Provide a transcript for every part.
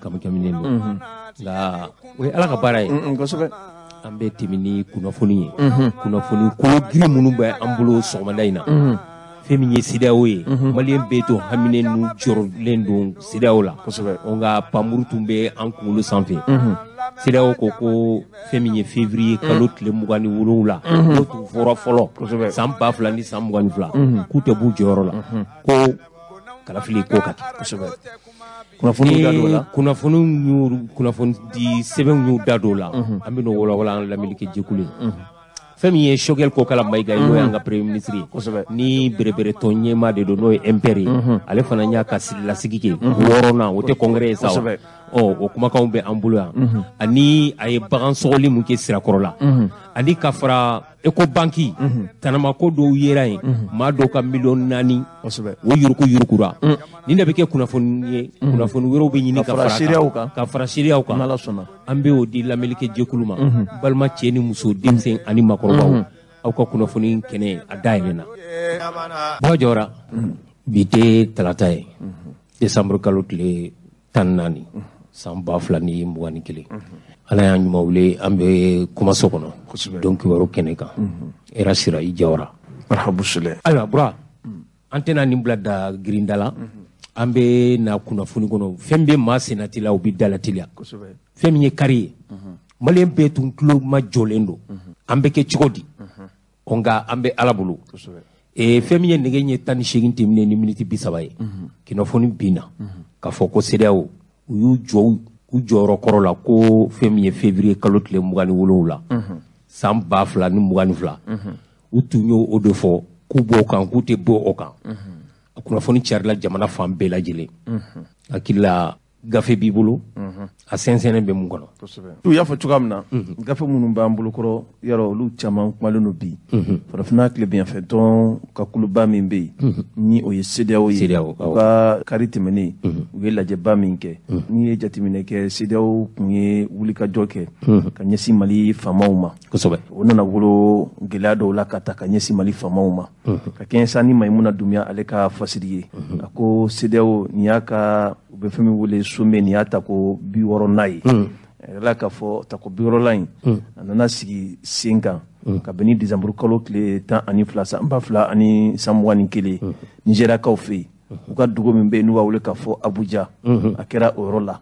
Kami kaminen don, nka o ye Ala ka baara ye. Kosɛbɛ. An bɛ tɛmɛ ni kunnafoni ye, kunnafoni kolo girin minnu bɛ an bolo sɔgɔmada in na. Fɛn min ye CEDEAO ye, maliyɛn bɛɛ to haminen n'u jɔrɔlen don CEDEAO la. Nka panmuru tun bɛ an kunkolo sanfɛ. CEDEAO ko fɛn min ye février kalo tile 27, n'o tun fɔra fɔlɔ san 2022, k'u tɛ b'u jɔyɔrɔ la, ko kalafili ko ka kɛ. Kunnafoniw da don o la. Kunnafoni y'u, kunnafoni di sɛbɛnw y'u da don o la. An bɛ n'o walawala an lamɛnnikɛ jɛkulu ye. Fɛn min ye Choguel Kokala Mayiga ye, n'o y'an ka premier ministre ye, ni bereberetɔn ɲɛmaa de don, n'o ye MPR ye, ale fana y'a ka lasigi kɛ wɔɔrɔnan, o tɛ congrès ye sa wa? Ɔ, o kumakanw bɛ an bolo yan, ani a ye bagan sɔgɔli mun kɛ Sirakɔrɔ la, ani ka fara Ecobank tanamako dɔw yera yen, maa dɔw ka miliyɔn 4 o yuruku yurukura. Nin de bɛ kɛ kunnafoni ye. Kunnafoni wɛrɛw bɛ ɲini ka fara seereyaw kan. Ka fara seereyaw kan. N'Ala sɔnna. An bɛ o di lamɛnnikɛ jɛkulu ma. Balima cɛ ni muso, denmisɛn ani makɔrɔbaw, aw ka kunnafoni kɛnɛ a dayɛlɛnna. Bɔ jɔra bi tɛ talata ye, décembre kalo tile 14, san 2021. Ala y'an ɲuman wele, an bɛ kumaso kɔnɔ don kibaru kɛnɛ kan. Era sira i jawara. Marhabu Sule. Ayiwa Bura, an tɛna nin bila da girinda la. An bɛ na kunnafoni kɔnɔ. Fɛn bɛ maa sennateliya, o bɛ dalateliya. Fɛn min ye kari ye, maliyɛn bɛɛ tun tulo ma jɔlen don, an bɛ kɛ cogo di? Ɔ, nka an bɛ Ala bolo. Fɛn min ye nɛgɛ ɲɛ 18 tɛmɛnen ni miniti 30 ye, kunnafoni binna k'a fɔ ko CEDEAO, u y'u jɔ u jɔyɔrɔ kɔrɔ la, ko fɛn min ye février kalo tile 27, san 2022, u tun y'o o de fɔ k'u b'o kan, k'u tɛ bɔ o kan. A kunnafoni carila jamana fan bɛɛ lajɛlen. Hakili la, gafe b'i bolo, a sɛnsɛnnen bɛ mun kɔnɔ? U y'a fɔ cogoya min na, gafe minnu b'an bolokɔrɔ yɔrɔ, olu caman kumalen don bi. Farafinna tilebinyanfɛ tɔn ka kuluba min bɛ yen, ni o ye CEDEAO ye, CEDEAO, u ka kari tɛmɛnen, u ye lajɛba min kɛ, n'i ye jateminɛ kɛ, CEDEAO kun ye wulikajɔ kɛ ka ɲɛsin Mali faamaw ma. O nana wolo gɛlɛya dɔw la ka ta ka ɲɛsin Mali faamaw ma, ka kɛɲɛ sa ni Mayimuna Dunbiya ale ka fasiri ye. A ko CEDEAO nin y'a ka, u bɛ fɛn min wele sommet, nin y'a ta ko 60nan ye. A yɛrɛ k'a fɔ tako 60nan in, a nana sigi sen kan ka bɛn ni décembre kalo tile 12, san 2021, Nizeriyakaw fɛ yen, u ka dugu min bɛ yen n'u b'a wele k'a fɔ Abuja, a kɛra o yɔrɔ la.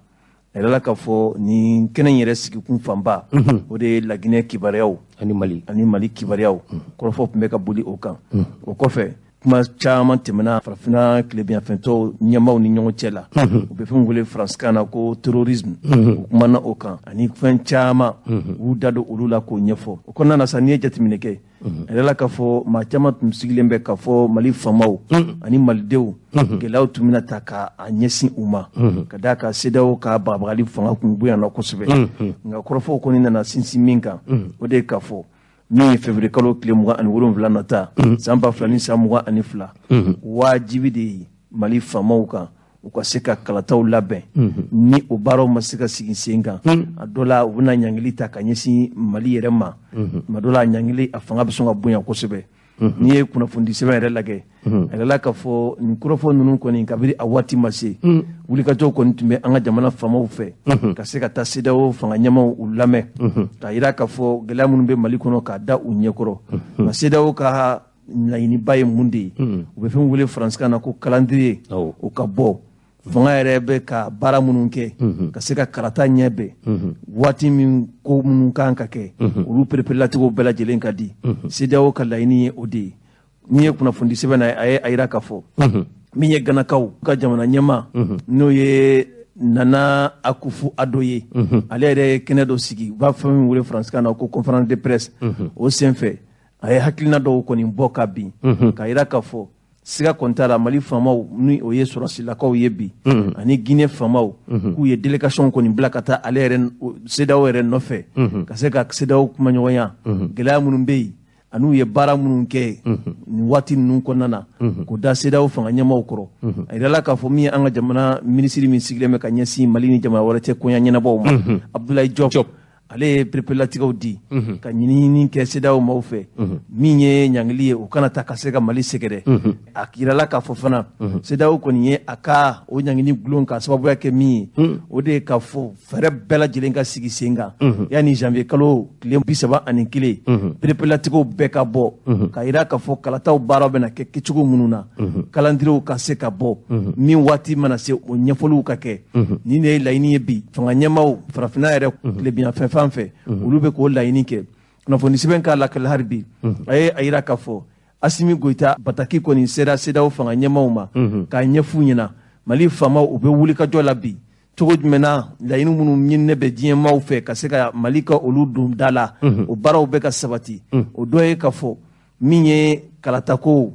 A yɛrɛ k'a fɔ nin kɛnɛ in yɛrɛ sigikun fanba, o de ye Laginɛ kibaruyaw ani Mali. Ani Mali kibaruyaw kɔrɔfɔ tun bɛ ka boli o kan. O kɔfɛ, kuma caman tɛmɛna Farafinna tilebinyanfɛntɔw ɲɛmaaw ni ɲɔgɔn cɛ la. U bɛ fɛn wele faransikan na ko terrorisme, u kumana o kan ani fɛn caman, u y'u da don olu la k'o ɲɛfɔ. O kɔnɔna na sa, n'i ye jateminɛ kɛ, a yɛrɛ k'a fɔ maa caman tun sigilen bɛ k'a fɔ Mali faamaw ani malidenw, gɛlɛyaw tun bɛna ta k'a ɲɛsin u ma, ka d'a kan CEDEAO ka bagabagali fanga kun bonyana kosɛbɛ. Nka kɔrɔfɔw kɔni nana sinsin min kan, o de ye k'a fɔ min ye février kalo tile 27 nata, san 2022, wajibi de ye Mali faamaw kan u ka se ka kalataw labɛn. Ni o baaraw ma se ka sigi sen kan, a dɔ la u bɛna ɲangili ta ka ɲɛsin Mali yɛrɛ ma. Tuma dɔ la, a ɲangili a fanga bɛ sɔn ka bonya kosɛbɛ. N'i ye kunnafoni sɛbɛn yɛrɛ lajɛ, a yɛrɛ k'a fɔ nin kɔrɔfɔ ninnu kɔni, kabini a waati ma se, wulikajɔw kɔni tun bɛ an ka jamana faamaw fɛ ka se ka taa CEDEAO fanga ɲɛmaw u lamɛn, k'a yira k'a fɔ gɛlɛya minnu bɛ Mali kɔnɔ, k'a da u ɲɛkɔrɔ. Nka CEDEAO ka laɲiniba ye mun de ye? U bɛ fɛn wele faransikan na ko calendrier, o ka bɔ, fanga yɛrɛ bɛ ka baara minnu kɛ ka se ka kalata ɲɛ bɛn waati min, ko minnu kan ka kɛ, olu pereperelatigɛw bɛɛ lajɛlen ka di. CEDEAO ka laɲini ye o de ye. N'i ye kunnafoni sɛbɛn na, a ye a yira k'a fɔ min ye Ganakaw ka jamana ɲɛmaa, n'o ye Nana Akufu Ado ye, ale yɛrɛ ye kɛnɛ dɔ sigi, u b'a fɛn min wele faransikan na ko conférence de presse. O senfɛ, a ye hakilina dɔw kɔni bɔ ka bin, k'a yira k'a fɔ siga kɔni t'a la, Mali faamaw, ni o ye sɔrɔsilakaw ye bi, ani Guinée faamaw, k'u ye délégation kɔni bila ka taa ale yɛrɛ CEDEAO yɛrɛ nɔfɛ, ka se ka CEDEAO kumaɲɔgɔnya gɛlɛya minnu bɛ yen, ani u ye baara minnu kɛ nin waati ninnu kɔnɔna na, k'o da CEDEAO fanga ɲɛmaaw kɔrɔ. A yirala k'a fɔ min ye an ka jamana minisiri min sigilen bɛ ka ɲɛsin Mali ni jamana wɛrɛ cɛ koɲa ɲɛnabɔw ma, Abdoulaye Diop, Ale ye pereperelatigɛw di ka ɲiniɲini kɛ CEDEAO maaw fɛ, min ye ɲangili ye, o kana ta ka se ka Mali sɛgɛrɛ. A yirala k'a fɔ fana, CEDEAO kɔni ye a ka o ɲangili gulon ka sababuya kɛ min ye, o de ye k'a fɔ fɛɛrɛ bɛɛ lajɛlen ka sigi sen kan yanni janvier kalo tile 31, pereperelatigɛw bɛɛ ka bɔ ka yira k'a fɔ kalataw baaraw bɛna kɛ kɛcogo minnu na, kalandiriw ka se ka bɔ min waati mana se, o ɲɛfɔliw ka kɛ. Nin de ye laɲini ye bi fanga ɲɛmaaw farafinna yɛrɛ tilebinyanfɛ fan fɛ, olu bɛ k'o laɲini kɛ. Kunnafoni sɛbɛn k'a lakali hali bi, a ye a yira k'a fɔ Asimi Goyita bataki kɔni sera CEDEAO fanga ɲɛmaaw ma k'a ɲɛf'u ɲɛna Mali faamaw u bɛ wulikajɔ la bi cogo jumɛn na, laɲini minnu ɲininen bɛ diɲɛ maaw fɛ ka se ka Mali ka olu don da la, o baaraw bɛ ka sabati. O dɔ ye k'a fɔ min ye kalatako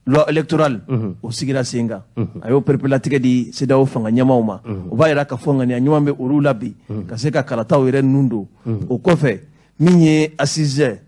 loi électorale, o sigira sen kan. A y'o pereperelatigɛ di CEDEAO fanga ɲɛmaaw ma. O b'a yira k'a fɔ ŋaniya ɲuman bɛ olu la bi ka se ka kalataw yɛrɛ nun don. O kɔfɛ, min ye assise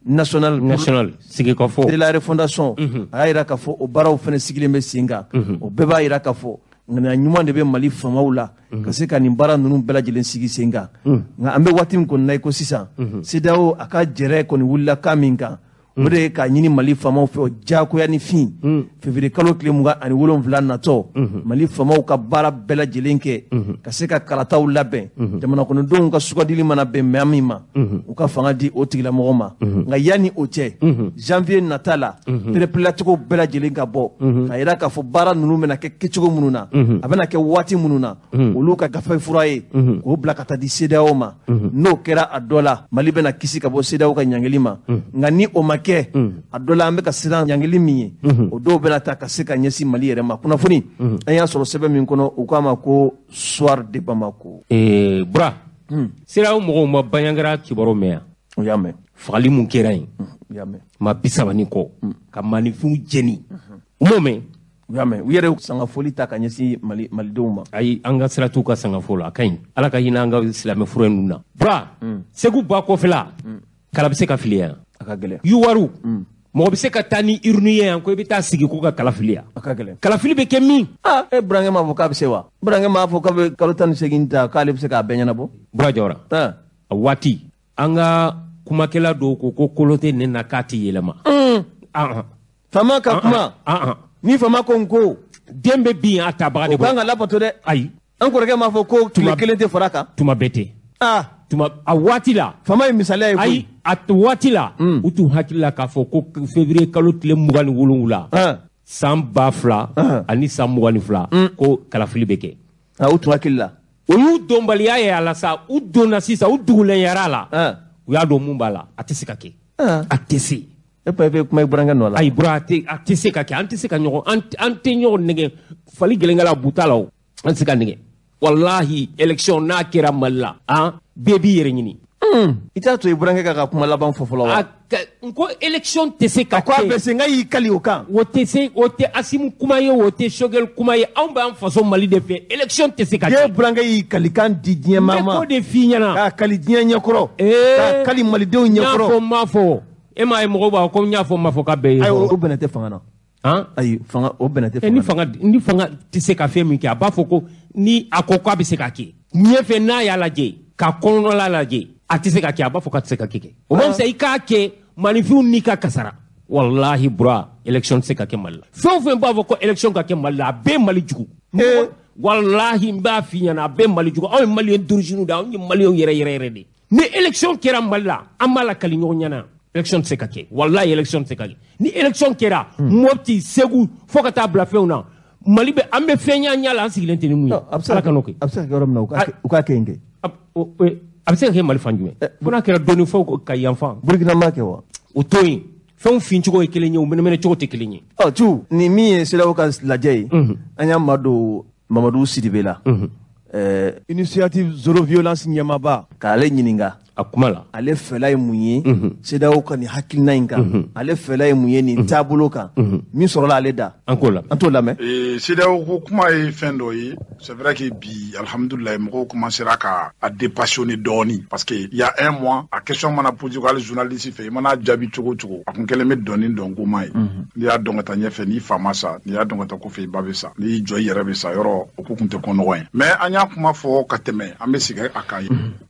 nationale national sigikafɔ de la refondation, a y'a yira k'a fɔ o baaraw fana sigilen bɛ sen kan. O bɛɛ b'a yira k'a fɔ ŋaniya ɲuman de bɛ Mali faamaw la ka se ka nin baara ninnu bɛɛ lajɛlen sigi sen kan. Nka an bɛ waati min kɔni na i ko sisan, CEDEAO a ka jɛrɛ kɔni wulila kan min kan, o de ye k'a ɲini Mali faamaw fɛ o diyagoya ni fin, février kalo tile 27 natɔ, Mali faamaw ka baara bɛɛ lajɛlen kɛ ka se ka kalataw labɛn, jamana kɔnɔdenw ka sugandili mana bɛn maa min ma, u ka fanga di o tigilamɔgɔ ma. Nka yanni o cɛ, janvier nata la, pereperelatigɛw bɛɛ lajɛlen ka bɔ ka yira k'a fɔ baara ninnu bɛna kɛ kɛcogo minnu na, a bɛna kɛ waati minnu na, olu ka gafe fura ye k'o bila ka taa di CEDEAO ma. N'o kɛra, a dɔ la Mali bɛna kisi ka bɔ CEDEAO ka ɲangili ma. Nka ni o ma kɛ, a dɔ la an bɛ ka siran ɲangili min ye, o dɔw bɛna ta ka se ka ɲɛsin Mali yɛrɛ ma. Kunnafoni an y'a sɔrɔ sɛbɛn min kɔnɔ, u k'a ma ko Soir de Bamako. Bura, CEDEAO mɔgɔw ma Bandiagara kibaru mɛn yan? U y'a mɛn. Fagali mun kɛra yen, U y'a mɛn. Maa 30 ni kɔ, ka maaninfinw jeni, u m'o mɛn? U y'a mɛn. U yɛrɛ ye sangafoli ta ka ɲɛsin Mali malidenw ma. Ayi, an ka sira t'u ka sangafo la, a ka ɲi. Ala ka hinɛ an ka silamɛ fura ninnu na. Bura, Segu ba kɔfɛla, kala bɛ se ka fili yan? A ka gɛlɛn. Yuwaru, mɔgɔ bɛ se ka taa ni urne ye yan ko i bɛ taa sigi ko ka kala fili yan? A ka gɛlɛn. Kalafili bɛ kɛ min? Aa, e burankɛ m'a fɔ k'a bɛ se wa? Burankɛ m'a fɔ k'a bɛ kalo 18 ta, k'ale bɛ se k'a bɛɛ ɲɛnabɔ? Bura Jawara, a waati an ka kumakɛla dɔw ko ko kolo tɛ ne na, k'a tɛ yɛlɛma. Faama ka kuma, ni faama ko n ko den bɛ bin a tabaga de. O kan ka labato dɛ. Ayi. An kɔrɔkɛ m'a fɔ ko tile kelen tɛ fara kan? Tuma bɛɛ tɛ. Tuma a waati la. Faama ye misaliya ye koyi. Ayi, a waati la, u tun hakili la k'a fɔ ko février kalo tile 27, san 2022, ko kalafili bɛ kɛ. U tun hakili la. O y'u dɔnbaliya ye a la sa. U donna sisan, u dugulenyara la, u y'a dɔn mun b'a la, a tɛ se ka kɛ, a tɛ se. E pa bɛ kuma i burankɛ nɔ la. Ayi bura, a tɛ se ka kɛ. An tɛ se ka ɲɔgɔn, an tɛ ɲɔgɔn nɛgɛ fali gɛlɛnkɛla buta la o, an tɛ se ka nɛgɛ. Walahi, élection n'a kɛra Mali la, an bɛɛ b'i yɛrɛ ɲini. I t'a to i burankɛ ka kuma laban fɔ fɔlɔ wa? N ko élection tɛ se ka kɛ. A ko a bɛ se, n ka y'i kali o kan. O tɛ se, o tɛ Asimu kuma ye, o tɛ Choguel kuma ye. Anw b'an faso Mali de fɛ, élection tɛ se ka kɛ. E burankɛ y'i kalikan di diɲɛ maa ma. N bɛ k'o de f'i ɲɛna. K'a kali diɲɛ ɲɛkɔrɔ. K'a kali malidenw ɲɛkɔrɔ. N y'a fɔ n m'a fɔ. E m'a ye mɔgɔw b'a fɔ ko n y'a fɔ n m'a fɔ k'a bɛɛ ye. Ayi, o bɛnɛ tɛ fanga na. Ayi, fanga o bɛnɛ tɛ fanga na. Ni fanga tɛ se ka fɛn min kɛ, a b'a fɔ ko ni a ko k'a bɛ se k'a kɛ. Ɲɛfɛ n'a y'a lajɛ, k'a kɔnɔna lajɛ, a tɛ se ka kɛ, a b'a fɔ k'a tɛ se ka kɛ. O ma fisa i k'a kɛ maninfinw n'i ka kasara. Walahi bura, élection tɛ se ka kɛ Mali la. Fɛn o fɛn b'a fɔ ko élection ka kɛ Mali la, a bɛɛ Mali jugu. Walahi, n b'a f'i ɲɛna, a bɛɛ Mali jugu. Anw ye maliyɛn d'origine de ye, anw ye maliyɛnw yɛrɛ yɛrɛ yɛrɛ de. Ni élection kɛra Mali la, an b'a lakali ɲɔgɔn ɲɛna. Élection tɛ se ka kɛ. Walahi, élection tɛ se ka kɛ. Ni élection kɛra, Mopti, Segu, fo ka taa bila fɛnw na, Mali bɛ, an bɛ fɛn ɲa ɲa la, an sigilen tɛ ni mun ye. Ala ka n'o kɛ. A bɛ se ka kɛ yɔrɔ min na, u k'a kɛ yen kɛ. A bɛ se ka kɛ Mali fan jumɛn? Fo n'a kɛra dɔɔni fo ka yan fan. Burukina m'a kɛ wa? O to yen, fɛnw fincogo ye kelen ye, u mɛnɛmɛnɛ cogo tɛ kelen ye. Ɔ tu ni min ye CEDEAO ka lajɛ ye, an y'an madon Mamadu Sidibe la, initiative zéro violence ɲɛmaaba, k'ale ɲininka. A kuma la. Ale fɛla ye mun ye CEDEAO ka nin hakilina in kan? Ale fɛla ye mun ye nin taabolo kan min sɔrɔla ale da? An k'o lamɛn. An t'o lamɛn. CEDEAO ko kuma ye fɛn dɔ ye, c'est vrai que bi, alhamdulilayi, mɔgɔw commencera ka a dépassionner dɔɔni, parce que il y a un mois, a question mana posé ko hali journaliste fɛ, i mana jaabi cogo o cogo, a kun kɛlen bɛ dɔnni dɔnkoma ye. N'i y'a dɔn ka taa ɲɛfɛ, n'i fa ma sa, n'i y'a dɔn ka taa kɔfɛ, i ba bɛ sa, n'i y'i jɔ i yɛrɛ bɛ sa, yɔrɔ o ko kun tɛ ko nɔgɔ ye. Mais an y'a kuma fɔ ka tɛmɛ, an bɛ segin a kan.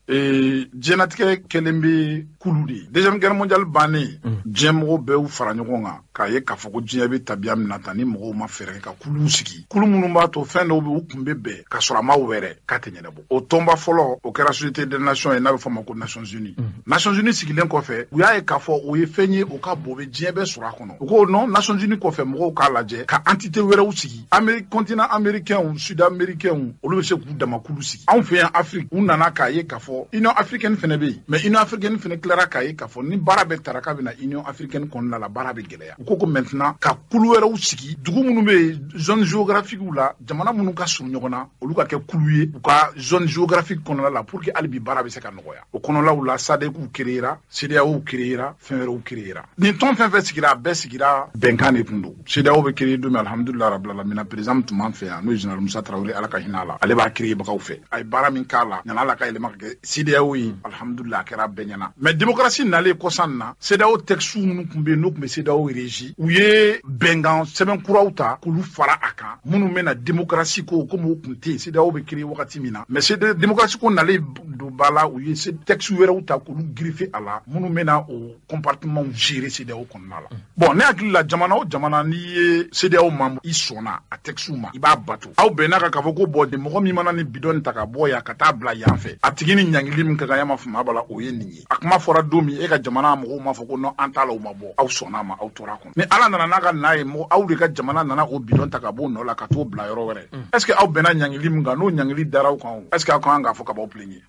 Diɲɛnatigɛ kɛlen bɛ kulu de ye. Deuxième guerre mondiale bannen, diɲɛ mɔgɔw bɛɛ y'u fara ɲɔgɔn kan k'a ye k'a fɔ ko diɲɛ bɛ tabiya min na tan, ni mɔgɔw ma fɛɛrɛ kɛ ka kuluw sigi, kulu minnu b'a to fɛn dɔw bɛ u kun bɛ bɛn k'a sɔrɔ a ma wɛrɛ k'a tɛ ɲɛnabɔ. O tɔnba fɔlɔ, o kɛra Société des Nations ye, n'a bɛ fɔ o ma ko Nations Unies. Nations Unies sigilen kɔfɛ, u y'a ye k'a fɔ o ye fɛn ye, o ka bon, o bɛ diɲɛ bɛɛ sɔrɔ a kɔnɔ. U ko non, Nations Unies kɔfɛ, mɔgɔw k'a lajɛ ka entité wɛrɛw sigi. Continent américain, sud américain, olu bɛ se k'u dama kulu sigi. Anw fɛ yan Afrique, u nana k'a ye k'a fɔ Union africaine fɛnɛ bɛ yen, mais Union africaine fɛnɛ tilara k'a ye k'a fɔ ni baara bɛɛ tara k'a bɛ na Union africaine kɔnɔna la, baara bɛ gɛlɛya. U ko ko maintenant ka kulu wɛrɛw sigi, dugu minnu bɛ yen, zone géographique la, jamana minnu ka surun ɲɔgɔn na, olu ka kɛ kulu ye u ka zone géographique kɔnɔna la, pour que hali bi baara bɛ se ka nɔgɔya. O kɔnɔlaw la, SADC créera, CEDEAO créera, fɛn wɛrɛw créera. Nin tɔn fɛn fɛn sigira, a bɛɛ sigira bɛnkan de tun don. CEDEAO bɛ créer don min, alhamdulilah rabil alamina, président min tun b'an fɛ yan, n'o ye général Musa Tarawele, Ala ka hinɛ a la, ale b'a créer bagaw fɛ. A ye baara min k'a la, ɲana Ala ka yɛlɛma ka kɛ CEDEAO ye, alhamdulilah, a kɛra bɛɛ ɲɛna. Mais démocratie nalen kɔsan na, CEDEAO texte minnu tun bɛ yen, n'o tun bɛ CEDEAO régi, u ye bɛnkan sɛbɛn kuraw ta k'olu fara a kan, minnu bɛna démocratie ko, komi o tun tɛ yen CEDEAO bɛ créer wagati min na. Mais démocratie ko nalen don ba la, u ye texte wɛrɛw ta k'olu greffer a la, minnu bɛna o compartiment gérer CEDEAO kɔnɔna la. Bon, ne hakili la, jamana o jamana, n'i ye CEDEAO membre, i sɔnna a texte ma, i b'a bato. Aw bɛnna kan k'a fɔ ko bon, mɔgɔ min mana ni bidon ta ka bɔ yan ka taa bila yan fɛ, a tigi ni ɲangili min ka kan, yama fama b'a la, o ye nin ye. A kuma fɔra don min, e ka jamana mɔgɔw m'a fɔ ko non, an t'a la, o ma bɔ, aw sɔnna a ma, aw tora a kɔnɔ. Ni Ala nana n'a ka na ye, mɔgɔ aw de ka jamana nana o bidon ta ka bɔ o nɔ la ka t'o bila yɔrɔ wɛrɛ, est ce que aw bɛnna ɲangili min kan, n'o ɲangili dara aw kan, o est ce que aw kan k'a fɔ ka b'aw plaigner?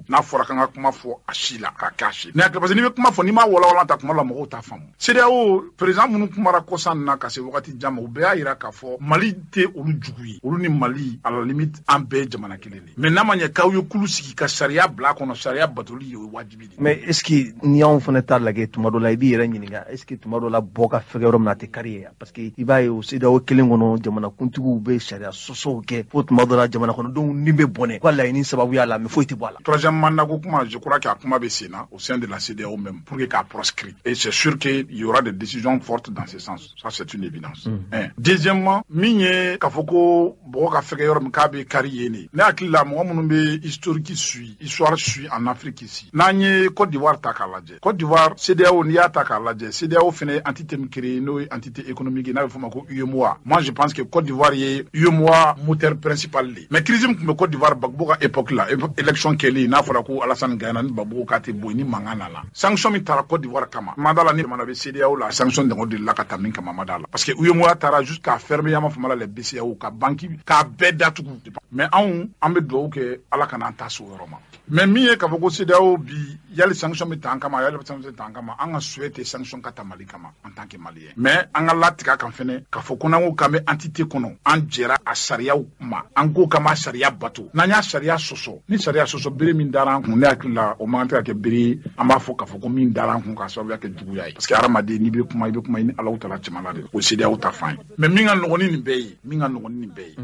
N'a fɔra k'an ka kuma fɔ a si la k'a kɛ a si ne hakili, parce que n'i bɛ kuma fɔ, n'i m'a walawala ta kuma la, mɔgɔw t'a faamu. CEDEAO président minnu kumara kɔsan na ka se wagati jan ma, u bɛɛ y'a yira k'a fɔ Mali tɛ olu jugu ye. Olu ni Mali, à la limite, an bɛɛ ye jamana kelen de. Mais n'a ma ɲɛ k'aw ye kulu sigi ka sariya bila a kɔnɔ, sariya batoli ye, o ye wajibi de. Mais est ce que ni y'anw fana t'a lajɛ, tuma dɔ la i b'i yɛrɛ ɲininka, est ce que tuma dɔ la bɔ ka fɛgɛ yɔrɔ min na, a tɛ kari ye? Parce que i b'a ye, o CEDEAO kelen kɔnɔ, jamana kuntigiw bɛ sariya sɔsɔw kɛ, fo tuma dɔ la jamana kɔnɔdenw ni bɛ bɔnɛ u ka laɲini sababuya la, mais foyi tɛ bɔ a la. Troisième mandat ko kuma, je crois k'a kuma bɛ sen na au sein de la CEDEAO même pour que k'a proscrit, et c'est sûr qu'il y aura des décisions fortes dans ce sens, ça c'est une évidence. Un. Deuxièmement, min ye k'a fɔ ko bɔgɔ ka fɛgɛ yɔrɔ min k'a bɛ kari yen de, ne hakili la, mɔgɔ minnu bɛ historique suit, histoire suit en Afrique ici, n'an ye Côte d'Ivoire ta k'a lajɛ, Côte d'Ivoire, CEDEAO, n'i y'a ta k'a lajɛ, CEDEAO fana ye entité min créé, n'o ye entité économique, n'a bɛ fɔ o ma ko UEMOA. Moi je pense que Côte d'Ivoire ye UEMOA moteur principal de. Mais crise min tun bɛ Côte d'Ivoire, Gbagbo ka époque la, élection kɛlen, n'a fɔra ko Alassane gagnera, ni Gbagbo k'a tɛ bɔ yen, ni mankan nana, sanction min taara Côte d'Ivoire kama, ma da la ni jamana bɛ CEDEAO la, sanction dangɔ delila ka ta min kama, ma da la, parce que UEMOA taara jusqu'à fermer, yama fama la, les BCEAO ka banque k'a bɛɛ datugu. Mais anw, an bɛ dugawu kɛ Ala kana an ta so yɔrɔ ma. Mais min ye k'a fɔ ko CEDEAO bi, yali sanction bɛ ta an kama, yali sanction bɛ ta an kama, an ka souhait tɛ sanction ka ta Mali kama en tant que Malien. Mais an ka latigɛ a kan fɛnɛ k'a fɔ ko n'an ko k'an bɛ entité kɔnɔ, an jɛra a sariyaw ma, an ko k'an b'a sariya bato. N'an y'a sariya sɔsɔ, ni sariya sɔsɔ bere min dara an kun, ne hakili la, o man kan tɛ ka kɛ bere an b'a fɔ k'a fɔ ko min dara an kun k'a sababuya kɛ juguya ye, parce que hadamaden, n'i bɛ kuma, i bɛ kuma i ni Alahu taala cɛmala de. O CEDEAO ta fan ye. Mais min ka nɔgɔn ni nin bɛɛ ye, min ka nɔgɔn ni nin bɛɛ ye,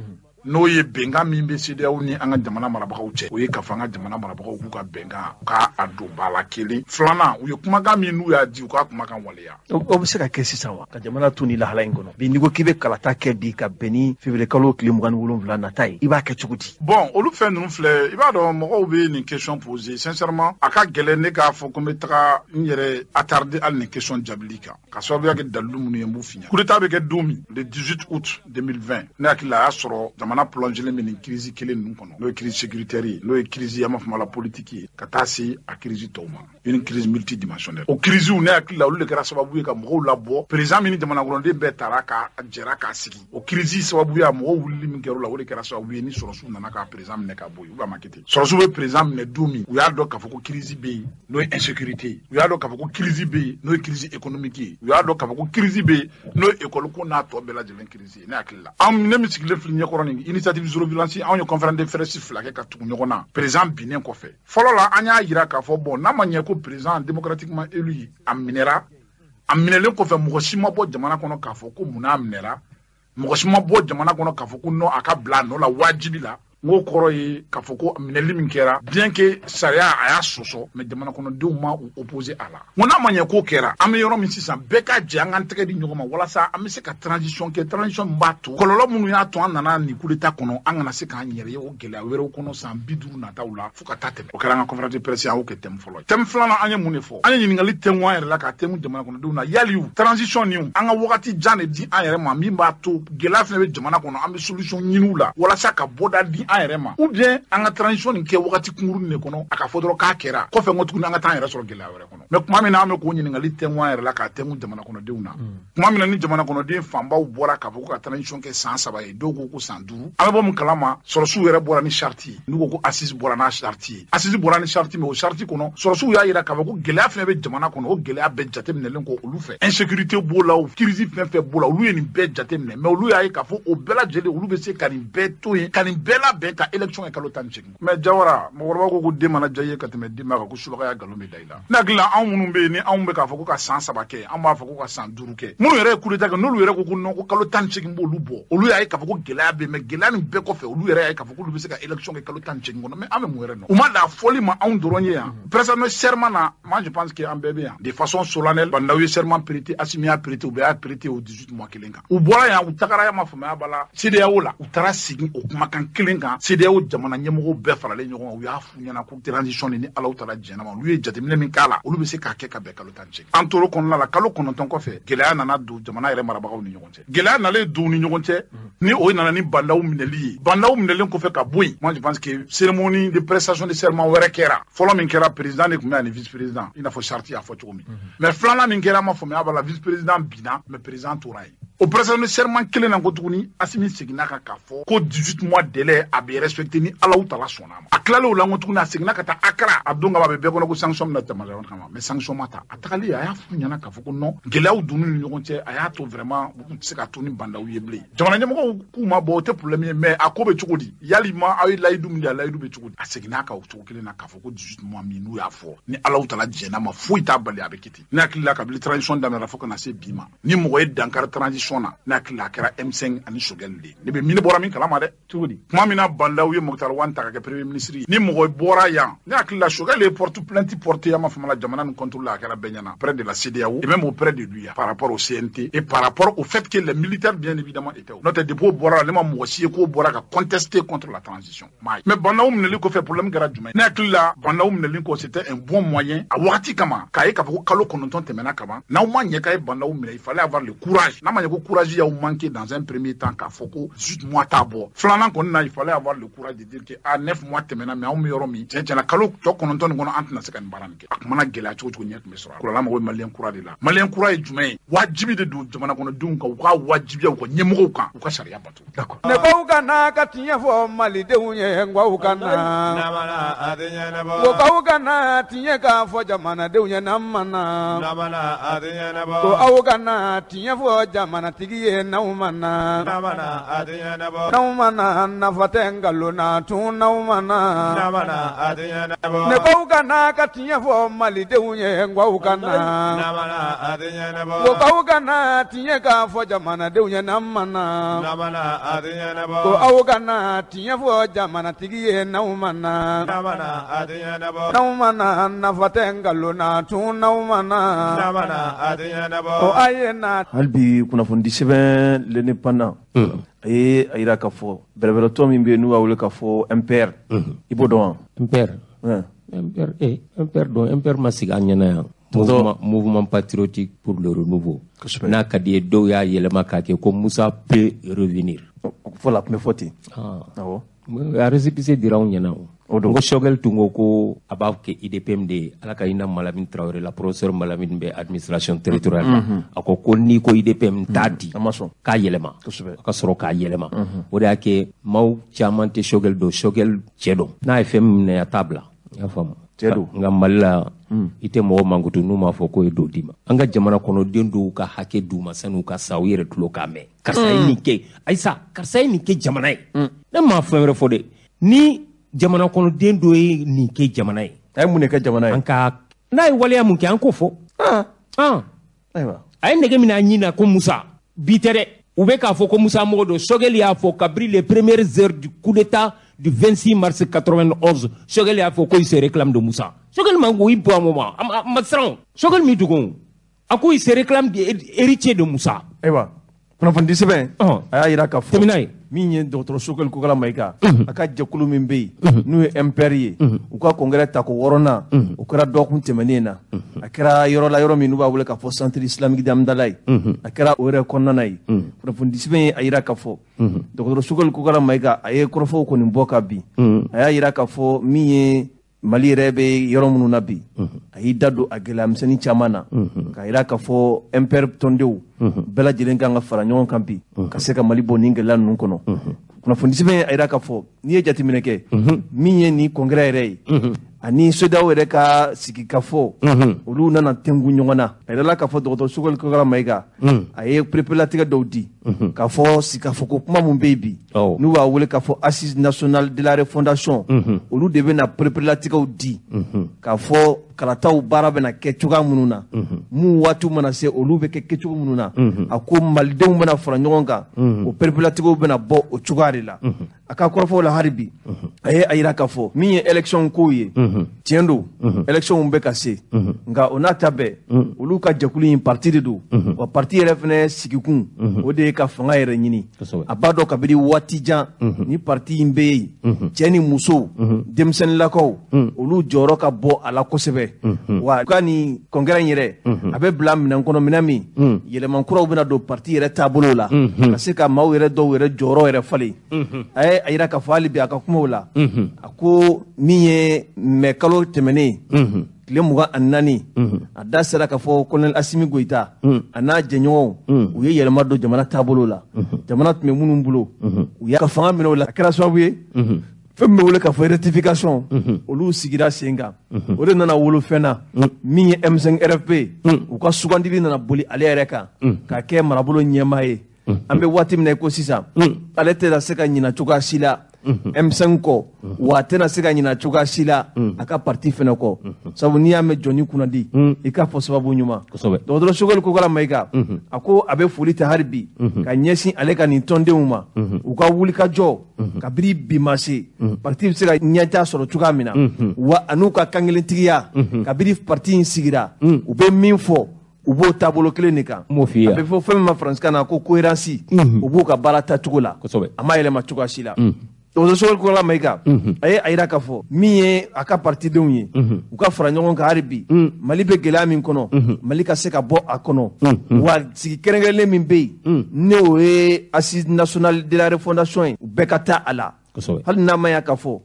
n'o ye bɛnkan min bɛ CEDEAO ni an ka jamana marabagaw cɛ, o ye k'a fɔ an ka jamana marabagaw k'u ka bɛnkan k'a a don ba la. Kelen filanan, u ye kumakan min n'u y'a di, u k'a kumakan waleya. O bɛ se ka kɛ sisan wa, ka jamana to ni lahala in kɔnɔ bi? N'i ko k'i bɛ kalata kɛ bi ka bɛn ni février kalo tile 27 nata ye, i b'a kɛ cogo di? Bon, olu fɛn ninnu filɛ, i b'a dɔn, mɔgɔw bɛ nin question poser. Sincèrement, a ka gɛlɛn ne k'a fɔ ko n bɛ taga n yɛrɛ attarder hali nin question jaabili kan, ka sababuya kɛ dalilu minnu ye, n b'u f'i ɲɛna. Coup d'état bɛ kɛ don min, le 18 août 2020, ne hakili la, a y'a sɔrɔ jamana plongelen bɛ nin crise kelen ninnu kɔnɔ, n'o ye crise sécuritaire ye, n'o ye crise yama fama la politique ye, ka taa se a crise tɔw ma, une crise multidimensionnelle. O crise, ne hakili la, olu de kɛra sababu ye ka mɔgɔw labɔ. Président min ni jamana kɔnɔden bɛɛ taara ka jɛra k'a sigi, o crise sababuya, mɔgɔw wulili min kɛra o la, o de kɛra sababu ye ni sɔrɔsiw nana ka président minɛ ka bɔ yen. U ma kɛ ten, sɔrɔsiw bɛ président minɛ don min, u y'a dɔn k'a fɔ ko crise bɛ yen, n'o ye insécurité ye. U y'a dɔn k'a fɔ ko crise bɛ yen, n'o ye crise économique ye. U y'a dɔn k'a fɔ ko crise bɛ yen, n'o ye école ko n'a tɔ bɛɛ lajɛlen crise ye. Ne hakili la, anw, ne min sigilen filɛ ɲɛkɔrɔ nin, Initiative Zéro Violence, anw ye conférence de presse fila kɛ ka tugu ɲɔgɔn na président binnen kɔfɛ. Fɔlɔ la, an y'a yira k'a fɔ bon, n'a ma ɲɛ ko président démocratiquement élu, a minɛra, a minɛlen kɔfɛ, mɔgɔ si ma bɔ jamana kɔnɔ k'a fɔ ko mun n'a minɛra, mɔgɔ si ma bɔ jamana kɔnɔ k'a fɔ ko non, a ka bila a nɔ la wajibi la. N ko kɔrɔ ye k'a fɔ ko minɛli min kɛra, bien que sariya a y'a sɔsɔ, mais jamana kɔnɔdenw ma u opposé a la. N ko n'a ma ɲɛ k'o kɛra, an bɛ yɔrɔ min sisan, bɛɛ ka jɛ an k'an tɛgɛ di ɲɔgɔn ma walasa an bɛ se ka transition kɛ, transition min b'a to kɔlɔlɔ minnu y'a to an nana nin coup d'état kɔnɔ, an kana se k'an yɛrɛ ye o gɛlɛya wɛrɛw kɔnɔ san 50 nataw la fo ka taa tɛmɛ. O kɛra an ka conférence de presse, an y'o kɛ thème fɔlɔ ye. Thème filanan, an ye mun de fɔ? An ye ɲininkali tɛnku an yɛrɛ la k'a tɛnku jamana kɔnɔdenw na: yali transition nin, an ka wagati jan de di an yɛrɛ ma min b'a to gɛlɛya fɛnɛ bɛ jamana kɔnɔ, an bɛ solution ɲini u la walasa ka bɔda di an yɛrɛ ma, ou bien an ka transition nin kɛ wagati kunkurunin de kɔnɔ, a ka fɔ dɔrɔn k'a kɛra kɔfɛ, n ko tuguni an ka taa an yɛrɛ sɔrɔ gɛlɛya wɛrɛ kɔnɔ? Mais tuma min na an bɛ k'o ɲininkali tɛnku an yɛrɛ la k'a tɛnku jamana kɔnɔdenw na, tuma min na ni jamana kɔnɔden fanbaw bɔra k'a fɔ ko ka transition kɛ san 3 ye, dɔw ko ko san 5, an bɛ bɔ mun kalama? Sɔrɔsiw yɛrɛ bɔra ni charte ye, n'u ko ko assise bɔra n'a charte ye, assise bɔra ni charte min, o charte kɔnɔ, sɔrɔsiw y'a yira k'a fɔ ko gɛlɛya fɛnɛ bɛ jamana kɔnɔ. O gɛlɛya bɛɛ jateminɛlen kɔ olu fɛ, insécurité b'o la, o crise fɛn fɛn b'o la, olu ye nin bɛɛ jateminɛ. Mais olu y'a ye k'a fɔ o bɛɛ lajɛlen, olu bɛ se ka nin bɛɛ to yen, ka nin bɛɛ labɛn, ka élection kɛ kalo 18. Mais Jawara, mɔgɔkɔrɔba ko ko den mana diya i ye ka tɛmɛ den ma kan, ko subagaya nkalon bɛ da i la. Ne hakili la, anw minnu bɛ yen ni anw bɛ k'a fɔ ko ka san 3 kɛ, an b'a fɔ ko ka san 5 kɛ, minnu yɛrɛ ye coup d'état kɛ, n'olu yɛrɛ ko ko non, ko kalo 18 b'olu bɔ, olu y'a ye k'a fɔ ko gɛlɛya bɛ yen. Mais gɛlɛya nin bɛɛ kɔfɛ, olu yɛrɛ y'a ye k'a fɔ k'olu bɛ se ka élection kɛ kalo 18 kɔnɔ. Mais an bɛ mun yɛrɛ nɔ? U ma da fɔli ma anw dɔrɔn ye yan. Prestation de serment na, moi je pense que an bɛɛ bɛ yan de façon solennelle. Bah N'Daw ye serment prêté, Assimi y'a prêté, u bɛɛ y'a prêté o 18 mois kelen kan. U bɔra yan, u tagara, ya ma faamuya b'a la, CEDEAO la, u taara sigi o kumakan kelen kan. CEDEAO jamana ɲɛmɔgɔw bɛɛ faralen ɲɔgɔn kan, u y'a f'u ɲɛna ko transition ni Alaw taara diɲɛ ma, olu ye jateminɛ min k'a la, olu bɛ se k'a kɛ ka bɛn kalo 18. An tor'o kɔnɔna la, kalo 9 kɔfɛ, gɛlɛya nana don jamana yɛrɛ marabagaw ni ɲɔgɔn cɛ. Gɛlɛya nalen don ni ɲɔgɔn cɛ, ni o nana ni Bah N'Daw minɛli ye. Bah N'Daw minɛlen kɔfɛ ka bɔ yen, moi je pense que cérémonie de prestation de serment wɛrɛ kɛra. Fɔlɔ min kɛra, président de tun bɛ ani vice président, i n'a fɔ charte y'a fɔ cogo min. Mais filanan min kɛra, ma faamuya b'a la, vice président binna, mais président tora yen. O prestation de serment kelen na ko tuguni, Assimi seginna kan k'a fɔ ko 18 mois délai a bɛ respecté ni Alaw tala sɔnna a ma. A tilalen o la, n ko tuguni a seginna ka taa Accra. A don kama, a bɛ bɛɛ kɔnɔ ko sanction bɛna tɛmɛ kama, mais sanction ma ta. A tagali, a y'a f'u ɲɛna k'a fɔ ko non, gɛlɛyaw donn'u ni ɲɔgɔn cɛ, a y'a to vraiment u tun tɛ se ka to ni Bah N'Daw ye bilen. Jamana ɲɛmɔgɔw k'u ma bɔ, o tɛ problème ye, mais a ko bɛ cogo di? Yalima aw ye layidu min di, a layidu bɛ cogo di? A seginna kan o cogo kelen na k'a fɔ ko 18 mois min n'u y'a fɔ, ni Alaw tala jɛn'a ma, foyi t'a bali, a bɛ kɛ ten. Ne hakili la, kabini transition daminɛra fo ka na se bi ma, ni mɔgɔ ye dankari transition na, ne hakili la, a kɛra M5 ani Choguel de ye. Ne bɛ min bɔra min kalama dɛ. Cogo di? Tuma min na Bah N'Daw ye Moctar Ouane ta ka kɛ premier ministre ye, ni mɔgɔ bɔra yan, ne hakili la, Choguel ye porte plainte porté, a ma faamu la, jamana nin contre la, a kɛra bɛɛ ɲɛna près de la CEDEAO et même auprès de lui, par rapport au CNT et par rapport au fait que les militaires bien évidemment étaient. N'o tɛ, depuis o bɔra la, ne ma mɔgɔ si ye k'o bɔra ka contester contre la transition. Mais Bah N'Daw minɛli kɔfɛ, problème kɛra jumɛn? Ne hakili la, Bah N'Daw minɛli kɔ, c'était un bon moyen a wagati kama k'a ye k'a fɔ ko kalo 9 tɛmɛna kaban, n'aw ma ɲɛ k'a ye Bah N'Daw minɛ, il fallait avoir le courage. N'a ma ɲɛ ko courage y'aw manqué dans un premier temps k'a fɔ ko 18 mois t'a bɔ, filanan kɔni na, il fallait avoir le courage de dire que ah, 9 mois tɛmɛna, mais anw bɛ yɔrɔ min, tiɲɛ tiɲɛ na, kalo tɔ 9 nin kɔnɔ, an tɛna se ka nin baara nin kɛ. A kuma na gɛlɛya cogo cogo, ɲɛ tun bɛ sɔrɔ a la. Mago bɛ maliyɛn kura de la. Maliyɛn kura ye jumɛn ye? Wajibi de don jamana kɔnɔdenw kan, u ka wajibiya u ka ɲɛmɔgɔw kan, u ka sariya bato. D'accord. Ne baw ka na ka tiɲɛ fɔ malidenw ye, nkaw ka na ko kaw ka na tiɲɛ k'a fɔ jamanadenw ye, n'an ma na ko aw ka na tiɲɛ fɔ jamanatigi ye, n'aw ma na, n'aw ma na, nafa tɛ nkalon na tun, n'aw ma na. Ne baw ka na ka tiɲɛ fɔ malidenw ye, nkaw ka na ko kaw ka na tiɲɛ k'a fɔ jamanadenw ye, n'an ma na ko aw ka na tiɲɛ fɔ jamanatigi ye, n'aw ma na, n'aw ma na, nafa tɛ nkalon na tun, n'aw ma na ko a ye na. Hali bi, kunnafoni sɛbɛn L'Indépendant a ye a yira k'a fɔ bɛrɛbɛrɛtɔ min bɛ yen n'u b'a wele k'a fɔ MPR, i b'o dɔn wa? MPR? MPR, MPR dɔn, MPR ma sigi an ɲɛna yan. Mouvement patriotique pour le renouveau. N'a ka di ye, dɔw y'a yɛlɛma k'a kɛ ko Moussa peut revenir. Fɔlɔ a tun bɛ fɔ ten. Awɔ. A récépissé dira anw ɲɛna o. O don. Ko Choguel tun ko ko a b'a kɛ IDPM de ye. Ala ka hinɛ Malamine Traoré la, professeur Malamine bɛ administration territoriale la. A ko ko n'i ko IDPM t'a di. A ma sɔn. K'a yɛlɛma. Kosɛbɛ. A ka sɔrɔ k'a yɛlɛma. O de y'a kɛ maaw caman tɛ Choguel dɔn. Choguel cɛ dɔn. N'a ye fɛn min minɛ, a t'a bila. I y'a faamu. Cɛ don. Nka Mali la, i tɛ mɔgɔ mankutu n'u m'a fɔ k'o ye dɔ d'i ma. An ka jamana kɔnɔden dɔw ka hakɛ d'u ma san'u ka sa, u yɛrɛ tulo k'a mɛn. Karisa ye nin kɛ, ayisa, karisa ye nin kɛ jamana ye. Ne m'a fɛn wɛrɛ fɔ dɛ. Ni jamana kɔnɔden dɔ ye nin kɛ jamana ye. A ye mun de kɛ jamana ye? An ka n'a ye waleya mun kɛ, an k'o fɔ. Ayiwa. A ye nɛgɛ minɛ a ɲin na ko Musa bi tɛ dɛ. U bɛ k'a fɔ ko Musa mɔgɔ don. Choguel y'a fɔ kabini les premières heures du coup d'état. du 26 mars 91, Choguel y'a fɔ ko il se réclame de Moussa. Choguel man ko i bɔ a ma, a ma siran. Choguel min dogo, a ko il se réclame héritier de Moussa. Ayiwa, kunnafoni sɛbɛn a y'a jira k'a fɔ tɛmɛ n'a ye. Min ye dɔgɔtɔrɔ Choguel Kokalla Maïga, a ka jɛkulu min bɛ yen n'o ye MPR ye, u ka congrès tako 6nan, o kɛra dɔgɔkun tɛmɛnen na. A kɛra yɔrɔ la, yɔrɔ min n'u b'a wele k'a fɔ Centre islamique d'Amdalaye, a kɛra o yɛrɛ kɔnɔna na ye. Kunnafoni sɛbɛn ye a jira k'a fɔ dɔgɔtɔrɔ Choguel Kokalla Maïga, a ye kɔrɔfɔw kɔni bɔ ka bin. A y'a jira k'a fɔ min ye Mali yɛrɛ bɛ yɔrɔ minnu na bi, a y'i da don a gɛlɛyamisɛnnin caman na, k'a jira k'a fɔ MPR tɔndenw bɛɛ lajɛlen kan ka fara ɲɔgɔn kan bi ka se ka Mali bɔ nin gɛlɛya ninnu kɔnɔ. Kunnafoni sɛbɛn a jira k'a fɔ n'i ye jateminɛ kɛ, min ye nin congrès yɛrɛ ye ani CEDEAO yɛrɛ ka sigikafɔ, olu nana tɛnku ɲɔgɔn na. A yirala k'a fɔ dɔgɔtɔrɔ Choguel Kokalla Maïga, a ye perepelatigɛ dɔw di k'a fɔ sigikafɔ ko kuma min bɛ yen bi, n'u b'a wele k'a fɔ Assise nationale de la refondation, olu de bɛna perepelatigɛw di k'a fɔ kalataw baara bɛna kɛ cogoya minnu na, mun waatiw mana se, olu bɛ kɛ kɛcogo minnu na. A ko malidenw bɛna fara ɲɔgɔn kan, o perepelatigɛw bɛna bɔ o cogoya de la. A ka kɔrɔfɔw la hali bi, a ye a jira k'a fɔ min ye élection kow ye, tiɲɛ don, élection bɛ ka se, nka o n'a ta bɛɛ, olu ka jɛkulu in parti de don wa, parti yɛrɛ fɛnɛ sigikun o de ye ka fanga yɛrɛ ɲini. A b'a dɔn kabini waati jan ni parti in bɛ yen, cɛ ni musow, denmisɛnninlakaw, olu jɔyɔrɔ ka bɔ a la kosɛbɛ. Wa u ka nin congrès in yɛrɛ, a bɛ bila minɛn kɔnɔ, minɛn min yɛlɛma kuraw bɛna don parti yɛrɛ taabolo la, ka se ka maaw yɛrɛ dɔw yɛrɛ jɔyɔrɔ yɛrɛ falen. A ye a jira k'a fɔ hali bi a ka kumaw la, a ko min ye mɛ kalo tɛmɛnen tile 24, a da sera k'a fɔ colonel Assimi Goïta a n'a jɛɲɔgɔnw, u ye yɛlɛma don jamana taabolo la. Jamana tun bɛ minnu bolo, u y'a ka fanga minɛ o la, a kɛra sababu ye fɛn min bɛ wele k'a fɔ rectification, olu sigira sen kan. O de nana wolo fɛn na min ye M5 RFP, u ka sugandili nana boli ale yɛrɛ kan k'a kɛ marabolo ɲɛmaa ye. An bɛ waati min na i ko sisan, ale tɛna se ka ɲina cogoya si la M5 kɔ, wa a tɛna se ka ɲina cogoya si la a ka parti fɛnɛ kɔ, sabu n'i y'a mɛn jɔnni kunnadi, i k'a fɔ sababu ɲuman. Dɔgɔtɔrɔ Choguel Kokalla Maïga, a ko a bɛ foli ta hali bi ka ɲɛsin ale ka nin tɔndenw ma, u ka wulikajɔ kabini bi ma se, parti bɛ se ka ɲɛta sɔrɔ cogoya min na, wa an'u ka kankelentigiya kabini parti in sigira, u bɛ min fɔ, u b'o taabolo kelen de kan. A bɛ fɔ fɛn min ma faransikan na ko cohérence, u b'u ka baara tacogo la, a ma yɛlɛma cogoya si la. Dɔgɔtɔrɔ Choguel Kokalla Maïga, a ye a jira k'a fɔ min ye a ka partidenw ye, u ka fara ɲɔgɔn kan hali bi, Mali bɛ gɛlɛya min kɔnɔ, Mali ka se ka bɔ a kɔnɔ. Wa sigi kɛrɛnkɛrɛnlen min bɛ yen, n'o ye Assise nationale de la refondation ye, u bɛɛ ka taa a la. Hali n'a ma ɲɛ k'a fɔ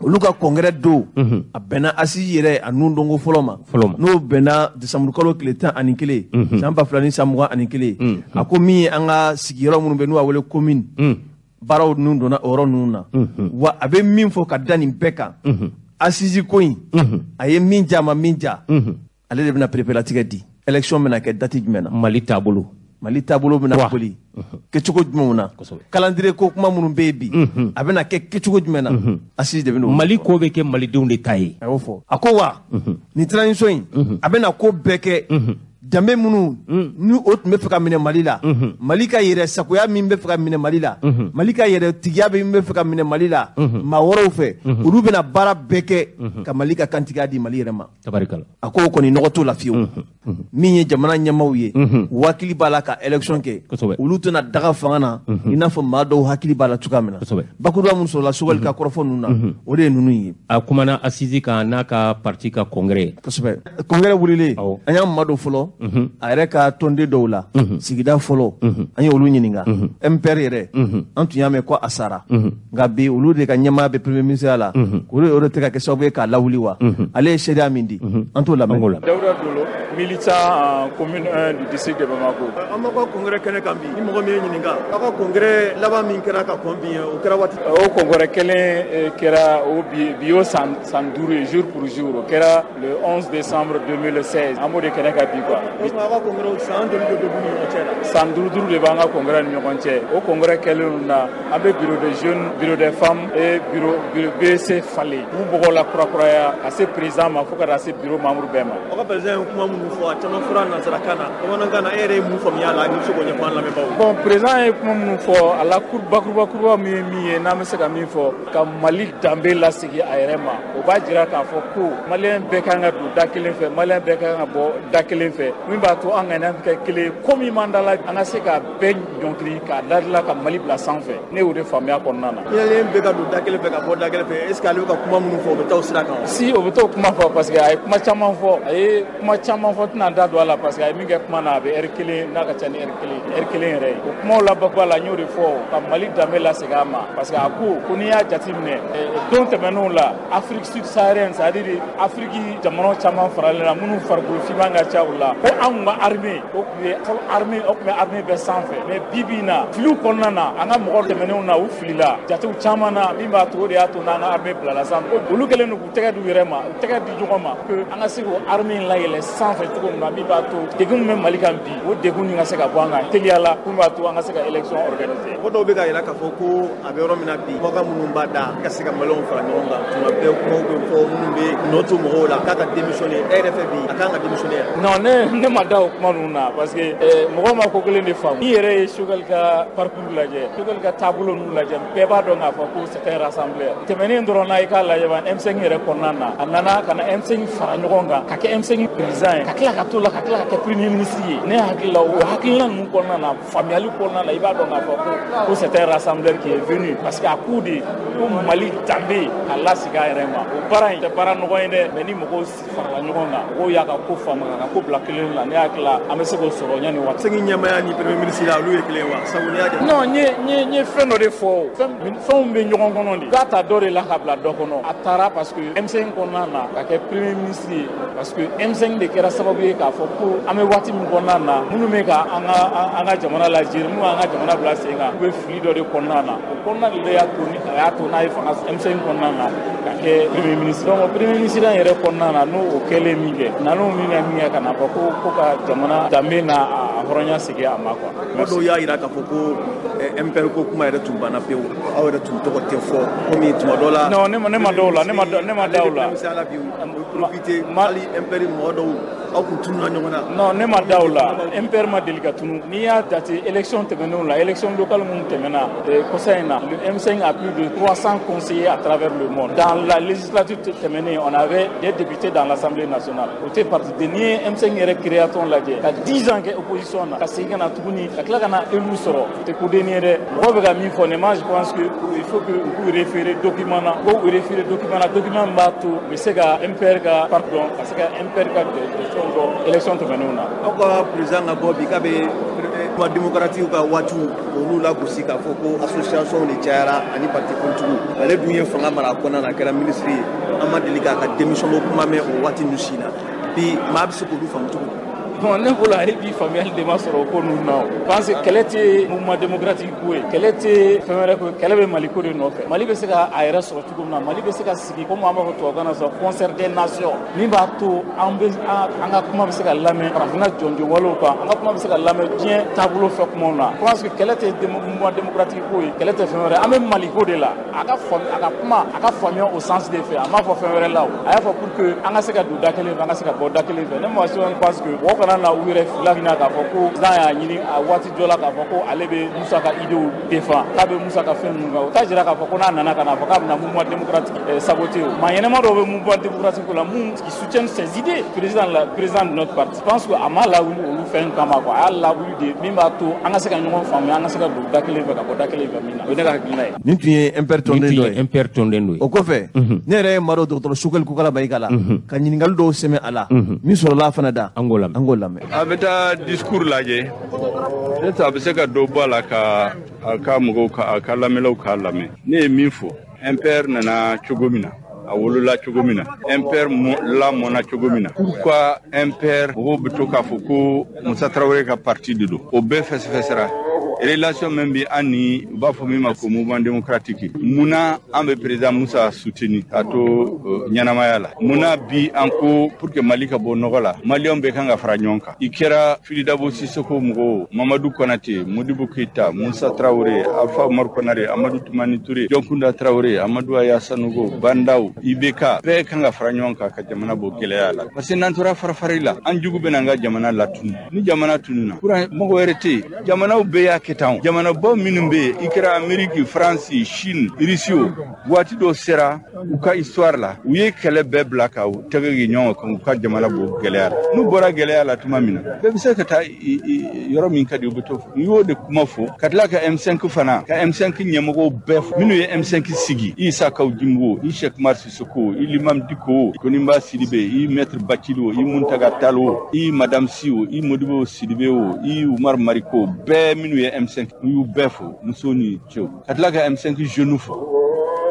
olu ka congrès don a bɛnna assise yɛrɛ a nun donko fɔlɔ ma, n'o bɛnna décembre kalo tile 11 san 2021. A ko min ye an ka sigiyɔrɔ minnu bɛ n'u b'a wele commune, baaraw ninnu donna o yɔrɔ ninnu na. Wa a bɛ min fɔ ka da nin bɛɛ kan, assise ko in, a ye min ja, a ma min ja, ale de bɛna perepelatigɛ di. Élection bɛna kɛ date jumɛn na, Mali taabolo, Mali taabolo bɛna boli kɛcogo jumɛnw na, calendrier ko kuma minnu bɛ yen bi, a bɛna kɛ kɛcogo jumɛn na, assise de bɛ n'o. Mali ko bɛ kɛ malidenw de ta ye. A y'o fɔ. A ko wa nin transition in, a bɛna ko bɛɛ kɛ, danbe minnu ni o tun bɛ fɛ ka minɛ Mali la, Mali ka yɛrɛ sagoya min bɛ fɛ ka minɛ Mali la, Mali ka yɛrɛ tigiya min bɛ fɛ ka minɛ Mali la maa wɛrɛw fɛ, olu bɛna baara bɛɛ kɛ ka Mali ka kantigiya di Mali yɛrɛ ma. A ko o kɔni nɔgɔ t'o la fiyewu. Min ye jamana ɲɛmaaw ye, u hakili b'a la ka élection kɛ, olu tɛna daga fanga na i n'a fɔ maa dɔw hakili b'a la cogoya min na. Bakuruba min sɔrɔla Choguel ka kɔrɔfɔ ninnu na, o de ye ninnu ye. A kumana assise kan n'a ka parti ka congrès. Kosɛbɛ. Congrès wulilen, an y'an madon fɔlɔ a yɛrɛ ka tɔnden dɔw la, sigida fɔlɔ, an ye olu ɲininka. MPR yɛrɛ, an tun y'a mɛn ko a sara, nka bi olu de ka ɲɛmaaya bɛ premier ministre la, olu de tɛ ka kɛ sababu ye k'a lawuli wa. Ale ye seereya min di, an t'o lamɛn. Dawuda Dolo, militant en commune 1 du district de Bamako. An b'aw ka congrès kɛnɛ kan bi, ni mɔgɔ min ye ɲininka, aw ka congrès laban min kɛra ka kɔn bi, o kɛra waati? O congrès kelen kɛra o bi o san 5 ye jour pour jour, o kɛra le 11 décembre 2016. An b'o de kɛnɛ kan bi quoi. Aw ka congrès san joli de b'u ni ɲɔgɔn cɛ la? San 5 de b'an ka congrès ni ɲɔgɔn cɛ. O congrès kɛlen na, an bɛ bureau des jeunes, bureau des femmes et bureau BC falen. K'u bɔgɔ la kurakuraya ka se président ma fo ka taa se bureau membre bɛɛ ma. Aw ka président ye kuma minnu minnu fɔ, a caman fɔra nansarakan na, bamanankan na, e yɛrɛ ye mun faamuya a la, n'i bɛ se k'o ɲɛfɔ an lamɛnbaaw? Bon, président ye kuma minnu fɔ a la, bakuruba min ye min ye, n'an bɛ se ka min fɔ, ka Mali danbe lasegin a yɛrɛ ma, o b'a jira k'a fɔ ko maliyɛn bɛɛ kan ka don da kelen fɛ, maliyɛn bɛɛ kan ka bɔ da kelen fɛ, min b'a to an ŋaniya bɛ kɛ kelen ye. Ko min m'an da la, an ka se ka bɛɛ ɲɔngiri k'a dadila ka Mali bila sanfɛ. Ne y'o de faamuya kɔnɔna na. Maliyɛn bɛɛ ka don da kelen fɛ ka bɔ da kelen fɛ, est ce que ale bɛ ka kuma minnu fɔ, o bɛ taa o sira kan wa? Si, o bɛ t'o kuma fɔ, parce que a ye kuma caman fɔ, a ye kuma caman fɔ, tɛna da don a la, parce que a ye min kɛ kuma na, a bɛ heure kelen n'a ka ca ni heure kelen yɛrɛ ye. O kumaw la bakuruba la, n y'o de fɔ, ka Mali danbe lasegin a ma, parce que a ko n'i y'a jateminɛ don tɛmɛnenw la, Afrique subsaharienne, c'est à dire Afrique jamanaw caman faralen na, minnu farikolo finman ka ca u la, ko anw ka armée, o tun ye fɔlɔ armée, o tun bɛ armée bɛɛ sanfɛ, mais bi bi in na, filiw kɔnɔna na, an ka mɔgɔ tɛmɛnenw na, u filila jatew caman na, min b'a to, o de y'a to n'an ka armée bilala sanfɛ. Olu kɛlen don k'u tɛgɛ d'u yɛrɛ ma, u tɛgɛ di ɲɔgɔn ma, que an ka se k'o armée in layɛlɛ sanfɛ cogo min na, min b'a to degun min bɛ Mali kan bi, o degun nin ka se ka bɔ an kan teliya la, min b'a to an ka se ka élection organiser. Mɔgɔ dɔw bɛ ka yira k'a fɔ ko a bɛ yɔrɔ min na bi, kumakan minnu b'a da ka se ka maliyɛnw fara ɲɔgɔn kan, tuma bɛɛ kumaw bɛ fɔ minnu bɛ nɔ to mɔgɔw la k'a ka démissionner, e yɛrɛ fɛ bi a kan ka démissionner? Non, ne ma da o kuma ninnu na, parce que mɔgɔw ma ko kelen de faamu. N'i yɛrɛ ye Choguel ka parcours lajɛ, Choguel ka taabolo ninnu lajɛ, bɛɛ b'a dɔn k'a fɔ ko c'est un rassembleur. Tɛmɛnen dɔrɔn na, i k'a lajɛ M5 yɛrɛ kɔnɔna na, a nana ka na M5 fara ɲɔgɔn kan, ka kɛ M5 président ye, ka tila ka t'o la, ka tila ka kɛ premier ministre ye. Ne hakili la, o hakilina ninnu kɔnɔna na, faamuyali kɔnɔna na, i b'a dɔn k'a fɔ ko c'est un rassembleur qui est venu, parce que a ko de ko Mali danbe ka lasegin a yɛrɛ ma. O baara in tɛ baara nɔgɔ ye dɛ, mais ni mɔgɔw farala ɲɔgɔn kan, mɔgɔw y'a ka ko faamu, ka ko bila kelen la, ne hakili la, an bɛ se k'o sɔrɔ yanni waati. Segi ɲɛmaaya ni premier ministre la, olu ye kelen wa? Sabu n'i y'a jate. Non, n ye fɛn dɔ de fɔ, fɛnw bɛ ɲɔgɔn kɔnɔ de. I b'a ta dɔ de la ka bila dɔ kɔnɔ. A taara parce que M5 kɔnɔna na ka kɛ premier ministre ye, parce que M5 de kɛra sababu ye k'a fɔ ko an bɛ waati min kɔnɔna na, minnu bɛ ka an ka jamana lajɛ, minnu b'an ka jamana bila sen kan, u bɛ fili dɔ de kɔnɔna na. O kɔnɔna de y'a to ni a y'a to n'a ye fanga M5 kɔnɔna na ka kɛ premier ministre. Donc premier ministre yɛrɛ kɔnɔna na, n'o o kɛlen min kɛ, nan'o min kɛ min kɛ ka na fɔ ko ka jamana danbe n'a a hɔrɔnya segin a ma quoi. Mɔgɔ dɔw y'a jira k'a fɔ ko MPR ko kuma yɛrɛ tun banna pewu, aw yɛrɛ tun tɔgɔ tɛ fɔ komi tuma dɔ la. Non, ne ma dɔw la, ne ma da o la. Misali la bi, u profiter hali MPR mɔgɔ dɔw, aw kun tununa ɲɔgɔn na. Non, ne ma da o la. MPR ma deli ka tunu. N'i y'a jate élection tɛmɛnenw la, élection locale minnu tɛmɛna kɔsa in na, le M5 a plus de 300 conseillers à travers le monde. Dans la législature tɛmɛnen, on avait des députés dans l'Assemblée nationale. O tɛ parti de. N'i ye M5 yɛrɛ créateur lajɛ, ka 10 ans kɛ opposition na, ka segin ka na tuguni, ka tila ka na élu sɔrɔ, o tɛ kodenni ye dɛ. Mɔgɔw bɛ ka min fɔ nin, moi je pense que il faut que u k'u référer document na, u k'u référer document na, document min b'a to u bɛ se ka MPR ka parti dɔn, ka se ka MPR ka jɔyɔrɔ dɔn élection tɛmɛnenw na. Aw ka président ka bɔ bi k'a bɛ kuma démocratique ka waatiw olu lagosi, k'a fɔ ko association de cayara ani parti politique. Ale dun ye fanga mara a kɔnɔna na, a kɛra ministre ye, an ma deli k'a ka démission ko kuma mɛn o waati ninnu si la. Bi maa bɛ se k'olu faamu cogo di? Bon, ne bolo, ale bi faamuyali de ma sɔrɔ o ko ninnu na. O parce que kɛlɛ tɛ mouvement démocratique ko ye, kɛlɛ tɛ fɛn wɛrɛ ko ye, kɛlɛ bɛ Mali ko de nɔfɛ. Mali bɛ se ka a yɛrɛ sɔrɔ cogo min na, Mali bɛ se ka sigi komi an b'a fɔ tubabukan na sisan, concert des nations, min b'a to an bɛ an ka kuma bɛ se ka lamɛn farafinna jɔnjɔn walew kan, an ka kuma bɛ se ka lamɛn diɲɛ taabolo fɛ kumaw na. Parce que kɛlɛ tɛ mouvement démocratique ko ye, kɛlɛ tɛ fɛn wɛrɛ, an bɛ Mali ko de la. A ka faamu, a ka kuma, a ka faamuya o sens de fɛ. A m'a fɔ fɛn wɛrɛ la o, a y'a fɔ pour que an ka se ka don da kelen fɛ, an ka se ka bɔ da kelen fɛ. Ne ma pense que mɔgɔ kana na u yɛrɛ fila min na k'a fɔ ko président y'a ɲini a waati dɔ la k'a fɔ ko ale bɛ Musa ka idéew défend, k'a bɛ Musa ka fɛn ninnu kan. O t'a jira k'a fɔ ko n'a nana ka na fɔ k'a bɛna mouvement démocratique saboter. O maa ɲɛnɛma dɔw bɛ mouvement démocratique la mun qui soutiennent ses idées, président la, président de notre parti. Je pense que a ma lawuli olu fɛn kama quoi, a y'a lawuli de min b'a to an ka se ka ɲɔgɔn faamuya, an ka se ka don da kelen fɛ ka bɔ da kelen fɛ min na. O ye ne ka hakilina ye. Nin tun ye MPR tɔnden dɔ ye. MPR tɔnden dɔ ye. O kɔfɛ, ne yɛrɛ ye maa dɔ dɔgɔtɔrɔ Choguel Kokalla Maïga la, ka ɲininkali dɔw sɛmɛ a la, min sɔrɔla a fana da. An k'o lamɛn. An k'o lamɛn. A bɛ taa discours lajɛ, ne a bɛ se ka dɔ bɔ a la ka a ka mɔgɔw ka a ka lamɛnlaw k'a lamɛn. Ne ye min fɔ, MPR nana cogo min na, a wolola cogo min na, MPR lamɔna cogo min na, pourquoi MPR mɔgɔw bɛ to k'a fɔ ko Musa Tarawele ka parti de don, o bɛɛ fɛsɛfɛsɛra. Relation min bɛ an ni u b'a fɔ min ma ko mouvement démocratique, munna an bɛ président Musa soutenir k'a to ɲɛnamaya la? Munna bi an ko pour que Mali ka bɔ nɔgɔ la, maliyɛnw bɛɛ kan ka fara ɲɔgɔn kan? I kɛra Fily Dabo Sissoko mɔgɔw, Mamadu Konate, Modibo Keita, Musa Traoré, Alpha Umar Konare, Amadu Tumani Ture, Dioncounda Traoré, Amadu Aya Sanogo, Bah N'Daw, IBK, bɛɛ kan ka fara ɲɔgɔn kan ka jamana bɔ gɛlɛya la, parce que n'an tora farafari la, an jugu bɛna an ka jamana latunu. Ni jamana tununa, kuran mɔgɔ wɛrɛ tɛ yen. Jamanaw bɛɛ y'a kɛ tan. Jamanabaw minnu bɛ yen, i kɛra Amérique, France, Chine, Russie, o waati dɔ sera u ka histoire la, u ye kɛlɛ bɛɛ bila ka u tɛgɛ kɛ ɲɔgɔn kan, u ka jamana bɔ gɛlɛya la. N'u bɔra gɛlɛya la tuma min na, bɛɛ bɛ se ka taa yɔrɔ min ka di, u bɛ to. U y'o de kuma fɔ ka tila ka M5 fana, ka M5 ɲɛmɔgɔw bɛɛ fo minnu ye M5 sigi, i Issa Kaou Djim, i Cheikh Umar Sissoko, i l'imam Dicko, Konimba Sidibe, i maître Bathily o, i Mountaga Tall o, i madame Sy o, i Modibo Sidibe o, i Oumar Mariko, bɛɛ minnu ye M5, u y'u bɛɛ fo, muso ni cɛw, ka tila ka M5 jeunes fo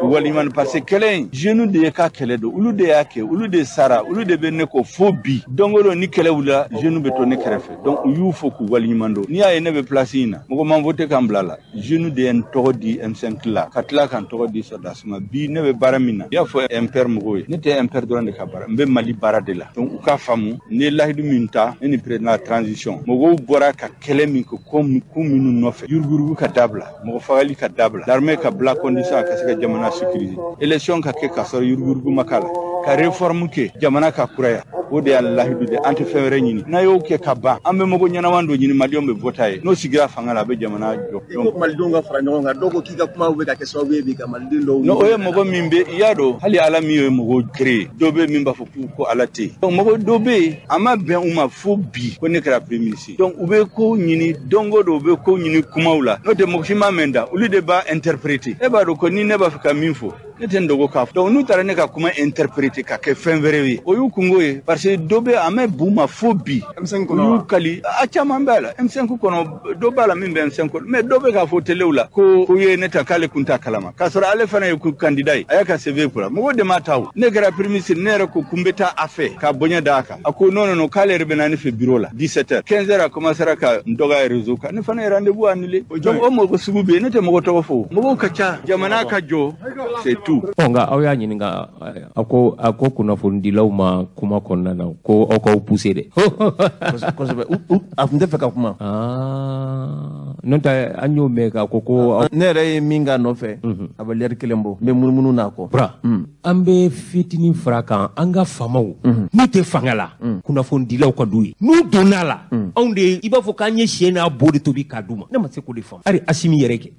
waliman, parce que kɛlɛ in, jeunes de ye ka kɛlɛ don, olu de y'a kɛ, olu de sara, olu de bɛ ne kɔ fo bi. Don o don ni kɛlɛ wulila, jeunes bɛ to ne kɛrɛfɛ. Donc u y'u fo k'u waliɲuman dɔn. N'i y'a ye ne bɛ place in na, mɔgɔ man voté k'an bila la, jeunes de ye n tɔgɔ di M5 la, ka tila ka n tɔgɔ di sɔrɔdasi ma. Bi ne bɛ baara min na, i y'a fɔ MPR mɔgɔw ye, ne tɛ MPR dɔrɔn de ka baara, n bɛ Mali baara de la. Donc u k'a faamu, ne ye lahidu min ta, ne ni président la transition, mɔgɔw bɔra ka kɛlɛ min kɛ, ko minnu nɔfɛ, yuruguyurugu ka dabila, mɔgɔ fagali ka dabila, l'armée ka bila condition a ka se ka jamana sécuriser, élection ka kɛ k'a sɔrɔ yuruguyurugu ma k'a la, ka réforme kɛ, jamana ka kuraya, o de y'an lahidu de. An tɛ fɛn wɛrɛ ɲini. N'a y'o kɛ ka ban, an bɛ mɔgɔ ɲɛnama dɔ ɲini, maliyɛnw bɛ voter a ye, n'o sigira fanga la, a bɛ jamana jɔ. I ko malidenw ka fara ɲɔgɔn kan, dɔw ko k'i ka kuma bɛ ka kɛ sababu ye bi ka maliden dɔw. Non, o ye mɔgɔ min bɛ, i y'a dɔn, hali Ala min ye mɔgɔw créé, dɔ bɛ min b'a fɔ ko Ala tɛ yen. Donc mɔgɔ dɔ bɛ yen, a ma bɛn u ma fo bi ko ne kɛra premier ministre. Donc u bɛ ko ɲini don o don, u bɛ ko ɲini kumaw la, n'o tɛ mɔgɔ si ma mɛn da, olu de b'a interpréter. E b'a dɔn ko ni ne b'a fɛ ka min fɔ, ne tɛ n dogo k'a fɔ. Donc n'u taara ne ka kuma interpréter ka kɛ fɛn wɛrɛ ye, o y'u kungo ye, parce que dɔ bɛ a mɛn b'u ma fo bi. M5 U kɔnɔ. Y'u kali a caman b'a la M5 kɔnɔ, dɔ b'a la min bɛ M5 kɔnɔ, mais dɔ bɛ k'a fɔ telew la ko ye ne ta, k'ale kun t'a kalama, k'a sɔrɔ ale fana ye ko candidat ye, a y'a ka CV kura, mɔgɔw de m'a ta. O ne kɛra premier ministre, ne yɛrɛ ko kun bɛ taa a fɛ ka bonya d'a kan, a ko non non non, k'ale yɛrɛ bɛ na ne fɛ bureau la 17 heures, 15 heures, a commencera ka n dɔgɔya réseau kan, ne fana ye rendez-vous annulé. Donc o mɔgɔ sugu bɛ yen, ne tɛ mɔgɔ tɔgɔ fɔ, mɔgɔw ka ca, jamana ka jɔ, c'est tout. Ɔ, nka aw y'a ɲininka, a ko kunnafonidilaw ma kuma kɔnɔna na ko aw k'aw pousser dɛ. Kosɛbɛ, a tun tɛ fɛ ka kuma. Ah, n'o tɛ an y'o mɛn k'a ko aw Ne yɛrɛ ye min k'a nɔfɛ, a bɛ lɛri kelen bɔ, n bɛ munumunu n'a kɔ. Bura, an bɛ fitinin fara kan. An ka faamaw n'u tɛ fanga la, kunnafonidilaw ka d'u ye. N'u donna la, anw de i b'a fɔ k'an ye sɛ n'a bo de tobi k'a d'u ma. Ne ma se k'o de faamu hali Asimi yɛrɛ kɛ.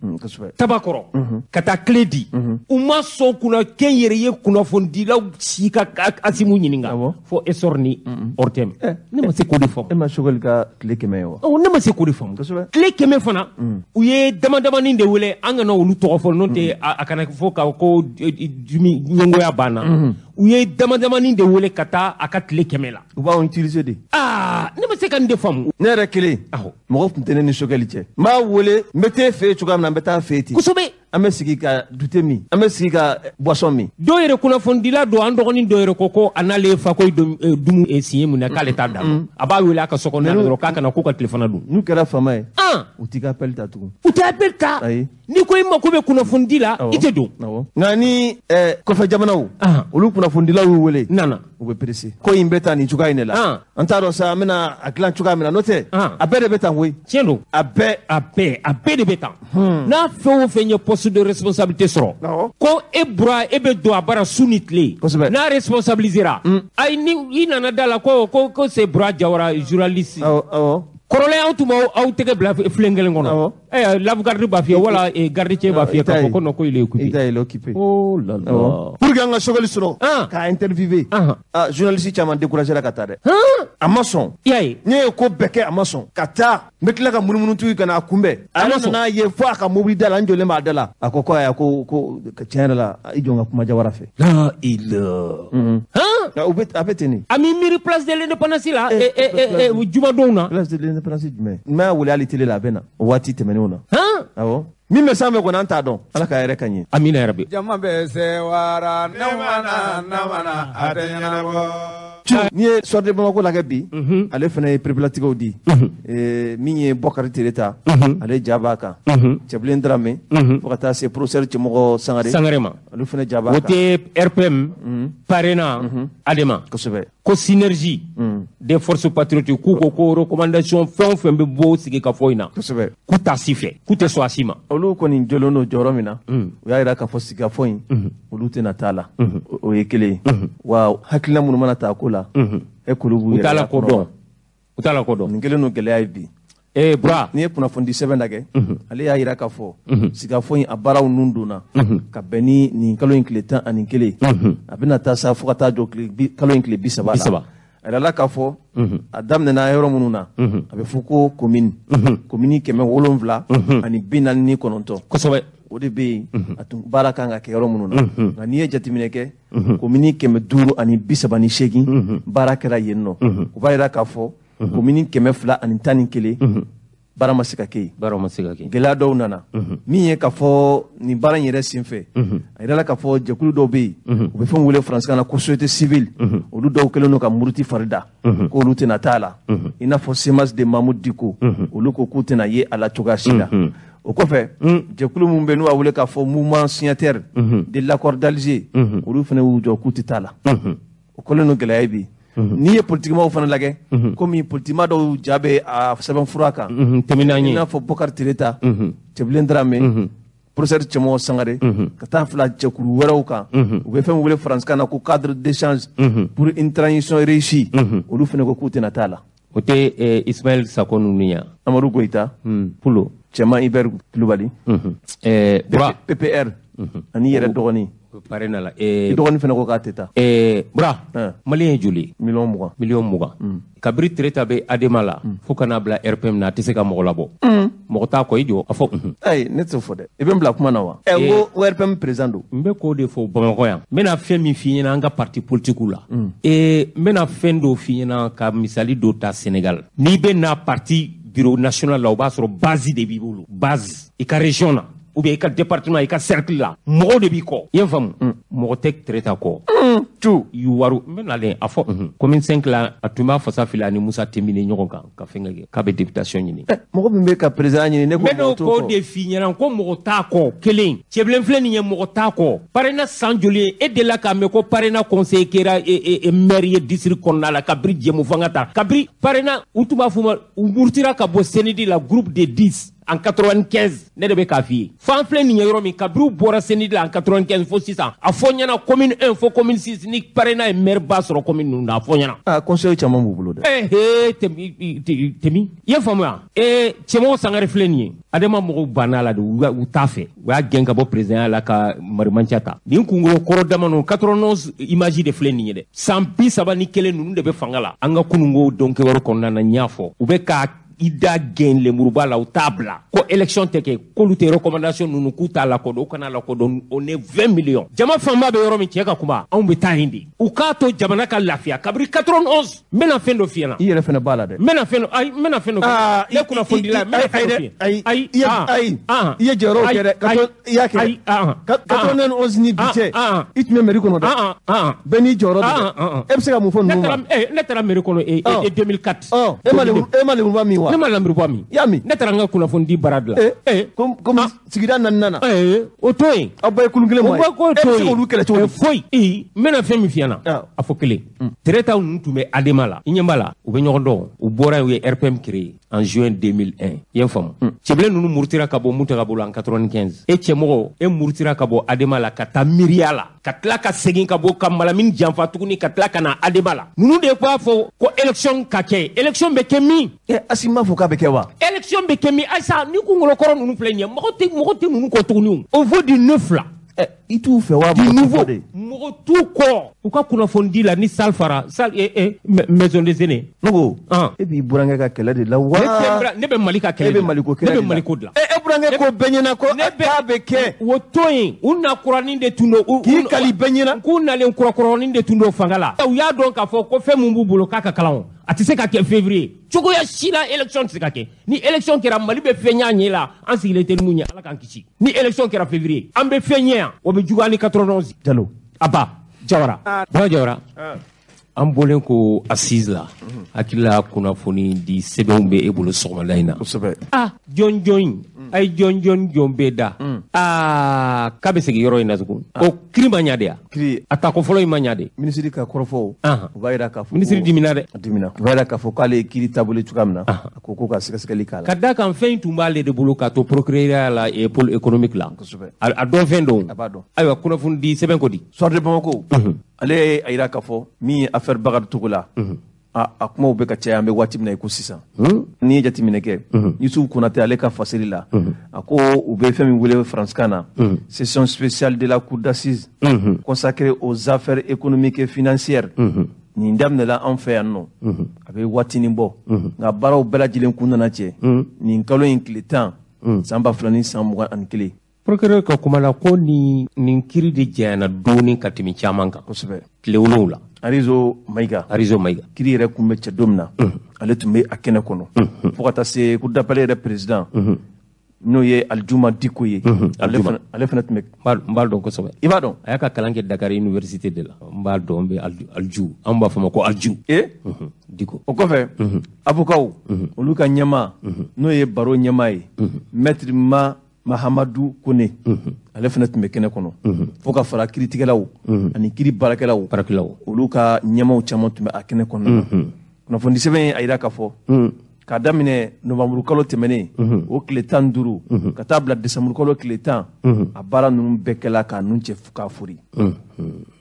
Tabakɔrɔ ka taa tile di, u ma sɔn kunna kɛ yɛrɛ ye kunnafonidilaw si ka Asimu ɲininka fo Essor ni ORTM. Ne ma se k'o de faamu. E ma Choguel ka tile 100 ye wa? Ɔ, ne ma se k'o de faamu. Tile 100 fana, u ye dama damani de wele, an kana olu tɔgɔ fɔ, n'o tɛ a kana fɔ k'a ko dimi ɲɛngoya banna. U ye dama damani de wele ka taa a ka tile 100 la. U b'anw utiliser de. Aa, ne ma se ka nin de faamu. Ne yɛrɛ kelen, mɔgɔ tun tɛ ne ni Choguel cɛ. N b'a wele, n bɛ t'e fɛ yen cogoya min na, n bɛ taa fɛ yen ten. An bɛ sigi ka dute min, an bɛ sigi ka boisson min. Dɔw yɛrɛ kunnafonidila don, an dɔgɔnin dɔw yɛrɛ ko a n'ale fa ko dumu siɲɛ mun na, k'ale t'a da, a b'a wele a ka so kɔnɔ dɔrɔn k'a kana k'u ka tilefana dun. N'u kɛra faama ye, u t'i ka appel ta tugun. U tɛ appel ta. Ayi. N'i ko i mako bɛ kunnafonidi la, i tɛ don. Nka ni kɔfɛ jamanaw, olu kunnafonidilaw y'u wele, nana, u bɛ pressé. Ko in bɛ taa nin cogoya in de la, an t'a dɔn sa an bɛna a dilan cogoya min na, n'o tɛ a bɛɛ de bɛ tan koyi. Tiɲɛ don. A bɛɛ. A bɛɛ, a bɛɛ de bɛ tan. N'a fɛn o fɛn ye poste de responsabilité sɔrɔ, ko e bɔra, e bɛ don a bara su ni tile. N'a responsabilisera, ayi, ni i nana da la ko c'est Bura Jawara journaliste. Kɔrɔlen anw tun b'aw aw tɛgɛ bila filen kelen kɔnɔ. Lave garde b'a f'i ye wala garde cɛ b'a f'i ye k'a fɔ ko non, ko il est occupé. I ta, il est occupé. Oh là là. Pour que an ka Choguel sɔrɔ k'a interviewer, ah, journaliste caman découragé la ka taa dɛ. A ma sɔn. I y'a ye. Ne ye ko bɛɛ kɛ, a ma sɔn ka taa. N bɛ tila ka munumunu tugun ka na a kunbɛn. A ma sɔn. Nana ye fo a ka mobili da la, n jɔlen b'a da la. A ko ayi, ko tiɲɛ yɛrɛ la, i jɔ n ka kuma Jawara fɛ. La ilaha. U bɛ a bɛ ten de. A m'i miiri place de l'indépendance la jumadonw na. Place de l'indépendance jumɛn? N m'a wele hali télé la, a bɛ na o waati tɛmɛnenw na. Awɔ. Min bɛ sanfɛ kɔni, an t'a dɔn. Ala ka hɛrɛ ka ɲɛ. Amina yarabi. Jama bɛ se wara, ne mana na mana, a tɛ ɲɛnabɔ. N'i ye Soir de Bamako lajɛ bi, ale fana ye perepelatigɛw di. Min ye Bɔkari Tereta, ale ja b'a kan. Cɛbilen Darame, fo ka taa se professeur Cɛmɔgɔ Sangare ma, olu fana ja b'a kan. O tɛ RPM, PARENA, ADEMA. Kosɛbɛ. Ko synergie des forces patriotiques, k'u ko ko recommandation fɛn o fɛn bɛ bɔ sigi ka fɔ in na. Kosɛbɛ. K'u t'a si fɛ, k'u tɛ sɔn a si ma. Olu kɔni jɔlen don jɔyɔrɔ min na, u y'a jira k'a fɔ sigikafɔ in, olu tɛna taa la. O ye kelen ye. Wa hakilina minnu mana ta a ko la, e k'olu b'u yɛrɛ la kodɔn. U t'a la kodɔn. Nin kɛlen don gɛlɛya ye bi. Bura. N'i ye kunnafonidi sɛbɛn lajɛ, ale y'a jira k'a fɔ sigikafɔ in a baaraw nun donna ka bɛn ni nin kalo in tile 11, a bɛna taa sa fo ka taa jɔ kalo in tile 30 la. A yirala k'a fɔ a daminɛna yɔrɔ minnu na, a bɛ fɔ ko commune 749. Kosɛbɛ. O de bɛ yen, a tun baara kan ka kɛ yɔrɔ minnu na. Nka n'i ye jateminɛ kɛ, commune 538 baara kɛra yen nɔ. O b'a jira k'a fɔ commune 211 baara ma se ka kɛ yen. Baara ma se ka kɛ. Gɛlɛya dɔw nana. Min ye k'a fɔ nin baara in yɛrɛ senfɛ, a yirala k'a fɔ jɛkulu dɔw bɛ yen, u bɛ fɛn wele faransikan na ko société civile, olu dɔw kɛlen don ka muruti fari da, k'olu tɛna taa la. I n'a fɔ CMAS de Mahmoud Dicko, olu ko k'u tɛna ye a la cogoya si la. O kɔfɛ, jɛkulu min bɛ n'u b'a wele k'a fɔ mouvement signataire de l'accord d'Alger, olu fana y'u jɔ k'u tɛ taa la. O kɛlen don gɛlɛya ye bi. N'i ye politikimaw fana lajɛ, komi politikima dɔw ja bɛ a sɛbɛnfura kan, i n'a fɔ Bɔkari Tereta, Cɛbilen Darame, professeur Cɛmɔgɔ Sangare, ka taa fila jɛkulu wɛrɛw kan, u bɛ fɛn wele faransikan na ko cadre d'échange pour une transition réussie, olu fana ko k'u tɛna taa la. O tɛ Ismaël Sako ninnu ye. Amadu Goyita, Pulo, Cɛman Hubert Kulubali, Bura, PPR, ani yɛrɛ dɔgɔnin. PARENA la. I dɔgɔnin fana ko k'a tɛ taa. Bura, Maliyɛn ye joli ye? 20 millions. 20 millions. Kabiri Tereta bɛ ADEMA la, fo ka n'a bila RPM na, a tɛ se ka mɔgɔ labɔ. Mɔgɔ t'a kɔ, i jɔ a fɔ. Ayi, ne t'o fɔ dɛ. I bɛ n bila kuma na wa? N ko RPM président don. N bɛ k'o de fɔ Bamakɔ yan. N bɛna fɛn min f'i ɲɛna an ka parti politique la. N bɛna fɛn dɔ f'i ɲɛna ka misali dɔ ta Sénégal. N'i bɛ na parti bureau national la, o b'a sɔrɔ base de b'i bolo. Base i ka région na, ou bien i ka département, i ka cercle la, mɔgɔw de b'i kɔ. I ye n faamu? Mɔgɔ tɛ Tereta kɔ. Tu yuwaru n bɛ nalen a fɔ commune 5 la, a tun b'a fasa fili ani Musa Tembine ɲɔgɔn kan ka fɛn kɛ k'a bɛ députation ɲini. Mɔgɔ min bɛ ka président ɲini, ne ko mɔgɔ t'o kɔ. N bɛ n'o de f'i ɲɛna ko mɔgɔ t'a kɔ. Kelen, Cɛbilen filɛ nin ye, mɔgɔ t'a kɔ. PARENA san joli ye, e delila k'a mɛn ko PARENA conseiller kɛra maire ye district kɔnɔna la kabiri Jɛmu fanga ta. Kabiri PARENA, u tun b'a fɔ ma, u murutira ka bɔ CND la groupe de 10 en 95. Ne de bɛ k'a f'i ye. Fan filɛ nin ye yɔrɔ min, kabiri u bɔra CND la en 95 fo sisan, a fɔ ɲɛna commune 1 fo commune 6 ni PARENA ye maire ba sɔrɔ commune ninnu na, a fɔ ɲɛna. Ah, conseil caman b'u bolo dɛ. Temi, i ye faamuya? Cɛmɔgɔ Sangare filɛ nin ye, ADEMA mɔgɔw banna la de, u t'a fɛ, u y'a gɛn ka bɔ président la ka marimanca ta. Nin kunkolo kɔrɔ dama ninnu, 91 image de filɛ nin ye dɛ. San 31 ninnu de bɛ fanga la. An ka kununko dɔnkɛwari kɔnɔna na, n y'a fɔ, u bɛ ka i da gɛn lemuruba la, u t'a bila ko élection tɛ kɛ, k'olu tɛ recommandation ninnu, k'u t'a lakodɔn, u kana lakodɔn. On est 20 millions, jama fanba bɛ yɔrɔ min, cɛ ka kuma, anw bɛ taa yen de. U k'a to jamana ka lafiya. Kabiri 91, n bɛna fɛn dɔ f'i ɲɛna. I yɛrɛ fana b'a la dɛ. N bɛna fɛn dɔ, ayi, n bɛna fɛn dɔ. Ne kunnafonidila, n bɛna fɛn dɔ f'i ye. Ayi, ayi, i ye jɔyɔrɔw kɛ dɛ. I y'a kɛ. 91 ni bi cɛ, i tun bɛ mairie kɔnɔ dɛ. Bɛɛ n'i jɔyɔrɔ don dɛ. E bɛ se ka mun fɔ ninnu ma? Ne taara mairie kɔnɔ 2004. E ma lemuruba min wa? Ne ma lemuruba min. I y'a min? Ne taara n ka kunnafonidi baara dilan. Komi sigida naaninan na. O to yen. Aw bɛɛ ye kulu kelen mɔgɔ ye. O ko to yen. E bɛ se k'olu kɛlɛ cogo di? Foyi. N bɛna fɛn min f'i ɲɛna. A fɔ kelen. Tereta ninnu tun bɛ ADEMA la. I ɲɛ b'a la, u bɛ ɲɔgɔn dɔn. U bɔra yen, u ye RPM créé en juin 2001. I ye faamu? Cɛbilen ninnu murutira ka bɔ Mutaga bolo en 95. E cɛmɔgɔ, e murutira ka bɔ ADEMA la ka taa miiriya la, ka tila ka segin ka bɔ ka Malamine janfa tuguni, ka tila ka na ADEMA la. Ninnu de b'a fɔ ko élection ka kɛ. Élection bɛ kɛ min? Asimi m'a fɔ k'a bɛ kɛ wa? Élection bɛ kɛ min? Ayisa, ni kunkolo kɔrɔ ninnu filɛ nin ye, mɔgɔ tɛ ninnu kɔ tuguni. Au niveau du 9 la. I t'u fɛ wa? Du nouveau, mɔgɔ t'u kɔ. U ka kunnafonidi la ni salle fara, salle maison des aînés. Ne ko, e b'i burankɛ ka kɛlɛ de la wa? Ne bɛ Mali ka kɛlɛ de la. E bɛ Maliko kɛlɛ de la. Ne bɛ Maliko de la. E burankɛ ko bɛɛ ɲɛna ko k'a bɛ kɛ. O to yen, u na kuranin de tun don. K'i kali bɛɛ ɲɛna. K'u nalen kurakuranin de tun don fanga la. U y'a dɔn k'a fɔ ko fɛn mun b'u bolo k'a ka kalan o. A tɛ se ka kɛ février. Cogoya si la élection tɛ se ka kɛ. Ni élection kɛra, Mali bɛ fɛn ɲɛ ɲɛ la, an sigilen tɛ ni mun ye, Ala k'an kisi. Ni élection kɛra février, an bɛ fɛn ɲɛ yan, o bɛ juguya ni 91. Jalo. Aba Jawara. Baba Jawara. An bɔlen ko assise la, hakili la kunnafoni di sɛbɛnw bɛ e bolo sɔgɔmada in na. Kosɛbɛ. Ah, jɔn jɔn a ye jɔn jɔn jɔn bɛɛ da. Aa, k'a bɛ segin yɔrɔ in na tugun. O kiri ma ɲa de ya? Kiri. A tako fɔlɔ in ma ɲa de? Minisiri ka kɔrɔfɔw, u b'a jira k'a fɔ. Minisiri dimina dɛ. A dimina. U b'a jira k'a fɔ k'ale ye kiri taabolo cogoya min na, a ko ka sɛgɛsɛgɛli k'a la. Ka da kan fɛn in tun b'ale de bolo k'a to procureur la pôle économique la. Kosɛbɛ. A dɔn fɛn don. A b'a dɔn. Ayiwa, kunnafoni di sɛbɛn ko di? Soir de Bamako, ale ye a jira k'a fɔ min ye affaire Bakari Togola, a kumaw bɛ ka caya an bɛ waati min na i ko sisan. N'i ye jateminɛ kɛ, Yusufu Konate ale ka fasiri la, a ko u bɛ fɛn min wele faransikan na session spéciale de la cour d'assises consacrée aux affaires économiques et financières, nin daminɛla an fɛ yan nɔ a bɛ waatinin bɔ, nka baaraw bɛɛ lajɛlen kun nana cɛ nin kalo in tile 10 san 2021. Procureur ka kuma la ko nin kiri de janyana dɔɔnin ka tɛmɛ caman kan. Kosɛbɛ. Tile 7. Arizo Mayiga. Arizo Mayiga. Kiri yɛrɛ kun bɛ cɛ don min na, ale tun bɛ a kɛnɛ kɔnɔ. Fo ka taa se cour d'appel yɛrɛ président, n'o ye Aljuma Diko ye. Ale fana tun bɛ. N b'a dɔn kosɛbɛ. I b'a dɔn? A y'a ka kalan kɛ Dakar université de la. N b'a dɔn, n bɛ Alju, an b'a fɔ ma ko Alju. E? Diko. O kɔfɛ, avocat olu ka ɲɛmaa, n'o ye baro ɲɛmaa ye, maître Ma Mahamadu Kone, ale fana tun bɛ kɛnɛ kɔnɔ. Fo ka fara kiiritigɛlaw ani kiiri baarakɛlaw, olu ka ɲɛmaaw caman tun bɛ a kɛnɛ kɔnɔna na. Kunnafoni sɛbɛn ye a jira k'a fɔ k'a daminɛ novembre kalo tɛmɛnen o tile 15 ka taa bila décembre kalo tile 10, a baara ninnu bɛɛ kɛla k'a nun cɛ k'a fori.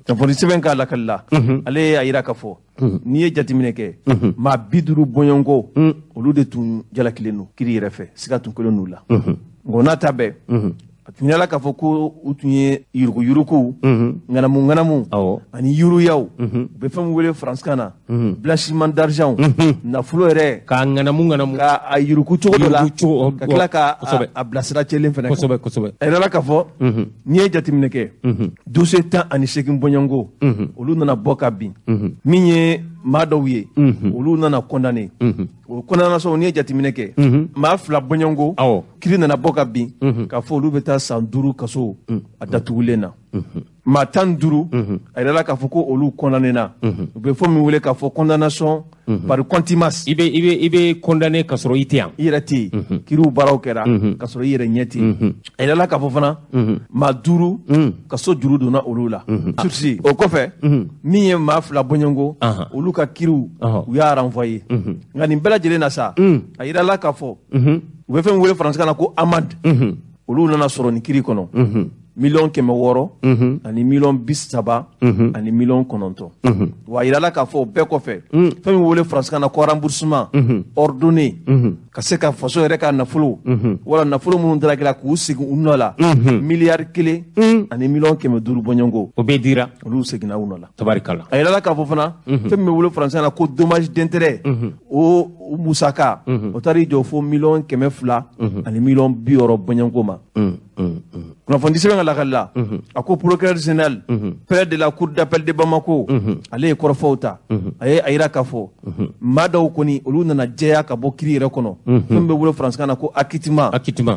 Kunnafoni sɛbɛn k'a lakali la, ale ye a jira k'a fɔ n'i ye jateminɛ kɛ, maa 50 bɔɲɔgɔnko olu de tun jalakilen don kiiri yɛrɛ fɛ, siga tun kɛlen don u la. Nka n'a ta bɛɛ, a tun yala k'a fɔ ko u tun ye yuruguyurugu, ŋanamu ŋanamu ani yuruyaw, u bɛ fɛn min wele faransikan na blanchiment d'argent, nafolo yɛrɛ k'a ŋanamu ŋanamu, k'a yurugu cogo dɔ la, ka tila k'a bilasira cɛlen fana. Kosɛbɛ kosɛbɛ. A yirala k'a fɔ n'i ye jateminɛ kɛ, dossier 18 bɔɲɔgɔnko olu nana bɔ ka bin, min ye maa dɔw ye olu nana condamné. O condamnation, n'i ye jateminɛ kɛ, maa 2 bɔɲɔgɔnko kiri nana bɔ ka bin k'a fɔ olu bɛ taa san 5 kaso a datugulen na. Maa 15, a yirala k'a fɔ ko olu condamné na, u bɛ fɔ min wele k'a fɔ condamnation par contumace. I bɛ condamné ka sɔrɔ i tɛ yan. I yɛrɛ tɛ yen. Kiriw baaraw kɛra ka sɔrɔ i yɛrɛ ɲɛ tɛ yen. A yirala k'a fɔ fana maa 5 kaso juru donna olu la. Sursis. O kɔfɛ, min ye maa 2 bɔɲɔgɔnko, olu ka kiriw u y'a renvoyé. Nka nin bɛɛ lajɛlen na sa, a yirala k'a fɔ u bɛ fɛn min wele faransikan na ko amende, olu nana sɔrɔ nin kiri kɔnɔ. 600 000 ani 30 000 ani 9 000. Wa a yirala k'a fɔ o bɛɛ kɔfɛ, fɛn min wele faransikan na ko remboursement ordonné, ka se ka faso yɛrɛ ka nafolo wala nafolo minnu dalakɛla k'u segin u nɔ la, 1 milliard ani 500 000 bɔɲɔgɔnko. O bɛɛ dira. Olu seginna u nɔ la. Tabarikala. A yirala k'a fɔ fana fɛn min bɛ wele faransikan na ko dommage d'intérêt, o musaka o taara i jɔ fo 200 000 ani 60 000 bɔɲɔgɔnko ma. Kunnafoni sɛbɛn ka lakali la, a ko procureur général près de la cour d'appel de Bamako, ale ye kɔrɔfɔw ta, a ye a yira k'a fɔ maa dɔw kɔni olu nana jɛya ka bɔ kiri yɛrɛ kɔnɔ, fɛn bɛ wele faransikan na ko acquittement,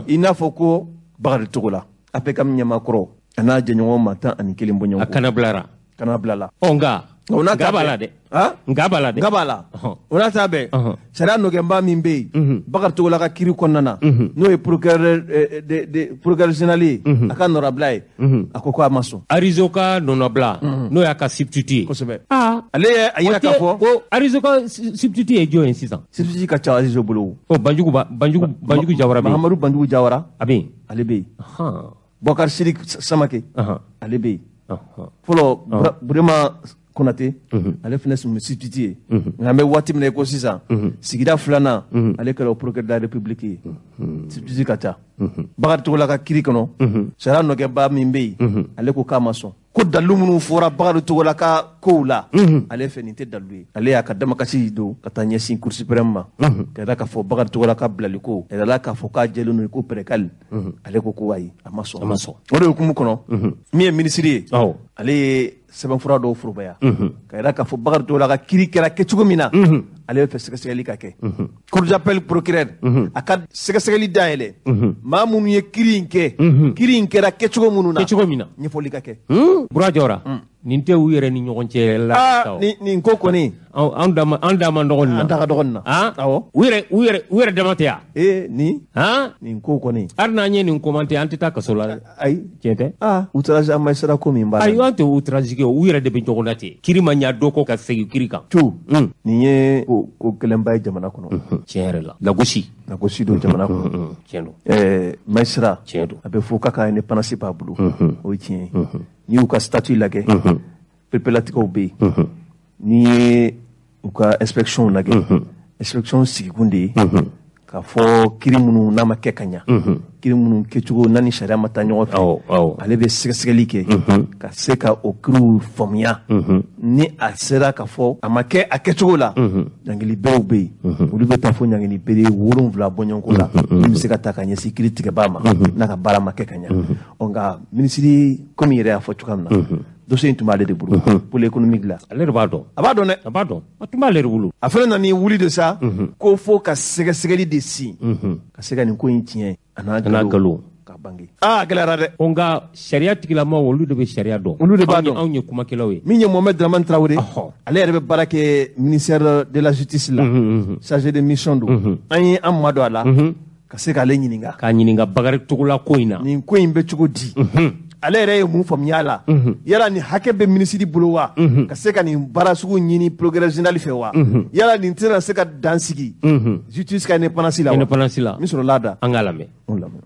i n'a fɔ ko Bakari Togola APCAM ɲɛmaakɔrɔ a n'a jɛɲɔgɔn maa 11 bɔɲɔgɔnko. A kana bilara. Kana bilala. Ɔ nka nka b'a la dɛ. Nka b'a la dɛ. Nka b'a la. O n'a ta bɛɛ, sariya nɔgɛnba min bɛ yen Bakari Togola ka kiri kɔnɔna na, n'o ye procureur général ye, a ka nɔrabila ye, a ko k'a ma sɔn. Arizo ka nɔnabila, n'o y'a ka substitut ye. Kosɛbɛ. Ale ye a yira k'a fɔ ko Arizo ka substitut ye jɔn ye sisan? Substitut ka ca Arizo bolo. Ɔ Banjugu Jawara bɛ yen. Mahamadu Banjugu Jawara. A bɛ yen. Ale bɛ yen. Bɔkari Sidiki Samake. Ale bɛ yen. Fɔlɔ Burema Konate, ale fana tun bɛ substitut ye, nka an bɛ waati min na i ko sisan, sigida 2nan ale kɛra o procureur de la République ye. Substitut ka ca. Bakari Togola ka kiri kɔnɔ, sariya nɔgɛba min bɛ yen, ale ko k'a ma sɔn. Ko dalilu minnu fɔra Bakari Togola ka kow la, ale fɛ nin tɛ dalilu ye. Ale y'a ka damakasi don ka taa ɲɛsin Cour suprême ma, ka da k'a fɔ Bakari Togola ka bilali ko, a yirala k'a fɔ k'a jɛlen don ko pɛrɛkali, ale ko ayi, a ma sɔn. A ma sɔn. O de hukumu kɔnɔ, min ye minisiri ye, ale ye sɛbɛnfura dɔw forobaya, ka yira k'a fɔ Bakari Togola ka kiri kɛra kɛcogo min na, Ale bɛ fɛ sɛgɛsɛgɛli ka kɛ. Cour d'appel procureur a ka sɛgɛsɛgɛli dayɛlɛ, maa minnu ye kiiri in kɛ, kiiri in kɛra kɛcogo minnu na, kɛcogo min na, ɲɛfɔli ka kɛ. Bura Jawara, nin tɛ u yɛrɛ ni ɲɔgɔn cɛ la. Nin ko kɔni, an da ma dɔgɔnin na. An da ka dɔgɔnin na. Awɔ. U yɛrɛ dama tɛ yan. Ee nin ko kɔni. Hali n'an ye nin commenter, an tɛ taa kaso la dɛ. Ayi. Tiɲɛ tɛ. Outrage à magistrat ko min b'a la. Ayi, an tɛ outrage kɛ, u yɛrɛ de bɛ ɲɔgɔn na ten. Kiiri ma ɲa dɔ kɔ ka segin kiiri kan. Tu. Nin ye ko gɛlɛnba ye jamana kɔnɔ. Tiɲɛ yɛrɛ la. Lagosi. Lagosi don jamana kɔnɔ. Tiɲɛ don. Magistrat. Tiɲɛ don. A bɛ fɔ k'a ka indépendance b'a bolo. O ye tiɲɛ ye. N'i y'u ka statut lajɛ, perepelatigɛw bɛ yen. N'i ye u ka inspection lajɛ, inspection sigikun de ye k'a fɔ kiiri minnu n'a ma kɛ ka ɲa, kiiri minnu kɛcogo n'a ni sariya ma taa ɲɔgɔn fɛ, ale bɛ sɛgɛsɛgɛli kɛ ka se ka o kiiriw faamuya. Ni a sera ka fɔ a ma kɛ a kɛcogo la, ɲangili berew bɛ yen, olu bɛ taa fo ɲangili bere 7 bɔɲɔgɔnko la, min bɛ se ka ta ka ɲɛsin kiiri tigɛbaa ma n'a ka baara ma kɛ ka ɲa. Ɔ nka minisiri, komi yɛrɛ y'a fɔ cogoya min na, dossier in tun b'ale de bolo, pôle économique la. Ale de b'a dɔn. A b'a dɔn dɛ. A b'a dɔn. A tun b'ale de bolo. A fana nana wuli de sa, ko fo ka sɛgɛsɛgɛli de sin, ka se ka nin ko in tiɲɛ a n'a nkalon ka bange. A gɛlɛyara dɛ. Ko nka sariya tigilamaw, olu de bɛ sariya dɔn. Olu de b'a dɔn. Anw ye kumakɛlaw ye. Min ye Mohamed Dramane Traoré, ale yɛrɛ bɛ baara kɛ ministère de la justice la, chargé de mission don. An ye an ma don a la ka se k'ale ɲininka. K'a ɲininka Bakari Togola ko in na. Nin ko in bɛ cogo di? Ale yɛrɛ ye mun faamuya la? Yala nin hakɛ bɛ minisiri bolo wa, ka se ka nin baara sugu ɲini procureur général fɛ wa? Yala nin tɛna se ka dan sigi justice ka indépendance la wa? Indépendance la. Min sɔrɔla da. An k'a lamɛn.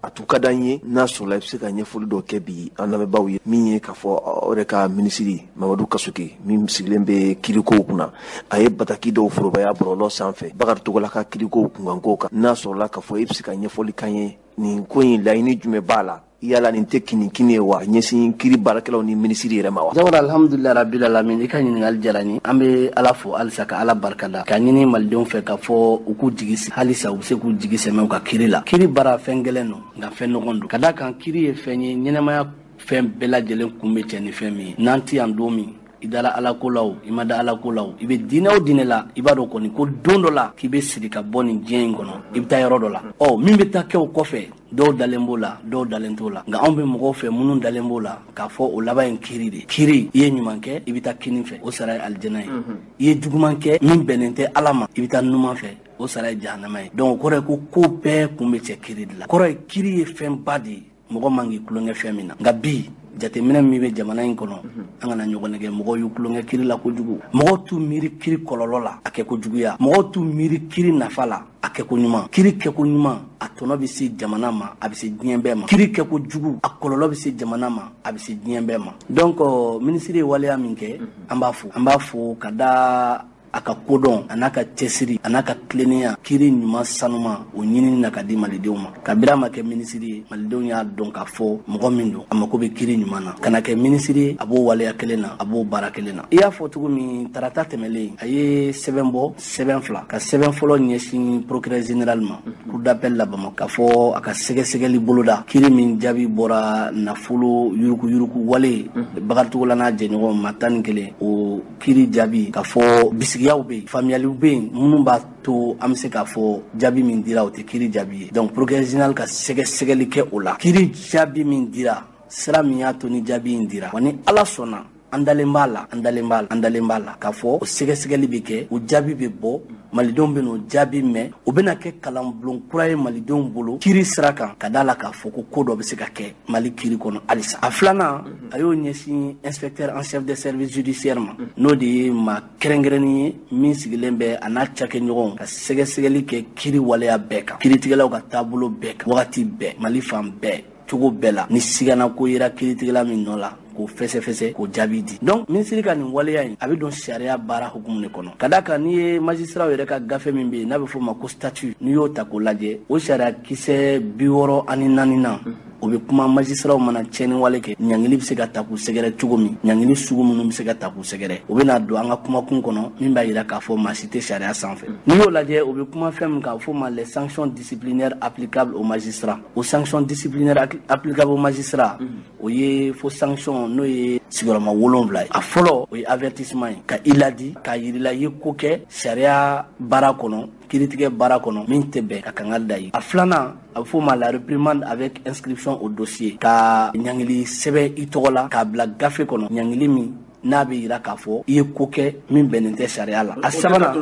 A tun ka d'an ye n'a sɔrɔla i bɛ se ka ɲɛfɔli dɔ kɛ bi an lamɛnbaaw ye, min ye k'a fɔ aw yɛrɛ ka minisiri Mamadu Kasoke min sigilen bɛ kirikow kunna, a ye bataki dɔw forobaya bɔlɔlɔ sanfɛ Bakari Togola ka kirikow kunkanko kan. N'a sɔrɔla k'a fɔ e bɛ se ka ɲɛfɔli k'an ye nin ko in laɲini jumɛn b'a la? Yala nin tɛ kinikini ye wa ɲɛsin kiri baarakɛlaw ni minisiri yɛrɛ ma wa? Jawara, alhamdulilayi rabbil alamin, i ka ɲininkali diyara n ye. An bɛ Ala fo halisa ka Ala barikada, ka ɲini malidenw fɛ k'a fɔ u k'u jigi sigi halisa, u bɛ se k'u jigi sɛmɛ u ka kiri la. Kiri baara fɛn gɛlɛn don, nka fɛn nɔgɔn don. Ka d'a kan kiri ye fɛn ye, ɲɛnɛmaya fɛn bɛɛ lajɛlen kun bɛ cɛ ni fɛn min ye. N'an ti yan don min, i dara Ala ko la o, i ma da Ala ko la o, i bɛ diinɛ o diinɛ la, i b'a dɔn kɔni ko don dɔ la k'i bɛ siri ka bɔ nin diɲɛ in kɔnɔ, i bɛ taa yɔrɔ dɔ la. Ɔ min bɛ taa kɛ o kɔfɛ, dɔw dalen b'o la, dɔw dalen t'o la. Nka anw bɛ mɔgɔw fɛ minnu dalen b'o la k'a fɔ o laban ye kiiri de. Kiiri, i ye ɲuman kɛ, i bɛ taa kinin fɛ, o sara ye alijana ye. I ye juguman kɛ min bɛnnen tɛ Ala ma, i bɛ taa numan fɛ, o sara ye jahanama ye. Donc o kɔrɔ ye ko ko bɛɛ kun bɛ cɛ kiiri de la. Kɔrɔ ye kiiri ye fɛnba de ye, mɔgɔ man k'i tulonkɛ fɛn min na. Nka bi jateminɛ min bɛ jamana in kɔnɔ, an kana ɲɔgɔn nɛgɛ, mɔgɔw y'u tulonkɛ kiri la kojugu. Mɔgɔw t'u miiri kiri kɔlɔlɔ la, a kɛ kojuguya. Mɔgɔw t'u miiri kiri nafa la, a kɛ ko ɲuman. Kiri kɛ ko ɲuman, a tɔnɔ bɛ se jamana ma, a bɛ se diɲɛ bɛɛ ma. Kiri kɛ ko jugu, a kɔlɔlɔ bɛ se jamana ma, a bɛ se diɲɛ bɛɛ ma. Donc minisiri ye waleya min kɛ, an b'a fo. An b'a fo ka da a ka kodɔn, a n'a ka cɛsiri, a n'a ka tilennenya, kiri ɲuman sanuma o ɲinini na ka di malidenw ma. Kabini a ma kɛ minisiri ye, malidenw y'a dɔn k'a fɔ mɔgɔ min don, a mako bɛ kiri ɲuman na. Ka na kɛ minisiri ye, a b'o waleya kelen na, a b'o baara kelen na. I y'a fɔ cogo min, tarata tɛmɛlen, a ye sɛbɛn bɔ, sɛbɛn 2, ka sɛbɛn fɔlɔ ɲɛsin procureur général ma, cour d'appel la Bamakɔ, k'a fɔ a ka sɛgɛsɛgɛli boloda kiri min jaabi bɔra nafolo yuruguyurugu wale Bakari Togola n'a jɛɲɔgɔn ma 11, o kiri jaabi k'a fɔ bisigiyaw bɛ yen, faamuyaliw bɛ yen minnu b'a to an bɛ se k'a fɔ jaabi min dira o tɛ kiri jaabi ye. Donc procureur général ka sɛgɛsɛgɛli kɛ o la, kiri jaabi min dira, sira min y'a to ni jaabi in dira, wa ni Ala sɔnna, an dalen b'a la, an dalen b'a la, an dalen b'a la k'a fɔ o sɛgɛsɛgɛli bɛ kɛ, o jaabi bɛ bɔ, malidenw bɛ n'o jaabi mɛn, o bɛna kɛ kalanbulon kura ye malidenw bolo kiri sira kan, ka d'a la k'a fɔ ko ko dɔ bɛ se ka kɛ Mali kiri kɔnɔ halisa. A filanan, a y'o ɲɛsin inspecteur en chef des services judiciaires ma, n'o de ye maa kɛrɛnkɛrɛnnen ye min sigilen bɛ a n'a cakɛɲɔgɔnw ka sɛgɛsɛgɛli kɛ kiri waleya bɛɛ kan, kiritigɛlaw ka taabolo bɛɛ kan, wagati bɛɛ, Mali fan bɛɛ, cogo bɛɛ la. Ni sigana ko yera kiritigɛla min nɔ la, k'o fɛsɛfɛsɛ, k'o jaabi di. Donc minisiri ka nin waleya in, a bɛ don sariya baara hukumu de kɔnɔ. Ka d'a kan n'i ye magistrat yɛrɛ ka gafe min bɛ yen n'a bɛ f'o ma ko statut, n'i y'o ta k'o lajɛ, o sariya kisɛ 64 na, o O bɛ kuma magistraw mana tiɲɛni wale kɛ, ɲangili bɛ se ka ta k'u sɛgɛrɛ cogo min, ɲangili sugu minnu bɛ se ka ta k'u sɛgɛrɛ. O bɛna don an ka kumakun kɔnɔ min b'a jira k'a fɔ maa si tɛ sariya sanfɛ. N'i y'o lajɛ, o bɛ kuma fɛn min kan, a bɛ f'o ma les sanctions disciplinaires applicables aux magistrats. O sanctions disciplinaires applicables aux magistrats, o ye fo sanction n'o ye sigiyɔrɔma 7 ye. A fɔlɔ, o ye avertissement ye, ka i ladi, k'a yir'i la i ye ko kɛ sariya baara kɔnɔ, kiiritigɛ baara kɔnɔ, min tɛ bɛn, ka kangari da ye. A filanan, a bɛ f'o ma la réprimande avec inscription au dossier, ka ɲangili sɛbɛn i tɔgɔ la k'a bila gafe kɔnɔ, ɲangili min n'a bɛ yira k'a fɔ i ye ko kɛ min bɛnnen tɛ sariya la. A sabanan,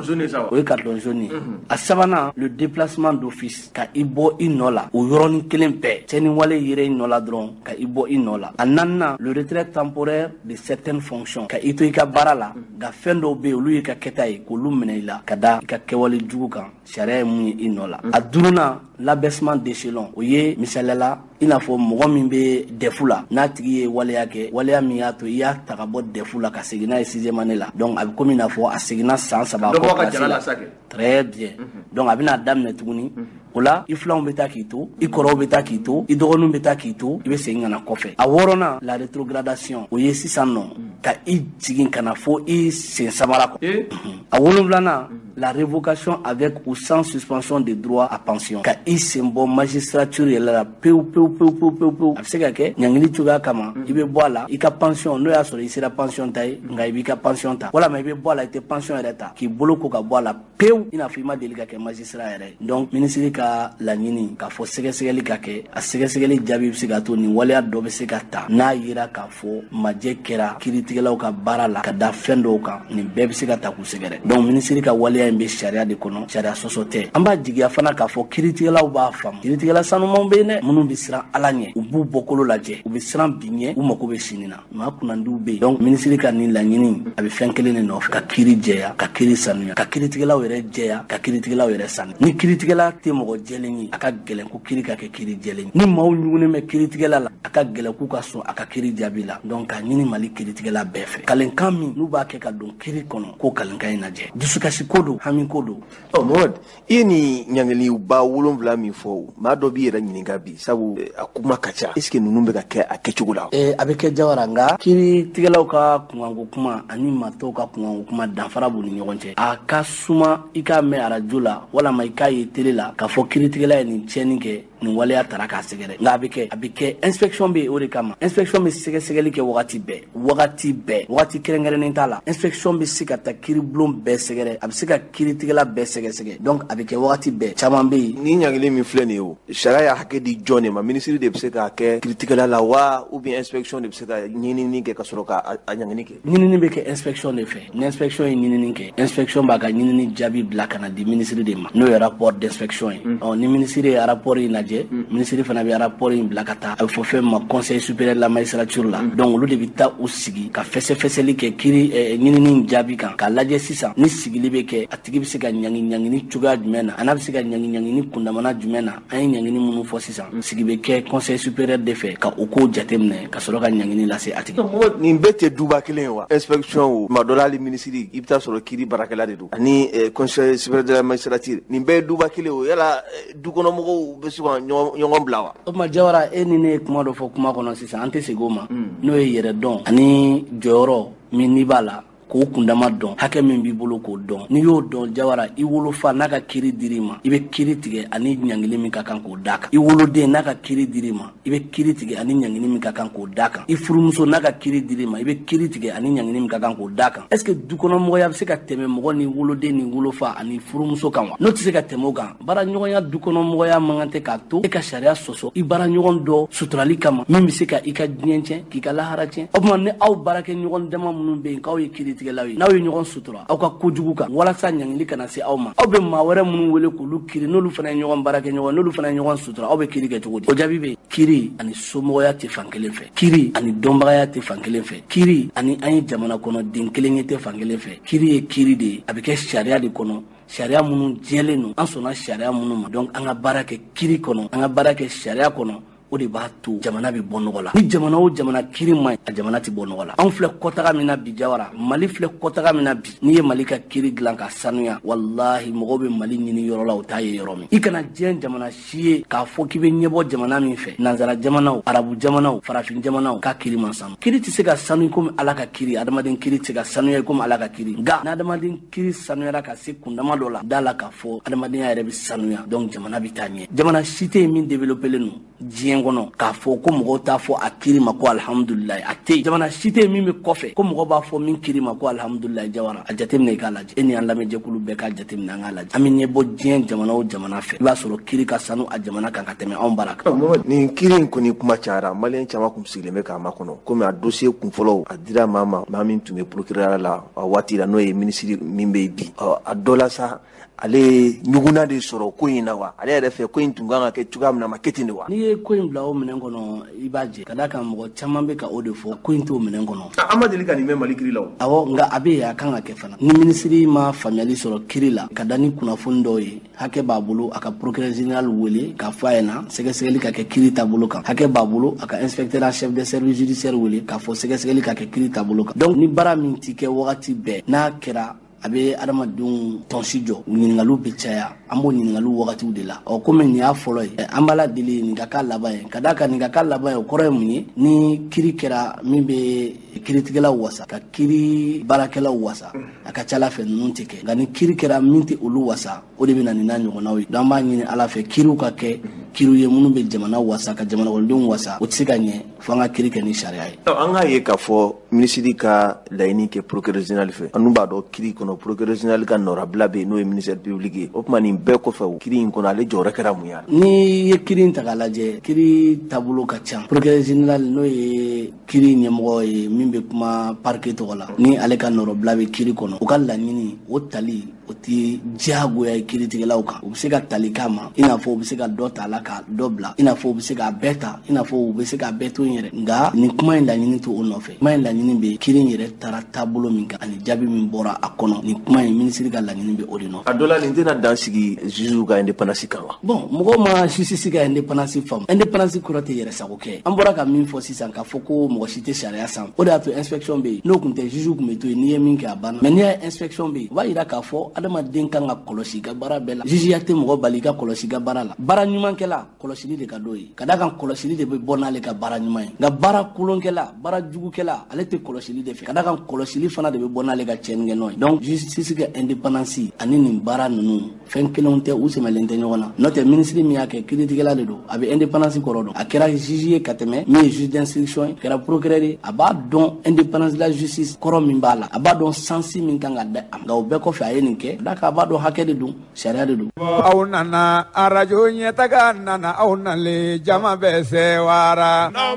o ye carton jaune ye. A sabanan, le déplacement d'office, ka i bɔ i nɔ la o yɔrɔnin kelen bɛɛ. Cɛni wale yɛrɛ i nɔ la dɔrɔn, ka i bɔ i nɔ la. A naaninan, le retrait temporaire de certaines fonctions, ka i to i ka baara la, nka fɛn dɔw bɛ yen, olu y'i ka kɛta ye, k'olu minɛ i la ka da i ka kɛwale jugu kan, sariya ye mun ye i nɔ la. A duurunan, l'abaissement d'échelon, o ye misaliyala i n'a fɔ mɔgɔ min bɛ DEF la, n'a tigi ye waleya kɛ, waleya min y'a to i y'a ta ka bɔ DEF la ka segin n'a ye sixième année la. Donc a bɛ komi i n'a fɔ a seginna san 3 kɔ classe la. Très bien. Donc a bɛna daminɛ tuguni. O la, i filanw bɛ taa k'i to, i kɔrɔw bɛ taa k'i to, i dɔgɔninw bɛ taa k'i to, i bɛ segin ka na kɔfɛ. A wɔɔrɔnan, la rétrogradation, o ye sisan nɔ ka i jigin ka na fo i sen samara kɔ. A wolonfilanan, la révocation avec ou sans suspension de droit à pension, ka i sen bɔ magistrature yɛrɛ la pewu pewu pewu pewu pewu pewu. A bɛ se ka kɛ ɲangili cogoya kama, i bɛ bɔ a la, i ka pension, n'o y'a sɔrɔ i sera pension ta ye, nka i b'i ka pension ta, walama i bɛ bɔ a la, i tɛ pension yɛrɛ ta, k'i bolo ko ka bɔ a la pewu, i n'a fɔ i ma deli ka kɛ magistrat yɛrɛ ye. Donc minisiri ka laɲini k'a fɔ sɛgɛsɛgɛli ka kɛ, a sɛgɛsɛgɛli jaabi bɛ se ka to nin waleya dɔ bɛ se ka ta n'a yera k'a fɔ majɛ kɛra kiiritigɛlaw ka baara la ka da fɛn dɔw kan, nin bɛɛ bɛ se ka ta k'u sɛgɛrɛ. Donc minisiri ka waleya in bɛ sariya de kɔnɔ, sariya sɔsɔ tɛ. An b'a jigiya fana k'a fɔ kiiritigɛlaw b'a faamu. Kiiritigɛla sanumanw bɛ yen dɛ, minnu bɛ siran Ala ɲɛ, u b'u bɔkolo lajɛ, u bɛ siran bi ɲɛ, u mako bɛ sini na. Maa kunnandiw bɛ yen. Donc minisiri ka nin laɲini, a bɛ fɛn kelen de nɔfɛ: ka kiiri jɛya, ka kiiri sanuya, ka kiiritigɛlaw yɛrɛ jɛya, ka kiiritigɛlaw yɛrɛ sanu. Ni kiiritigɛla tɛ mɔgɔ jɛlen ye, a ka gɛlɛn ko kiiri ka kɛ kiiri jɛlen ye. Ni maaw ɲugunnen bɛ kiiritigɛla la, a ka gɛlɛn k'u ka sɔn a ka kiiri jaabi la. Donc k'a ɲini Mali kiiritigɛla bɛɛ fɛ, kalenkan min n'u b'a kɛ ka don kiiri kɔnɔ, k'o kalenkan in lajɛ. Dusukasi ko don, hami ko don. Ɔ Mohamed, i ye nin ɲangiliba 7 min fɔ, maa dɔ b'i yɛrɛ ɲininka bi, sabu a kuma ka ca, est ce que ninnu bɛ ka kɛ a kɛcogo la? A bɛ kɛ, Jawara, nka kiiritigɛlaw ka kunkanko kuma ani maa tɔw ka kunkanko kuma, danfara b'u ni ɲɔgɔn cɛ. A ka suma i k'a mɛn arajo la walama i k'a ye télé la k'a fɔ kiiritigɛla ye nin tiɲɛni kɛ, nin waleya tara k'a sɛgɛrɛ, nka a bɛ kɛ, a bɛ kɛ. Inspection bɛ yen o de kama. Inspection bɛ sɛgɛsɛgɛli kɛ wagati bɛɛ, wagati bɛɛ, wagati kɛrɛnkɛrɛnnen t'a la. Inspection bɛ se ka taa kiiribulon bɛɛ sɛgɛrɛ, a bɛ se ka kiiritigɛla bɛɛ sɛgɛsɛgɛ. Donc a bɛ kɛ wagati bɛɛ, caman bɛ yen. Ni ɲangili min filɛ nin ye, o sariya y'a hakɛ di jɔn de ma? Minisiri de bɛ se k'a kɛ kiiritigɛla la wa, ou bien inspection de bɛ se ka ɲinini kɛ ka sɔrɔ ka a ɲangini kɛ? Ɲinini bɛ kɛ inspection de fɛ. Ni inspection ye ɲinini kɛ, inspection b'a ka ɲinini jaabi bila ka na di minisiri de ma, n'o ye rapport d'inspection ye. Ɔ ni minisiri ye rapport in lajɛ, minisiri fana bɛ rapport in bila ka taa, a bɛ fɔ fɛn ma Conseil supérieur de la magistrature la. Donc olu de bɛ taa u sigi ka fɛsɛfɛsɛli kɛ kiiri ɲinini jaabi kan, k'a lajɛ sisan ni sigili bɛ kɛ, a tigi bɛ se ka ɲangi ɲangini cogoya jumɛn na, a n'a bɛ se ka ɲangi ɲangini kundamana jumɛn na. An ye ɲangini minnu fɔ sisan, sigi bɛ kɛ Conseil supérieur de fɛ ka o kow jateminɛ ka sɔrɔ ka ɲangini lase a tigi. Nin bɛɛ tɛ duba kelen ye wa? Inspection o, tuma dɔ la hali minisiri, i bɛ taa sɔrɔ kiiri baarakɛla de don, ani Conseil supérieur de la magistrature, nin bɛɛ ye duba kelen o. Yala dukɔnɔmɔgɔw bɛ se ka ɲɔgɔn bila wa? O tuma Jawara, e ni ne ye kuma dɔ fɔ kuma kɔnɔ sisan, an tɛ segin o ma, n'o ye yɛrɛ dɔn ani jɔyɔrɔ min n'i b'a la, k'o kundama dɔn, hakɛ min b'i bolo k'o dɔn. N'i y'o dɔn, Jawara, i wolofa n'a ka kiiri dir'i ma, i bɛ kiiri tigɛ ani ɲangili min ka kan k'o d'a kan. I woloden n'a ka kiiri dir'i ma, i bɛ kiiri tigɛ ani ɲangili min ka kan k'o d'a kan. I furumuso n'a ka kiiri dir'i ma, i bɛ kiiri tigɛ ani ɲangili min ka kan k'o d'a kan. Est ce que dukɔnɔmɔgɔya bɛ se ka tɛmɛ mɔgɔ ni woloden ni wolofa ani furumuso kan wa? N'o tɛ se ka tɛmɛ o kan, baaraɲɔgɔnya, dukɔnɔmɔgɔya man kan tɛ k'a to e ka sariya sɔsɔ i baaraɲɔgɔn dɔ suturali kama, min bɛ se ka i ka diɲɛ tiɲɛ, k'i ka lahara tiɲɛ. O tuma ni aw baarakɛɲɔgɔn dama minnu bɛ yen k'aw ye kiiritigɛlaw ye, n'aw ye ɲɔgɔn sutura aw ka kojugu kan walasa ɲangili kana se aw ma, aw bɛ maa wɛrɛ minnu wele k'olu kiiri, n'olu fana ye ɲɔgɔn baarakɛɲɔgɔn, n'olu fana ye ɲɔgɔn sutura, aw bɛ kiiri kɛ cogo di? O jaabi bɛ yen. Kiiri ani somɔgɔya tɛ fan kelen fɛ, kiiri ani dɔnbagaya tɛ fan kelen fɛ, kiiri ani an ye jamana kɔnɔ den kelen ye tɛ fan kelen fɛ. Kiiri ye kiiri de ye, a bɛ kɛ sariya de kɔnɔ, sariya minnu jɛlen don, an sɔnna sariya minnu ma. Donc an ka baara kɛ kiiri kɔnɔ, an ka baara kɛ sariya kɔnɔ. O de b'a to jamana bɛ bɔ nɔgɔ la. Ni jamana o jamana kiri man ɲi, a jamana tɛ bɔ nɔgɔ la. Anw filɛ kɔtaga min na bi, Jawara, Mali filɛ kɔtaga min na bi, n'i ye Mali ka kiri dilan ka sanuya, walahi, mɔgɔw bɛ Mali ɲini yɔrɔ la, u t'a ye yɔrɔ min. I kana diɲɛ jamana si ye k'a fɔ k'i bɛ ɲɛbɔ jamana min fɛ, nansara jamanaw, arabu jamanaw, farafin jamanaw, k'a kiri man sanu. Kiri tɛ se ka sanu komi Ala ka kiri. Adamaden kiri tɛ se ka sanuya komi Ala ka kiri. Nka n'adamaden kiri sanuyara ka se kundama dɔ la, da la k'a fɔ adamadenya yɛrɛ bɛ sanuya, donc jamana bɛ taa ɲɛ. Jamana si tɛ yen min développélen don diɲɛ kɔnɔ k'a fɔ ko mɔgɔw t'a fɔ a kiri ma ko alihamudulilayi. A tɛ yen. Jamana si tɛ yen min bɛ kɔfɛ ko mɔgɔw b'a fɔ min kiri ma ko alihamudulilayi. Jawara, a jateminɛ, i k'a lajɛ. E ni an lamɛnjɛkulu bɛɛ k'a jateminɛ, an k'a lajɛ. An bɛ ɲɛbɔ diɲɛ jamana o jamana fɛ, i b'a sɔrɔ kiri ka sanu a jamana kan ka tɛmɛ anw bara kan. Nin kiri in kɔni kuma cayara, maliyɛn caman kun sigilen bɛ k'a makɔnɔ, komi a dossier kun fɔlɔ a dira maa ma, maa min tun bɛ procureur la a waati la, n'o ye minisiri min bɛ yen bi. A dɔ la sa, ale ye ɲugunna de sɔrɔ ko in na wa? Ale yɛrɛ fɛ, ko in tun kan ka kɛ cogoya min na, a ma kɛ ten de wa? N'i ye ko in bila o minɛn kɔnɔ, i b'a jɛ. Ka d'a kan mɔgɔ caman bɛ ka o de fɔ, ko in t'o minɛn kɔnɔ. An ma deli ka nin mɛn Mali kiri la o. Awɔ, nka a bɛ yen, a kan ka kɛ fana. Ni minisiri ma faamuyali sɔrɔ kiri la ka da ni kunnafoni dɔw ye, hakɛ b'a bolo a ka procureur général wele k'a fɔ a ɲɛna sɛgɛsɛgɛli ka kɛ kiri taabolo kan. Hakɛ b'a bolo a ka inspecteur en chef des services judiciaires wele k'a fɔ sɛgɛsɛgɛli ka kɛ kiri taabolo kan. Donc ni baara min ti kɛ wagati bɛɛ, n'a kɛra, a bɛ adamadenw tɔnsi jɔ, ɲininkaliw bɛ caya. An b'o ɲininkaliw wagatiw de la. Ɔ, komi nin y'a fɔlɔ ye, an b'a la deli nin ka k'a laban ye. Ka d'a kan nin ka k'a laban ye, o kɔrɔ ye mun ye? Ni kiri kɛra min bɛ kiritigɛlaw wasa, ka kiri baarakɛlaw wasa, a ka ca ala fɛ ninnu tɛ kɛ. Nka ni kiri kɛra min tɛ olu wasa, o de bɛ na nin n'a ɲɔgɔnnaw ye. Donc an b'a ɲini Ala fɛ, kiriw ka kɛ kiriw ye minnu bɛ jamana wasa, ka jamana kɔnɔdenw wasa. O tɛ se ka ɲɛ fo an ka kiri kɛ ni sariya ye. An k'a ye k'a fɔ minisiri ka laɲini kɛ procureur général fɛ. An dun b'a dɔn, kiri kɔnɔ, procureur général ka nɔrabila bɛ yen, n'o ye ministère public ye. O tuma nin bɛɛ kɔfɛ, kiri in kɔnɔ, ale jɔyɔrɔ kɛra mun ye? N'i ye kiri in ta k'a lajɛ, kiri taabolo ka ca. Procureur général, n'o ye kiri ɲɛmɔgɔ ye min bɛ kuma parquet tɔgɔ la, ni ale ka nɔrɔbila bɛ kiri kɔnɔ, o ka laɲini, o tali, o tɛ diyagoya ye kiritigɛlaw kan. U bɛ se ka tali k'a ma, i n'a fɔ u bɛ se ka dɔ ta a la ka dɔ bila, i n'a fɔ u bɛ se k'a bɛɛ ta, i n'a fɔ u bɛ se k'a bɛɛ to yen yɛrɛ. Nka nin kuma in laɲini to o nɔfɛ. Kuma in laɲini bɛ kiri in yɛrɛ taara taabolo min kan ani jaabi min bɔra a kɔnɔ, nin kuma in, minisiri ka laɲini bɛ o de nɔfɛ. A dɔ la, nin tɛna dan sigi juge ka indépendance kan wa? Bon, mɔgɔw ma justice ka indépendance faamu. Indépendance kɔrɔ tɛ yɛrɛ sago kɛ. An bɔra ka min fɔ sisan, k'a fɔ ko mɔgɔ si tɛ sariya sanfɛ, o de y'a to inspection bɛ yen. N'o tun tɛ, juge tun bɛ to yen, n'i ye min kɛ, a banna. Mais n'i y'a ye inspection bɛ yen, o b'a yira k'a fɔ adamaden kan ka kɔlɔsi i ka baara bɛɛ la. Jugeya tɛ mɔgɔ bali i ka kɔlɔsi i ka baara la. Baara ɲumankɛla, kɔlɔsili de ka d'o ye, ka d'a kan kɔlɔsili de bɛ bɔ n'ale ka baara ɲuman ye. Nka baara kolonkɛla, baara jugukɛla, ale tɛ kɔlɔsili de fɛ, ka d'a kan kɔlɔsili fana de bɛ bɔ n'ale ka tiɲɛnikɛ nɔ ye. Donc justice ka indépendance ani nin baara ninnu, fɛn kelenw tɛ, u sɛmɛlen tɛ ɲɔgɔn na. N'o tɛ, minisiri min y'a kɛ, kiritigɛla de don, a bɛ indépendance kɔrɔ dɔn. A kɛra juge ye ka tɛmɛ, min ye juge d'instruction ye, a kɛra procureur ye, a b'a dɔn indépendance de la justice kɔrɔ min b'a la, a b'a dɔn sens min kan ka da a ma. Nka o bɛɛ kɔfɛ, a ye nin kɛ, d'a kan a b'a dɔn hakɛ de don, sariya de don. Aw nana arajo ɲɛtaga nana, aw nalen, jama bɛ sewara. Aw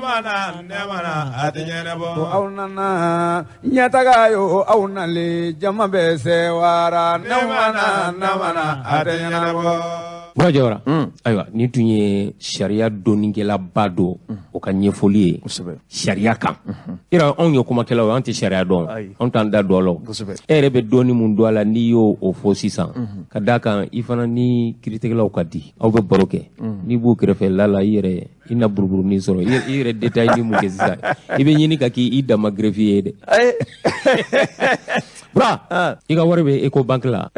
nana ɲɛtaga yo, aw nalen, jama bɛ sewara. Namana, a tɛ ɲɛnabɔ. Bura Jawara, ayiwa, nin tun ye sariya dɔnnikɛlaba dɔ o ka ɲɛfɔli ye sariya kan. Yɔrɔ anw ye kumakɛlaw ye, an tɛ sariya dɔn, anw t'an da don a la. E yɛrɛ bɛ dɔɔni mun don a la, n'i y'o o fɔ sisan, ka d'a kan i fana ni kiritigɛlaw ka di, aw bɛ baro kɛ, n'i b'u kɛrɛfɛ la la, i yɛrɛ i na buruburunin sɔrɔ, i yɛrɛ détail ni mun kɛ sisan, i bɛ ɲini ka k'i dama greffier ye dɛ. Bura, i ka wari bɛ Ecobank la,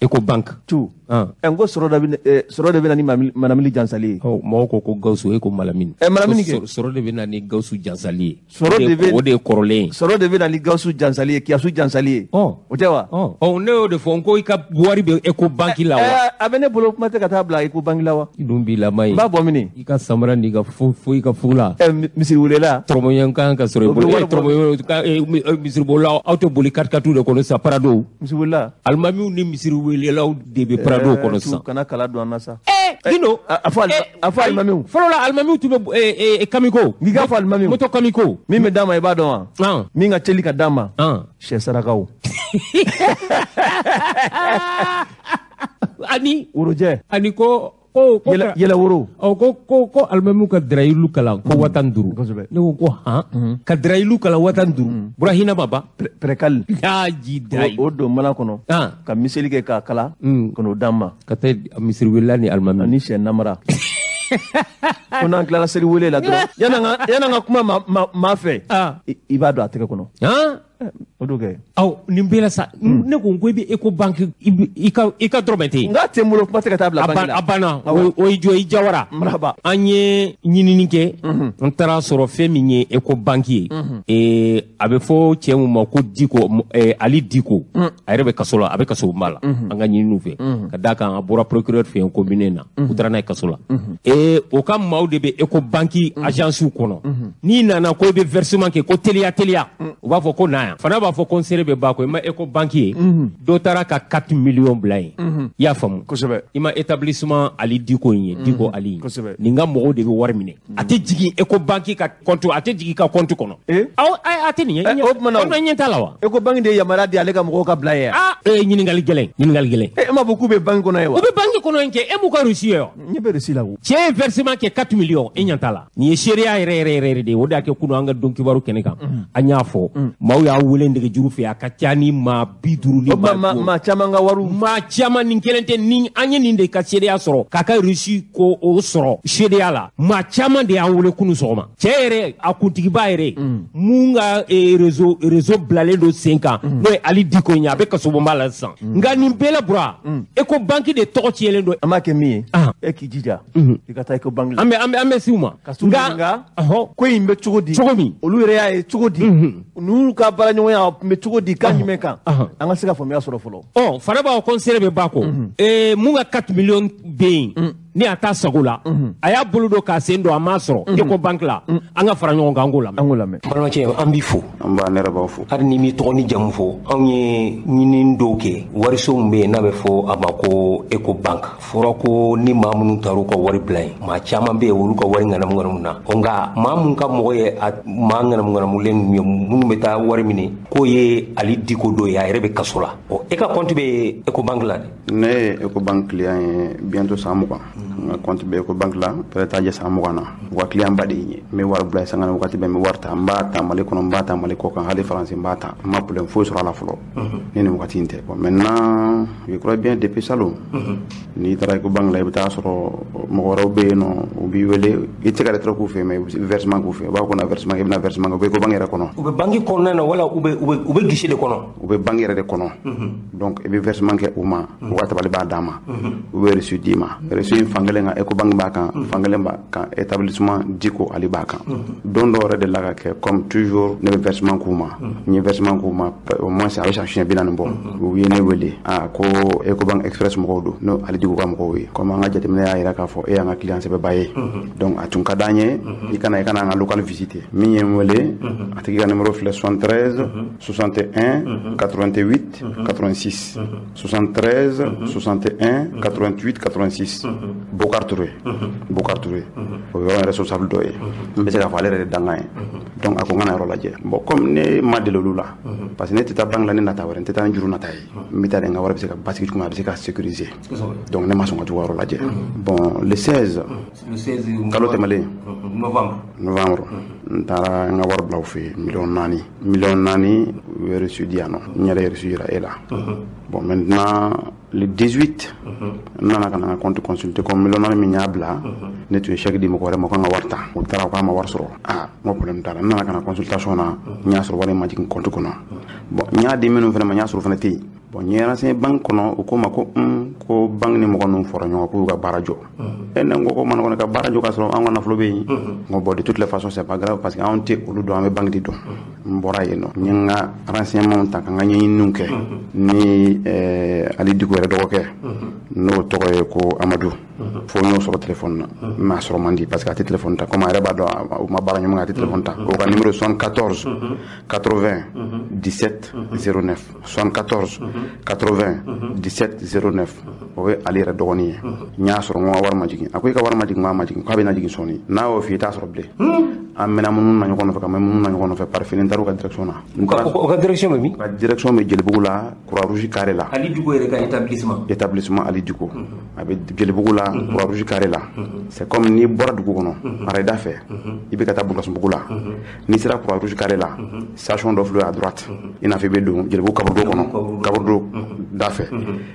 Ecobank. Tu n ko sɔrɔ de bɛ na ni manamili jansali ye. Mɔgɔw ko ko Gawusu, e ko Malamini. Malamini kɛ. Sɔrɔ de bɛ na ni Gawusu jansali ye. Sɔrɔ de bɛ, o de ye kɔrɔlen ye. Sɔrɔ de bɛ na ni Gawusu jansali ye, Kiyasu jansali ye. O tɛ wa? Ɔ, ne y'o de fɔ, n ko i ka wari bɛ Ecobank la wa? A bɛ ne bolo, kuma tɛ ka taa bila Ecobank la wa? I dun b'i laban ye. N b'a bɔ mini? I ka samara n'i ka foyi ka fugula. Misiriwelela. Tɔrɔmɔɲɛ kan ka sɔrɔ i bolo. Tɔrɔmɔɲɛ, misiribolila, aw tɛ boli 4x4 de kɔnɔ sisan, Prado. Misiriwelela. Alimamiw ni misiriwelelaw de bɛ Prado kɔnɔ sisan. Kana kala don an na sa. Gindo. A fɔ alimamiw. Fɔlɔ la, alimamiw tun bɛ kamiko. N'i k'a fɔ alimamiw. Moto kamiko. Min bɛ d'a ma, i b'a dɔn wa? Min ka teli ka d'a ma. Sɛ sarakaw. Ani. Worojɛ. Ani ko. Ko yɛlɛ woro. Ɔ, ko alimamiw ka darayilu kalan ko 15,000. Ne ko han, ka darayilu kalan 15,000, bura hinɛ ma ban. Pɛrɛkali. Y'a ji darayi. O don mana kɔnɔ. Ka miseli kɛ k'a kala. Ka n'o d'an ma. Ka taa misiriwelela ni alimami. Ani sɛ namara. Ko n'an tilala seli wele la dɔrɔn, yan'an ka kuma maa fɛ, i b'a don a tɛgɛ kɔnɔ. O don kɛ. Awɔ, nin bɛɛ la sa, ne ko i bɛ Ecobank, i ka dɔrɔmɛ tɛ yen. N k'a tɛ n bolo, kuma tɛ ka taa bila banque la. A banna, o y'i jɔ i jawara. Marhaba. An ye ɲinini kɛ, n taara sɔrɔ fɛn min ye Ecobank ye. A bɛ fɔ cɛ mun ma ko Diko, Ali Diko. A yɛrɛ bɛ kaso la, a bɛ kasobonba la. An ka ɲininiw fɛ. Ka d'a kan a bɔra procureur fɛ yen commune na. U taara n'a ye kaso la. O ka maaw de bɛ Ecobank agence kɔnɔ. N'i nana ko i bɛ versement kɛ ko teliya teliya. U b'a fɔ ko na yan. Fana b'a fɔ ko n seere bɛ ba kɔ, i ma Ecobank ye. Dɔ taara ka 4 millions bila yen. I y'a faamu. Kosɛbɛ. I ma établissement Ali Diko in ye, Diko Ali. Kosɛbɛ. Nin ka mɔgɔw de bɛ wari minɛ. A tɛ jigin Ecobank ka compte, a tɛ jigin ka compte kɔnɔ. Awɔ, a tɛ nin ye. O tuma na, o ɲɛ t'a la wa? Ecobank de ye yamaruya di ale ka mɔgɔw ka bila yen. Aa, ɲininkali gɛlɛn, ɲininkali gɛlɛn. E ma fɔ k'u bɛ banque kɔnɔ yen wa? U bɛ banque kɔnɔ yen kɛ, e m'u ka reçu ye wa? Ɲɛ bɛ reçu la o. Cɛ ye versement kɛ 4 millions, e ɲɛ t'a la. Nin ye seereya yɛrɛ yɛrɛ yɛrɛ de ye. O de y'a kɛ kunun an ka don kibaru kɛnɛ kan. An y'a fɔ. Maaw y'a wele nɛgɛjuru fɛ, a ka ca ni maa 50 ni maa. Maa caman ka wariw. Maa caman, nin kelen tɛ, ni an ye nin de ka seereya sɔrɔ k'a ka reçu ko o sɔrɔ seereya la. Maa caman de y'an wele kunun sɔgɔma. Cɛ yɛrɛ, a kuntigiba yɛrɛ, mun ka réseau bilalen don sen kan, n'o ye Ali Diko in ye, a bɛ kasobonba la sisan. Nka nin bɛɛ la Bura, Ecobank de tɔgɔ tiɲɛlen don. An b'a kɛ min ye, e k'i jija, i ka taa Ecobank la. An bɛ s'u ma. Ka s'u ɲininka, ko in bɛ cogo di? Cogo min? Olu yɛrɛ y'a ye cogo di? N'u ka baaraɲɔgɔnya tun bɛ cogo di kan jumɛn kan? An ka se ka faamuya sɔrɔ fɔlɔ. Ɔ, fana b'a fɔ ko n seere bɛ ba kɔ. Mun ka 4 millions bɛ yen, ni a t'a sago la, a y'a bolo don k'a sen don, a m'a sɔrɔ Ecobank la. An ka fara ɲɔgɔn kan, an k'o lamɛn. An k'o lamɛn. Balimacɛ, an b'i fo. An b'a, ne yɛrɛ b'aw fo. Hali ni m'i tɔgɔ ni jamu fɔ, anw ye ɲinini dɔw kɛ. Wariso min bɛ yen n'a bɛ fɔ a ma ko Ecobank. Fɔra ko ni maa minnu taara u ka wari bila yen, maa caman bɛ yen olu ka wari ŋanamu ŋanamu na. Nka maa mun ka mɔgɔ ye a maa ŋanamu ŋanamulen ninnu ye, minnu bɛ taa wari minɛ, k'o ye Ali Diko dɔ ye, a yɛrɛ bɛ kaso la. Ɔ, e ka compte bɛ Ecobank la dɛ? Ne ye Ecobank client ye bientôt san 20. N ka compte bɛ Ecobank la, peut-être a jɛ san 20 na. U ka client ba de ye n ye. N bɛ wari bila sanga ni wagati bɛɛ, n bɛ wari ta. N b'a ta Mali kɔnɔ, n b'a ta Mali kɔ kan, hali Faransi n b'a ta. N ma problème foyi sɔrɔ a la fɔlɔ. Ni nin wagati in tɛ. Bon, maintenant, je crois bien depuis salon, n'i taara Ecobank la, i bɛ taa sɔrɔ mɔgɔ wɛrɛw bɛ yen nɔ, u b'i wele, i tɛ se ka retrait k'u fɛ, mais versement k'u fɛ. U b'a fɔ ko na versement kɛ, i bɛna versement kɛ, u bɛ Ecobank yɛrɛ kɔnɔ. U bɛ banque kɔnɔna na wala u bɛ guichet de kɔnɔ? U bɛ banque yɛrɛ de kɔnɔ. Donc i bɛ versement kɛ u ma, u ka tabali b'a d'a ma. U bɛ reçu d'i ma. Reçu in fan kelen kan Ecobank b'a kan, fan kelen b'a kan établissement Diko Ali b'a kan. Don dɔw yɛrɛ de la ka kɛ comme toujours, ne bɛ versement k'u ma. N ye versement k'u ma, au moins a bɛ siɲɛ 40 bɔ. U ye ne wele, aa ko Ecobank Express mɔgɔw don, n'o Ali Diko ka mɔgɔw ye. Comme an ka jateminɛ y'a jira k'a fɔ e y'an ka client sɛbɛba ye. Donc a tun ka d'an ye, i kana an ka local visiter. Min ye n wele, a tigi ka numéro filɛ 73 61 88 86 73 61 88 86. Bokar Touré. Bokar Touré. O yɔrɔ responsable dɔ ye. N bɛ se k'a fɔ ale yɛrɛ de dangan ye. Donc a ko n kana yɔrɔ lajɛ. Bon, comme ne ma deli olu la, parce que ne tɛ taa banque la ni nata wɛrɛ, n tɛ taa ni juru nata ye. N bɛ taa de n ka wari bɛ se ka basigi cogo min, a bɛ se ka sécuriser. Donc ne ma sɔn ka tugu yɔrɔ lajɛ. Bon, le 16, kalo tɛmɛlen, novembre, n taara n ka wari bila u fɛ yen, miliyɔn 4. Miliyɔn 4, u ye reçu di yan nɔ. N yɛrɛ ye reçu yira e la. Bon, maintenant, le 18, n nana ka na n ka compte consulter comme miliyɔn 4 min y'a bila, ne tun ye chèque di mɔgɔ wɛrɛ ma ko n ka wari ta. U taara u k'a ma wari sɔrɔ. Ah, n ko problème t'a la. N nana ka na consultation na, n y'a sɔrɔ wari in ma jigin compte kɔnɔ. Bon, n y'a di minnu fana ma, n y'a sɔrɔ fana tɛ yen. Bon, n ye renseigné banque kɔnɔ, u ko n ma ko ko banque ni mɔgɔ ninnu fɔra ɲɔgɔn k'u ka baara jɔ. E ne ko ma nɔgɔn ka baara jɔ k'a sɔrɔ an ka nafolo bɛ yen. N ko bon, de toutes les façons c'est pas grave parce que anw tɛ olu dɔn, an bɛ banque de dɔn. N bɔra yen nɔ, n ye n ka renseignement ta ka n ka ɲɛɲininiw kɛ ni Ali Diko yɛrɛ dɔgɔkɛ, n'o tɔgɔ ye ko Amadu. Fo n y'o sɔrɔ téléphone na, mais a sɔrɔ man di parce que a tɛ téléphone ta, comme a yɛrɛ b'a dɔn u ma baara ɲɔgɔn kan, a tɛ téléphone ta. O ka numéro 74 80 17 09, 74 80 17 09, o ye ale yɛrɛ dɔgɔnin ye. N y'a sɔrɔ n ko wari ma jigin. A ko i ka wari ma jigin, n ko a ma jigin, k'a bɛ na jigin sɔɔni. N'a y'o f'i ye, i t'a sɔrɔ bilen. An mɛnna minnu na ɲɔgɔn nɔfɛ, ka mɛn minnu na ɲɔgɔn nɔfɛ, par fini n taara u ka direction na. O ka direction bɛ min? U ka direction bɛ Jelibugu la, Croix Rouge carré la. Ali Diko yɛrɛ ka établissement. Établissement Ali Diko. A bɛ Jelibugu la, Croix Rouge carré la. C'est comme n'i bɔra dugu kɔnɔ, Arayida fɛ, i bɛ ka taa Bulukasunbugu la. N'i sera Croix Rouge carré la, station dɔ filɛ à droite, i n'a fɔ i bɛ don Jelibugu kaburudo kɔnɔ, kaburudo da fɛ.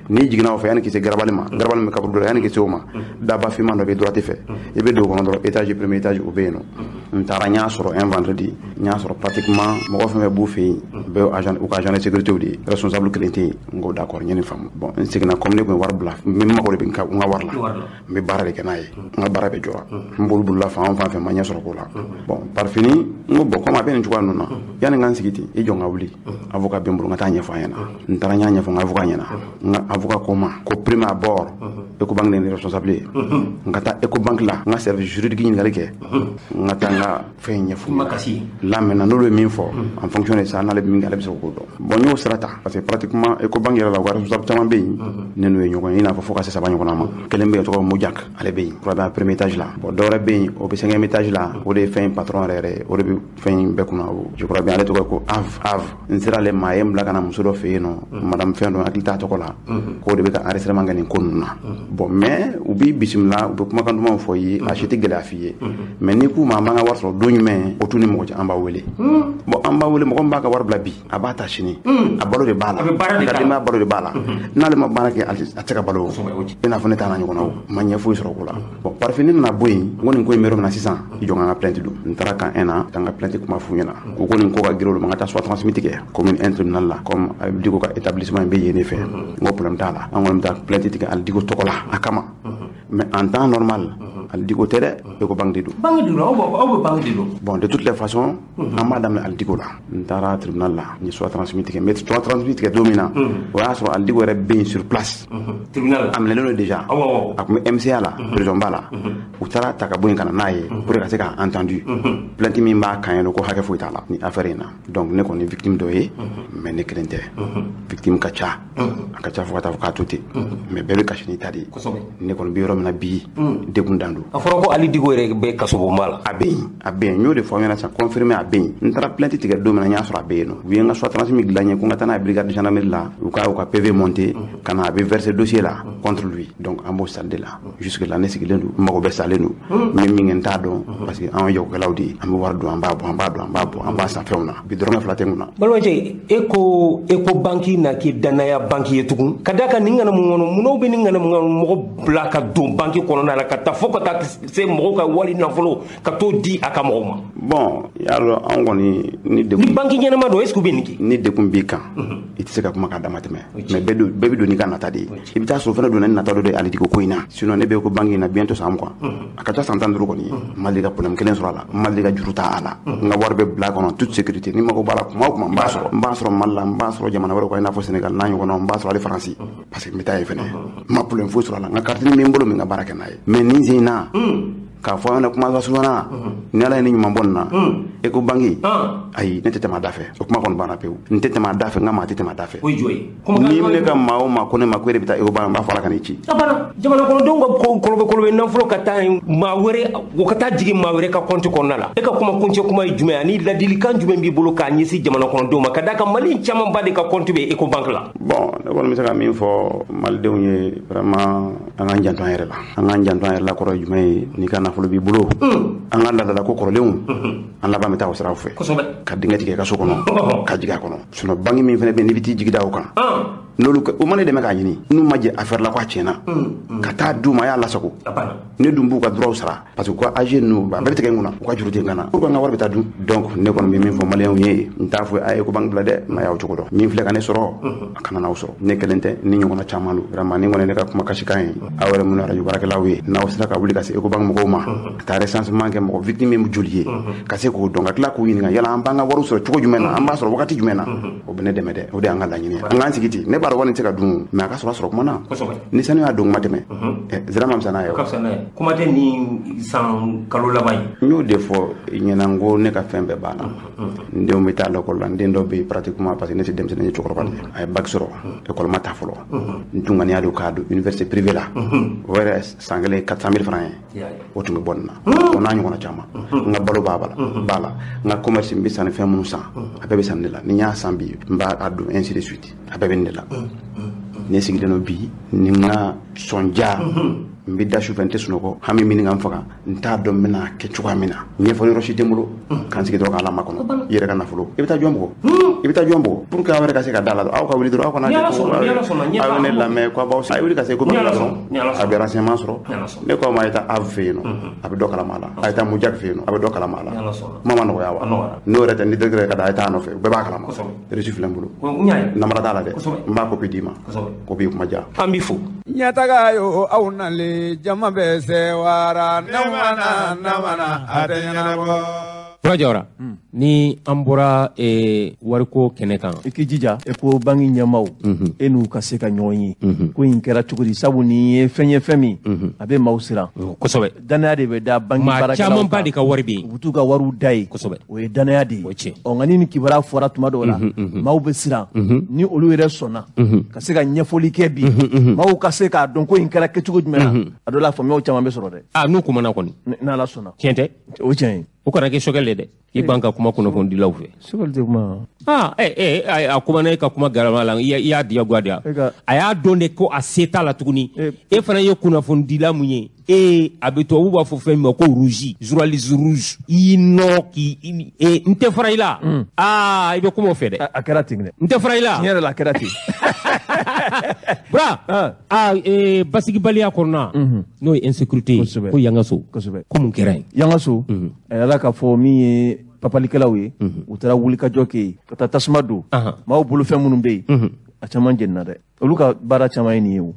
N'i jiginna o fɛ, yanni k'i se garabali ma, garabali min bɛ kaburu dɔ la, yanni k'i se o ma, daba finman dɔ bɛ droite fɛ, i bɛ don o kɔnɔ dɔrɔn, étage, premier étage, o bɛ yen nɔ. N taara, n y'a sɔrɔ un vendredi, n y'a sɔrɔ pratiquement mɔgɔ fɛn fɛn b'u fɛ yen, bɛɛ agent, u ka agent de sécurité de ye, responsable kelen tɛ yen. N ko d'accord, n ye nin faamu. Bon, n seginna, comme ne tun ye wari bila, n mago de bɛ n ka wari la, n bɛ baara de kɛ n'a ye, n ka baara bɛ jɔra, n bolo bolila fan o fan fɛ, n ma ɲɛ sɔrɔ ko la. Bon, par fini, n ko bon, comme a bɛ nin cogoya ninnu na, yanni n ka n sigi ten, i jɔ n ka wuli, avocat bɛ n bolo, n ka taa ɲɛfɔ a ɲɛna. N taara, n y'a ɲɛfɔ n ka avocat ɲɛna. N ka avocat ko n ma ko prime abord, Ecobank de ye responsable ye, n ka taa Ecobank la, n ka service juridique ɲininkali kɛ, n ka taa n ka fɛn ɲɛfɔ la. Maintenant, n'olu ye min fɔ, en fonction de ça, n'ale bɛ min kɛ, ale bɛ se k'o dɔn. Bon, n y'o sira ta parce que pratiquement Ecobank yɛrɛ la, u ka responsable caman bɛ yen, ne n'u ye ɲɔgɔn ye, i n'a fɔ fo ka se 3 ɲɔgɔnna ma. Kelen bɛ yen, o tɔgɔ Mojak, ale bɛ yen, kura bɛ premier étage la. Bon, dɔwɛrɛ bɛ yen, o bɛ cinquième étage la, o de ye fɛn patron yɛrɛ yɛrɛ, o de bɛ fɛn in bɛɛ kunna, je crois bien ale tɔgɔ ko Av Av. N sera ale ma, a ye n bila ka na muso dɔ fɛ yen nɔ, madame fɛn dɔ, hakili t'a tɔgɔ la, k'o de bɛ ka enregistrement kɛ nin ko ninnu na. Bon, mais u b'i bisimila, u bɛ kumakan dumanw fɔ i ye, a si tɛ gɛlɛya f'i ye. Mais n'i k'u ma an b'an ka wari sɔrɔ don jumɛn, o t'u ni mɔgɔ cɛ, an b'a wele. Bon, an b'a wele, mɔgɔ min b'a ka wari bila bi, a b'a ta sini, a balo de b'a la, a ka denbaya balo de b'a la. N'ale ma baara kɛ, a tɛ se ka balo, i n'a fɔ ne t'a na ɲɔgɔn na, o ma ɲɛ foyi sɔrɔ o la. Bon, par fini nana bɔ yen, n ko nin ko in bɛ yɔrɔ min na sisan, i jɔ n ka plainte don. N taara kan 1 na, ka n ka plainte kuma f'u ɲɛna. U ko nin ko ka girin olu ma, n ka taa soit transmis tigɛ commune 1 tribunal la, comme Diko ka établissement in bɛ yen ne fɛ. N ko problème t'a la, an kɔni bɛ taa plainte tigɛ Ali Diko tɔgɔ la a kama. Mais en temps normal, Ali Diko tɛ dɛ, Ecobank de don. Banque de don, aw bɛ banque de don. Bon, de toutes les façons, an b'a daminɛ Ali Diko la. N taara tribunal la, n ye soit transmis tigɛ. Mais soit transmis tigɛ don min na, o y'a sɔrɔ Ali Diko yɛrɛ bɛ yen sur place. Tribunal la. A minɛlen don déjà. A tun bɛ MCA la, prison ba la. U taara ta ka bɔ yen ka na n'a ye pour que ka se k'a entendu. Plainte min b'a kan yen nɔ, ko hakɛ foyi t'a la ni affaire in na. Donc ne kɔni victime dɔ ye, mais ne kelen tɛ. Victime ka ca. A ka ca fo ka taa fɔ k'a to ten. Mais bɛɛ bɛ kasi n'i ta de ye. Ne kɔni bɛ yɔrɔ min na bi, degun dan don. A fɔra ko Ali Diko yɛrɛ bɛ kasobonba la. A bɛ yen, a bɛ yen. N y'o de fɔ aw ɲɛna sisan, confirmé, a bɛ yen. N taara plainte tigɛ don min na, n y'a sɔrɔ a bɛ yen nɔ. U ye n ka soit transmis dilan n ye ko n ka taa n'a ye brigade de gendarmerie la, u ka PV monter ka na, a bɛ verser dossier la contre lui. Donc an b'o salle de la. Jusque là, ne sigilen don, n mago bɛ salen don. N bɛ min kɛ, n t'a dɔn, parce que anw ye jagokɛlaw de ye. An bɛ wari don, an b'a bɔ, an b'a don, an b'a bɔ, an b'a san fɛnw na. Bi dɔrɔmɛ 2 tɛ n kunna. Balimacɛ, e ko Ecobank na kɛ danaya banque ye tugun, ka d'a kan nin ŋanamu kɔnɔ, munnaw bɛ nin ŋanamu kɔnɔ, mɔgɔ bila ka don banque kɔnɔna la, ka taa fo ka taa se mɔgɔw ka wali nafolo ka t'o di a ka mɔgɔw ma? Bon, y'a dɔn, anw kɔni ni degun, ni banque ɲɛnama don, est ce que u bɛ nin kɛ? Ni degun b'i kan, i tɛ se ka kuma k'a dama tɛmɛ. Mais bɛɛ bɛ don n'i ka nata de ye. I bɛ taa sɔrɔ fɛnɛ donna ni nata dɔ de ye Ali Diko ko in na. Sinon ne bɛ ko banque in na bientôt san 20, a ka ca san 15 kɔni ye. N ma deli ka problème kelen sɔrɔ a la, n ma deli ka juru ta a la. N ka wari bɛ bila a kɔnɔ, toute sécurité. Ni mago b'a la kuma o kuma, n b'a sɔrɔ. N b'a sɔrɔ Mali la, n b'a sɔrɔ jamana wɛrɛw kan, i n'a fɔ Sénégal n'a ɲɔgɔnnaw, n b'a sɔrɔ hali Faransi. Parce que n bɛ taa yen fɛnɛ. N ma problème foyi sɔrɔ a la. N ka carte bɛ n bolo min ka baara kɛ n'a ye. Mais nin sen in na, k'a fɔ aw ɲɛna kuma lasurunya, ni Ala ye ne ɲuman bɔ nin na, Ecobank, ayi, ne tɛ tɛmɛ a da fɛ. O kuma kɔni banna pewu. N tɛ tɛmɛ a da fɛ, n ka maa tɛ tɛmɛ a da fɛ. O ye jɔn ye? Ni ne ka maa o maa ko ne ma ko e de bɛ taa Ecobank, n b'a fɔ Ala ka n'i ci. A banna. Jamana kɔnɔdenw ka kɔlɔbɛ kɔlɔbɛ nafolo ka taa maa wɛrɛ, o ka taa jigin maa wɛrɛ ka compte kɔnɔna la. E ka kuma kuncɛ kuma ye jumɛn ye, ani ladilikan jumɛn b'i bolo k'a ɲɛsin jamana kɔnɔdenw ma, ka d'a kan Mali camanba de ka compte bɛ Ecobank la? Bon, ne kɔni bɛ se ka min fɔ malidenw ye, vraiment, an k'an janto an yɛrɛ la. An k'an janto an yɛrɛ la kɔrɔ ye jumɛn ye? N'i ka nafolo b'i bolo, an ka laadala ko kɔrɔlenw, an laban bɛ taa o siraw fɛ, ka dingɛ tigɛ i ka so kɔnɔ ka jigin a kɔnɔ. Sinon banque min fana bɛ yen, n'i bɛ t'i jigi da o kan, n'olu o ma ne dɛmɛ k'a ɲini, n'u ma jɛ affaire la ko a tiɲɛna, ka taa d'u ma, a y'a lasago, ne dun b'u ka droit sara, parce que u ka AG ninnu a bɛɛ bɛ tigɛ n kunna, u ka juru tɛ n kan na, pourquoi n ka wari bɛ taa dun? Donc ne kɔni bɛ min fɔ maliyɛnw ye, n t'a fɔ a ye Ecobank bila dɛ, n'a y'aw cogo dɔn. Min filɛ ka ne sɔrɔ, a kana n'aw sɔrɔ. Ne kelen tɛ, ni ɲɔgɔnna caman don. Vraiment, ni kɔni ne ka kuma kasikan ye, aw yɛrɛ minnu radio baarakɛlaw ye, n'aw sera ka wuli ka se Ecobank mɔgɔw ma, ka taa recensement kɛ, mɔgɔ victime ye joli ye, ka se k'o dɔn, ka tila k'u ɲininka yala an b'an ka wariw sɔrɔ cogo jumɛn na, an b'a sɔrɔ wagati jumɛn na, o bɛ ne dɛmɛ dɛ. O de y'an ka laɲini ye. An k'an sigi ten, ne b'a dɔn wari tɛ se ka dun, mais a ka sɔrɔ kuma na. Ni sanu y'a don kuma tɛmɛ, zira ma fisa n'a ye. O ka fisa n'a ye. Kuma tɛ nin san kalo laban ye. N y'o de fɔ i ɲɛna, n ko ne ka fɛn bɛɛ b'a la. N denw bɛ taa l'école la, n den dɔ bɛ yen pratiquement, parce que ne tɛ denmisɛnnin ye, cɛkɔrɔba de ye, a ye bac sɔrɔ, école ma taa fɔlɔ. N tun ŋaniya don k'a don université privée la, o yɛrɛ san kelen 400 000 francs ye, o tun bɛ bɔ nin na. O n'a ɲɔgɔnna caman. N ka balo b'a la, b'a la. N ka commerce, n bɛ sanni fɛn minnu san, a bɛɛ bɛ san ne la. Ni n y'a san bi, n b'a don, ainsi de suite, a bɛɛ bɛ nin de la. Ne sigilen don bi ni n ka sɔnja. N bɛ da su fɛ, n tɛ sunɔgɔ, hami min ka n faga, n t'a dɔn n bɛna kɛ cogoya min na. Ɲɛfɔli yɔrɔ si tɛ n bolo k'an sigi dɔrɔn k'Ala makɔnɔ. I yɛrɛ ka nafolo, i bɛ taa jɔn bugɔ, i bɛ taa jɔn bugɔ pour que aw yɛrɛ ka se ka da la. Aw ka wuli dɔrɔn, aw kana ko aw ye ne lamɛn ko aw b'aw a ye wuli ka se ko la dɔrɔn, a bɛ renseignement sɔrɔ. Ne ko aw ma, a ye taa AV fɛ yen nɔ, a bɛ dɔ kalama a la. A ye taa Mujak fɛ yen nɔ, a bɛ dɔ kalama a la. Kuma ma nɔgɔya wa? N'o yɛrɛ tɛ, ni directeur ka da, a ye taa a nɔfɛ, bɛɛ b'a kalama. Reçu filɛ n bolo, namara t'a la dɛ, n b'a copie d'i ma, copie kuma diya. An b'i fo. Ɲɛtaga yo, aw nalen, jama bɛ sewara, namana namana, a tɛ ɲɛnabɔ. Bura Jawara, ni an bɔra wariko kɛnɛ kan, i k'i jija Ecobank ɲɛmaaw e n'u ka se ka ɲɔgɔn ye. Ko in kɛra cogo di? Sabu nin ye fɛn ye, fɛn min a bɛ maaw siran. Danaya de bɛ da banki maa baarakɛlaw camanba kan. De ka wari bɛ yen. U bɛ t'u ka wariw da yen. O ye danaya de ye. Ɔ, nka ni nin kibaruya fɔra tuma dɔw la, maaw bɛ siran. Ni olu yɛrɛ sɔnna ka se ka ɲɛfɔli kɛ bi, maaw ka se k'a dɔn ko in kɛra kɛcogo jumɛn na, a dɔ la faamuyaw caman bɛ sɔrɔ dɛ. Aa, n'u kumana kɔni. N'Ala sɔnna. Tiɲɛ tɛ? O tiɲɛ ye. O kana kɛ Choguel ye dɛ, i ban ka kuma kunnafonidilaw fɛ. Choguel tɛ kuma. Aa, ɛ a kumana e ka kuma galama la, i y'a diyagoya de. A y'a dɔn de ko a se t'a la tuguni. E fana ye kunnafonidila mun ye? E a bɛ tubabu b'a fɔ fɛn min ma ko rouge, journaliste rouge. I y'i nɔ k'i n tɛ fara i la. Aa, i bɛ kuma o fɛ dɛ. A kɛra ten dɛ. N tɛ fara i la. Tiɲɛ yɛrɛ la, a kɛra ten. Bura, aa, basigibaliya kɔnɔna, n'o ye insécurité ye, ko Yangaso. Ko mun kɛra yen? Yangaso, a yɛrɛ k'a fɔ min ye papalikɛlaw ye, u taara wulikajɔ kɛ yen ka taa tasuma don maaw bolofɛn minnu bɛ yen, a caman jenina dɛ. Olu ka baara caman ye nin ye, o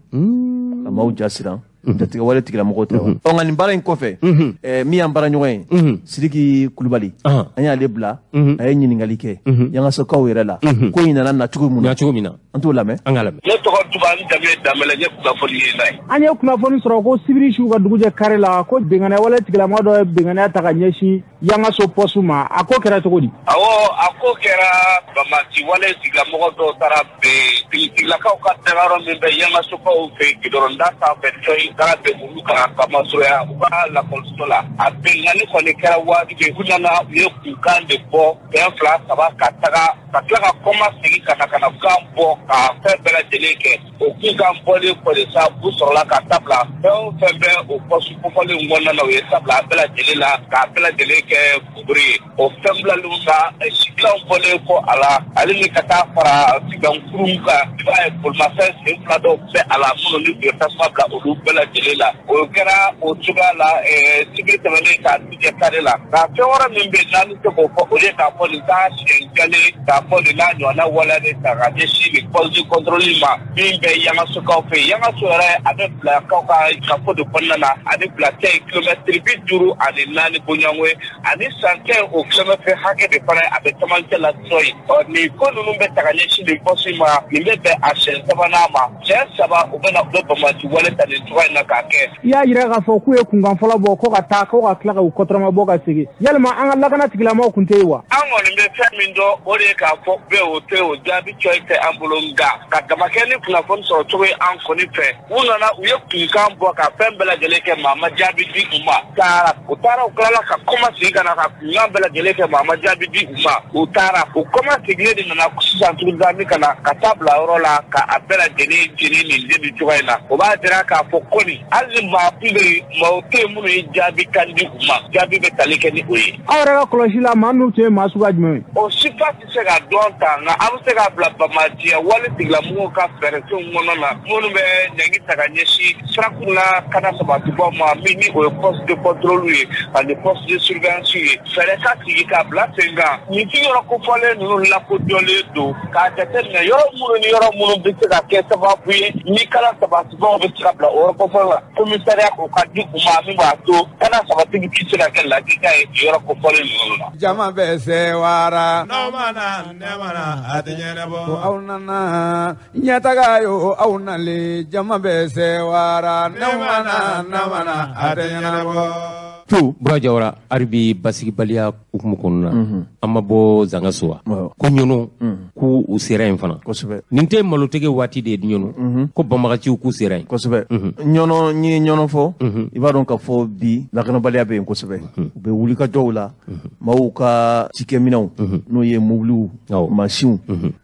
ka maaw ja siran, jatigɛwale tigilamɔgɔw tɛ wa. Ɔ, nka nin baara in kɔfɛ, min y'an baara ɲɔgɔn ye, Sidiki Kulubali, an y'ale bila, a ye ɲininkali kɛ Yangasokaw yɛrɛ la, ko in nana na cogo mun na. Cogo min na, an t'o lamɛn. An k'a lamɛn. Ne tɔgɔ Duba, n jamu ye Danbɛlɛ, n ye kunnafoni ɲinina ye. An ye kunnafoni sɔrɔ ko sibiri su ka dugujɛ kari la, ko binkanni wale tigilamɔgɔ dɔ ye binkanniya ta ka ɲɛsin Yangaso poste ma. A ko kɛra cogo di? Awɔ, a ko kɛra banbaanci wale tigilamɔgɔ dɔw taara bin finitigilakaw ka dagayɔrɔ min bɛ Yangasokaw fɛ yen, gidɔrɔnda sanfɛ, cɔyi taara bin olu kan ka masurunya u ka lakɔliso la. A binkanni kɔni kɛra wajibi ye. U nana, u ye kunkan de bɔ bɛn 2 3 ka taga ka tila ka kɔma segin ka na ka na kan bɔ ka fɛn bɛɛ lajɛlen kɛ. O kunkan bɔlen kɔ de sa, u sɔrɔla ka tabila fɛn o fɛn bɛ o poste kofɔlen kɔnɔna na, u ye tabila a bɛɛ lajɛlen la k'a bɛɛ lajɛlen kɛ buguri ye. O fɛn bilalenw sa, sigilanw bɔlen kɔ a la, ale ni ka taa fara sigilankurunw kan, i b'a ye bolimafɛn sen 2 dɔw bɛ a la minnu ni u ye tasuma bila olu bɛɛ lajɛlen la. O kɛra o cogoya la sibiri tɛmɛnen k'a dugujɛ kari la. Nka fɛn wɛrɛ min bɛ yen n'an bɛ se k'o fɔ, o de ye k'a fɔ nin t'a siɲɛ kelen k'a fɔ nin n'a ɲɔgɔnna waleya de ta ka ɲɛsin nin poste contrôle ma min bɛ Yangasokaw fɛ yen. Yangaso yɛrɛ, a bɛ bila kaw ka kafo de kɔnɔna na, a bɛ bila cɛ ye kilomɛtiri 54 bɔɲɔgɔnko ye, ani san cɛ o kilomɛtiri hakɛ de fana a bɛ camancɛ la cɔyi. Ɔ, nin ko ninnu bɛ ta ka ɲɛsin nin poste ma, nin bɛ bɛn a siɲɛ 3nan ma. Siɲɛ 3 u bɛ na, u bɛ banbaanci wale ta nin cogoya in na k'a kɛ. I y'a yira k'a fɔ k'u ye kunkan fɔlɔ bɔ ko ka taa ko ka tila ka u kɔtɔrɔma bɔ ka segin. Yalima an ka lakana tigilamɔgɔw kun tɛ yen wa? An kɔni bɛ fɛn min dɔn, o de ye k'a fɔ bɛ o tɛ o jaabi cɔyi tɛ an bolo, nka ka damakɛ ni kunnafoni sɔrɔ cogo ye an kɔni fɛ. U nana, u ye kunkan bɔ ka fɛn bɛɛ lajɛlen kɛ, maa ma jaabi di u ma. Taara, u taara, u tilala ka kɔma segin ka na ka kunkan bɛɛ lajɛlen kɛ, maa ma jaabi di u ma. U taara, u kɔma seginnen de nana sisan tuguni ka na ka taa bila yɔrɔ la ka a bɛɛ lajɛlen jeni nin den nin cogoya in na. O b'a jira k'a fɔ ko nin hali ni maa kun bɛ yen, maaw tɛ yen minnu ye jaabi kan di u ma, jaabi bɛ tali kɛ ni o ye. Aw yɛrɛ ka kɔlɔsi la, maa ninnu tun ye maa suguya jumɛn ye? O sifa tɛ se ka dɔn ta, nka an bɛ se k'a bila banbaanciya wale tigilamɔgɔw ka fɛɛrɛsenw kɔnɔna na, minnu bɛ ɲangi ta ka ɲɛsin sirakun la kana sabatibaw ma, min ni o ye poste de contrôle ye ani poste de surveillance ye. Fɛɛrɛ ka sigi k'a bila sen kan. Nin sigiyɔrɔ kofɔlen ninnu lakodɔnlen don k'a jateminɛ yɔrɔ minnu ni yɔrɔ minnu bɛ se ka kɛ sababu ye ni kala sabatibaw bɛ se ka bila o yɔrɔ kofɔlen la, commissariat k'o ka di u ma, min b'a to kana sabati bɛ se ka kɛ lakika ye yɔrɔ kofɔlen ninnu na. Jama bɛ sewara, a tɛ ɲɛnabɔ. Ko aw nana ɲɛtaga yo, aw nalen, jama bɛ sewara, namana namana, a tɛ ɲɛnabɔ. Bura Jawara, hali bi basigibaliya hukumu kɔnɔna na, an ma bɔ Zangaso wa ko Ɲɔnɔ k'u u sera yen fana. Nin tɛ malotigɛ waati de ye Ɲɔnɔ, ko banbagaciw k'u sera yen. Kosɛbɛ. Ɲɔnɔ, n ye Ɲɔnɔ fɔ, i b'a dɔn k'a fɔ bi lakanabaliya bɛ yen kosɛbɛ. U bɛ wulikajɔw la, maaw ka cikɛminɛw, n'o ye mobiliw, mansinw,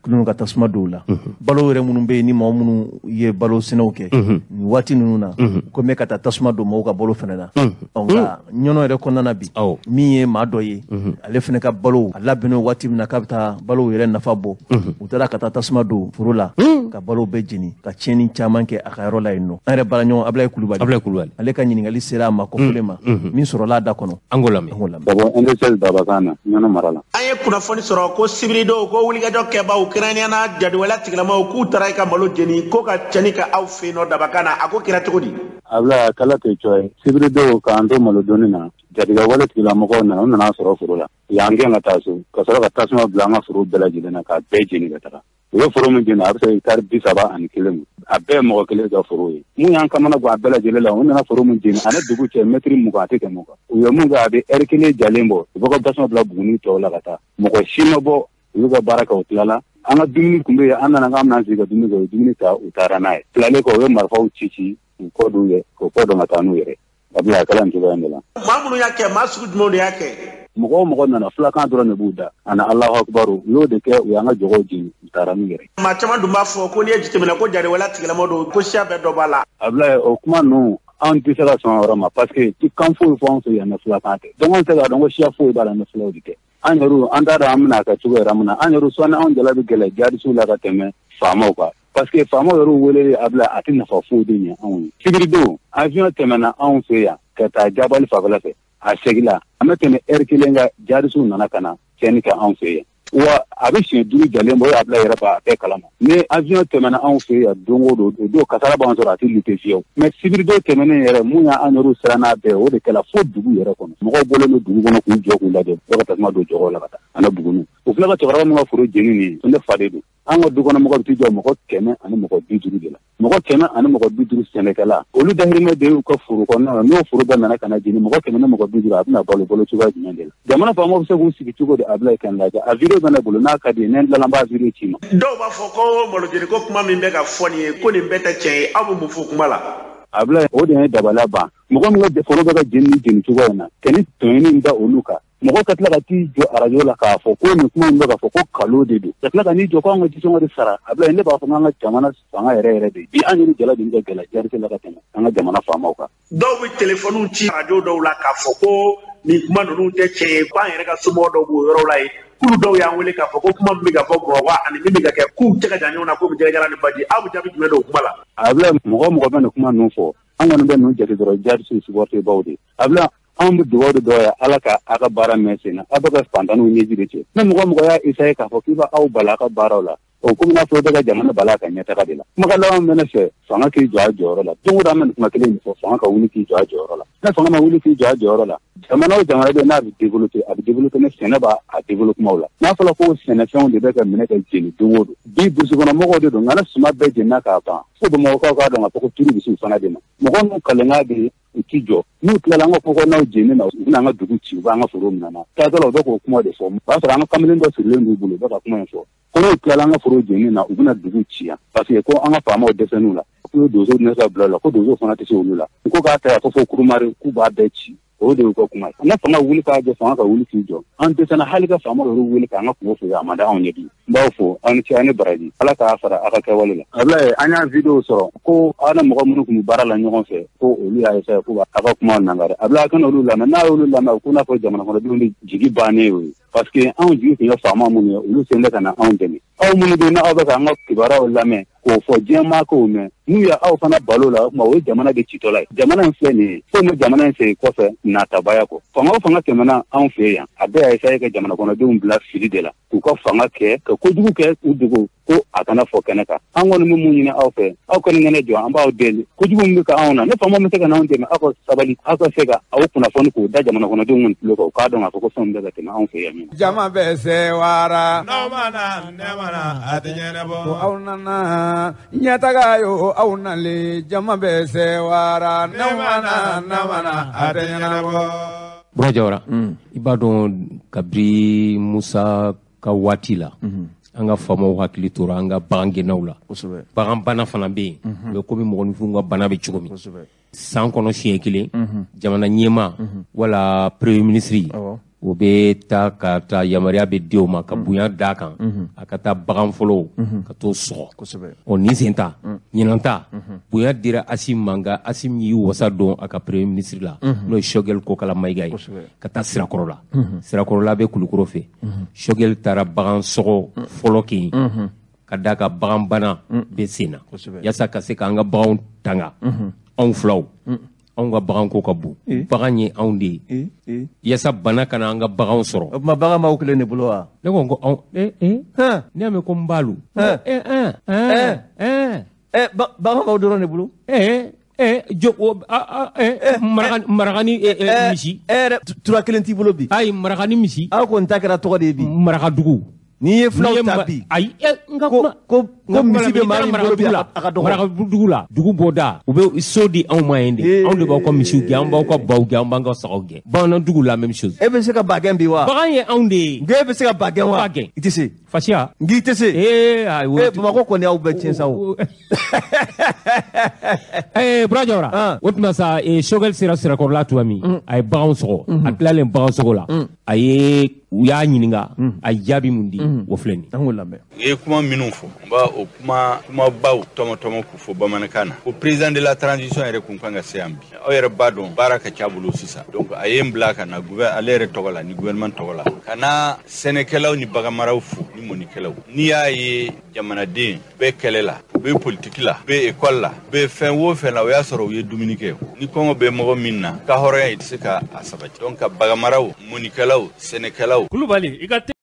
kɛlen ka tasuma don u la. Balo yɛrɛ minnu bɛ yen, ni maa minnu ye balo sɛnɛw kɛ nin waati ninnu na, ko bɛ ka taa tasuma don maaw ka balo fana na. Ɔ, nka Ɲɔnɔ yɛrɛ kɔnɔna na bi, min ye maa dɔ ye, ale fana ka balo a labɛnnen waati min na k'a bɛ taa balo yɛrɛ nafa bɔ, u taara ka taa tasuma don foro la ka balo bɛɛ jeni, ka tiɲɛni caman kɛ a ka yɔrɔ la yen nɔ. An yɛrɛ baaraɲɔgɔn Abulaye Kulubali, Abulaye Kulubali, ale ka ɲininkali sera a ma kɔfɔlen ma min sɔrɔla a da kɔnɔ. An k'o lamɛn. An k'o lamɛn. Ka bɔ NDSL Dabakan na, Ɲɔnɔ mara la. An ye kunnafoni sɔrɔ ko sibiridon, ko wulikajɔ kɛbaw, kɛrɛnkɛrɛnnenya jadiwala tigilamaw, k'u taara i ka malo jeni, ko ka cɛnni kɛ aw fɛ yen nɔ Dabakan na. A ko kɛra cogo di? Abulaye, kala tɛ cɔ ye. Sibiridon, k'an to malodonni na, jatigɛ wale tigilamɔgɔw nana, u nana sɔrɔ foro la. U y'an gɛn ka taa so, ka sɔrɔ ka tasuma bila an ka foro bɛɛ lajɛlen na k'a bɛɛ jeni ka taga. U ye foro min jeni, a bɛ se hectare 31 ma. A bɛɛ ye mɔgɔ kelen ka foro ye. Mun y'an kamana gan a bɛɛ lajɛlen la, u nana foro min jeni, ani dugu cɛ mɛtiri 20, a tɛ tɛmɛ o kan. U ye mun kɛ, a bɛ ɛri kelen jalen bɔ, u bɛ ka tasuma bila Buguni tɔw la ka taa. Mɔgɔ si ma bɔ, u y'u ka baara kɛ, u tilala. An ka dumuni tun bɛ yen, an nana k'an bɛna sigi ka dumuni kɛ, u ye dumuni ta, u taara n'a ye. Tilalen kɔ, u ye marifaw ci ci k'u kɔ don u k'u kɔ don ka taa n'u yɛrɛ. Abulaye, a kɛra nin cogoya in de la. Maa minnu y'a kɛ, maa sugu jumɛnw de y'a kɛ? Mɔgɔ o mɔgɔ nana, fulakan dɔrɔn de b'u da ani Alahu akibaru. U y'o de kɛ, u y'an ka jɔgɔw jeni, u taara n'u yɛrɛ. Maa caman dun b'a fɔ ko n'i ye jateminɛ ko jadiwala tigilama don, ko siya bɛɛ dɔ b'a la. Abulaye, o kuma ninnu, anw tɛ se ka sɔn o yɔrɔ ma, parce que ti kan foyi fɔ anw fɛ yan ni fulakan tɛ. Donc anw tɛ se k'a dɔn ko siya foyi b'a la ni fulaw de tɛ. An yɛrɛ, an t'a dɔn an bɛna kɛ cogo yɛrɛ min na. An yɛrɛ, sɔnni anw jala bɛ gɛlɛya jihadisiw la ka tɛmɛ faamaw kan, parce que faamaw yɛrɛ weleli, Abulaye, a tɛ nafa foyi de ɲɛ anw ye. Sibiridon, avion tɛmɛna anw fɛ yan ka taa Jabali fanfɛla fɛ, a seginna, an bɛ tɛmɛ ɛri kelen kan, jihadisiw nana ka na tiɲɛni kɛ anw fɛ yan. Wa a bɛ siɲɛ 5 jalen bɔ, Abulaye yɛrɛ b'a bɛɛ kalama. Ni avion tɛmɛna anw fɛ yan don o don, o don kasara b'an sɔrɔ, a tɛ lutter fiyewu. Mais sibiridon tɛmɛnen yɛrɛ, mun y'an yɛrɛ siran n'a bɛɛ, o de kɛla fo dugu yɛrɛ kɔnɔ. Mɔgɔw bɔlen don dugu kɔnɔ k'u jɔ k'u lajɛ, u bɛ ka tasuma don jɔgɔw la ka taa ani Buguni. O filɛ ka cɛkɔrɔba min ka foro jeni nin ye, ne fa de don. An ka du kɔnɔ mɔgɔ bɛ t'i jɔ mɔgɔ 150 de la. Mɔgɔ 150 sɛnɛkɛla, olu dahirimɛ de y'u ka foro kɔnɔna na. N'o foro bɛɛ nana ka na jeni, mɔgɔ 150, a bɛna balo balo cogoya jumɛn de la? Jamana faamaw bɛ se k'u sigi cogo di? Abulaye, kan lajɛ, a vidéo bɛ ne bolo, n'a ka di ye, ni n tilala n b'a vidéo ci ma. Dɔw b'a fɔ ko malojeni ko kuma min bɛ ka fɔ nin ye, ko nin bɛɛ tɛ tiɲɛ ye. Aw bɛ mun fɔ kuma la? Abulaye, o de ye dabala ban. Mɔgɔ min ka foro bɛ ka jeni ni jeni cogoya in na, ka ni tɔɲɔni da olu kan, mɔgɔ ka tila ka t'i jɔ arajo la k'a fɔ ko nin kuma in bɛ ka fɔ ko kalo de don, ka tila ka n'i jɔ ko an ka jisɔngɔ de sara. Abulaye, ne b'a fɔ k'an ka jamana fanga yɛrɛ yɛrɛ de bi, an yɛrɛ jala de bɛ ka gɛlɛya jihadisi la ka tɛmɛ an ka jamana faamaw kan. Dɔw bɛ telefɔniw ci arajo dɔw la k'a fɔ ko nin kuma ninnu tɛ tiɲɛ ye, k'an yɛrɛ ka somɔgɔ dɔw b'o yɔrɔ la yen, k'olu dɔw y'an wele k'a fɔ ko kuma min bɛ ka fɔ Bamakɔ ani min bɛ ka kɛ, k'u tɛ ka jan ɲɔgɔn na, k'u bɛ jɛgɛjalan ni baji. Aw bɛ jaabi jumɛn d'o kuma la? Abulaye, mɔgɔ o mɔgɔ bɛ nin kuma ninnu fɔ, an kɔni bɛ ninnu jate dɔrɔn jihadisiw supporter baw de. Abulaye, anw bɛ dugawu de dɔw ye, Ala ka a ka baara mɛn sen na, aw bɛ ka fantanw ɲɛji de cɛ. Ni mɔgɔ mɔgɔ y'a essayer k'a fɔ k'i b'aw bala a ka baaraw la, o komi n'a fɔ i bɛ ka jamana bala a ka ɲɛtaga de la. Kumakan laban min bɛ ne fɛ, fanga k'i jɔ a jɔyɔrɔ la. Don o don an bɛ nin kuma kelen in fɔ, fanga ka wuli k'i jɔ a jɔyɔrɔ la. Ni fanga ma wuli k'i jɔ a jɔyɔrɔ la, jamana o jamana bɛ n'a bɛ développer, a bɛ développer ni sɛnɛ b'a a développement la. N'a fɔra ko sɛnɛfɛnw de bɛ ka minɛ ka jeni don o don, bi burusi kɔnɔ mɔgɔw de don, nka ni suman bɛɛ jenina k'a ban, fo Bamakɔkaw k'a dɔn k'a fɔ ko turu bɛ se u fana de ma. Mɔgɔ minnu kalenkan bɛ u ti jɔ, n'u tilala an ka kɔkɔnɔnaw jeni na, u bɛna an ka dugu ci, u b'an ka foro minɛ na. Taatɔ la, u bɛ k'o kuma de fɔ. O b'a sɔrɔ an ka kamalen dɔ sirilen b'u bolo, u bɛ ka kuma in fɔ. Ko n'u tilala an ka foro jeni na, u bɛna dugu ci yan, parce que ko an ka faamaw dɛsɛn'u la, k'u ye donsow ne ka bila la, ko donsow fana tɛ se olu la, ko k'a ta ko fo kurumari k'u b'a bɛɛ ci. O de y'u ka kuma ye. An ka fanga wuli k'a jɔ, fanga ka wuli k'i jɔ. An dɛsɛna hali ka faamaw yɛrɛ wele k'an ka kungo f'u ye, a man di anw ye bi. N b'aw fo, aw ni ce, aw ni baraji. Ala k'a fara aw ka kɛwale la. Abulaye, an y'a vidéo sɔrɔ ko aw ni mɔgɔ minnu tun bɛ baara la ɲɔgɔn fɛ, ko olu y'a essayer k'u b'a ka kuma nangari. Abulaye, a kana olu lamɛn. N'a y'olu lamɛn, ko n'a fɔ jamana kɔnɔdenw de jigi bannen y'o ye. Parce que anw jigi tun ye faama minnu ye, olu sen bɛ ka na anw dɛmɛ. Aw minnu bɛ yen, n'aw bɛ k'an ka kibaruyaw lamɛn k'o fɔ diɲɛ maa k'o mɛn, n'u ye aw fana balo la, o tuma o ye jamana de citɔla ye. Jamana in filɛ nin ye, fo ni jamana in segin kɔfɛ natabaya kɔ. Fanga o fanga tɛmɛna anw fɛ yan, a bɛɛ y'a essayer ka jamana kɔnɔdenw bila fili de la, k'u ka fanga kɛ ka kojugu kɛ k'u dogo. ko a kana fɔ kɛnɛ kan. An kɔni bɛ mun ɲini aw fɛ, aw kɔni kɛnɛ jɔ, an b'aw deli. Kojugu min bɛ ka anw na, ne faama bɛ se ka n'anw dɛmɛ, aw ka sabali, aw ka se ka aw kunnafoni k'o da jamana kɔnɔdenw kɔni tulo kan, u k'a dɔn k'a fɔ ko fɛnw bɛ ka tɛmɛ anw fɛ yan nɔ. Jama bɛ sewara. N'aw ma na nɛɛma na a tɛ ɲɛnabɔ. Ko aw nana ɲɛtaga yo, aw nalen jama bɛ sewara. N'aw ma na nɛɛma na a tɛ ɲɛnabɔ. Bura Jawara, i b'a dɔn kabiri Musa ka waati la, an ka faamaw hakili tora an ka bagangɛnnaw la. Bagan bana fana bɛ yen, o bɛ komi mɔgɔninfinw ka bana bɛ cogo min. San kɔnɔ siɲɛ kelen, jamana ɲɛmaa wala premier ministre, o bɛ taa ka taa yamaruya bɛ di o ma ka bonya d'a kan, a ka taa bagan fɔlɔw ka t'o sɔgɔ. Ɔ nin sen ta, ɲinan ta, bonya dira Assimi ma, nka Assimi y'i wasa don a ka premier ministre la, n'o ye Choguel Kokalla Maïga ye, ka taa Sirakɔrɔ la. Sirakɔrɔla bɛ Kulukɔrɔ fɛ. Choguel taara bagan sɔgɔ fɔlɔ kɛ yen, ka d'a ka bagan bana bɛ sen na, yaasa ka se k'an ka baganw tanga. Anw filaw, anw ka bagan ko ka bon, bagan ye anw de ye, yaasa bana kana an ka baganw sɔrɔ. O tuma bagan b'aw kelen de bolo wa? Ne ko ko anw ne y'a mɛn ko n b'alu. Bagan b'aw dɔrɔn de bolo? Maraka ni misi. E yɛrɛ tura kelen t'i bolo bi? Ayi, maraka ni misi. Aw kɔni ta kɛra tɔgɔ de ye bi. Marakadugu. N'i ye filaw ta bi. Ayi, n ka kuma. Ko misi bɛ maa min bolo bi, a ka dɔgɔ. Marakadugu la, dugu bɔda, u bɛ so di anw ma yen de. Anw de b'aw ka misiw gɛn, an b'aw ka baw gɛn, an b'an ka sagaw gɛn. Bamanandugu la même chose. E bɛ se ka ba gɛn bi wa? Bagan ye anw de ye. Nka e bɛ se ka ba gɛn wa? Ba gɛn. I tɛ se. Fasiya. Nka i tɛ se. Ee ayi. Bamakɔ kɔni y'aw bɛɛ tiɲɛ sa o. Bura Jawara, o tuma sa, Choguel sera Sirakɔrɔla tuma min, a ye baganw sɔgɔ. A tilalen bagan sɔgɔ la, a ye u y'a ɲininka, a ye jaabi mun di, o filɛ nin ye. An k'o lamɛn. U ye kuma minnu fɔ, n b'a o kuma kumabaw tɔmɔ k'u fɔ bamanankan na. Ko président de la transition yɛrɛ kun kan ka se yan bi. Aw yɛrɛ b'a dɔn baara ka ca bolo sisan. Donc a ye n bila ka na ale yɛrɛ tɔgɔ la ni gouvernement tɔgɔ la, ka na sɛnɛkɛlaw ni baganmaraw fo ni mɔnikɛlaw. N'i y'a ye jamanaden bɛɛ kɛlɛ la, u bɛ politiki la, u bɛ école la, u bɛ fɛn o fɛn la, o y'a sɔrɔ u ye dumuni kɛ. Ni kɔngɔ bɛ mɔgɔ min na, ka hɔrɔnya i tɛ se ka a sabati. Donc ka baganmaraw, mɔnikɛlaw, sɛnɛkɛlaw. Kulubali i ka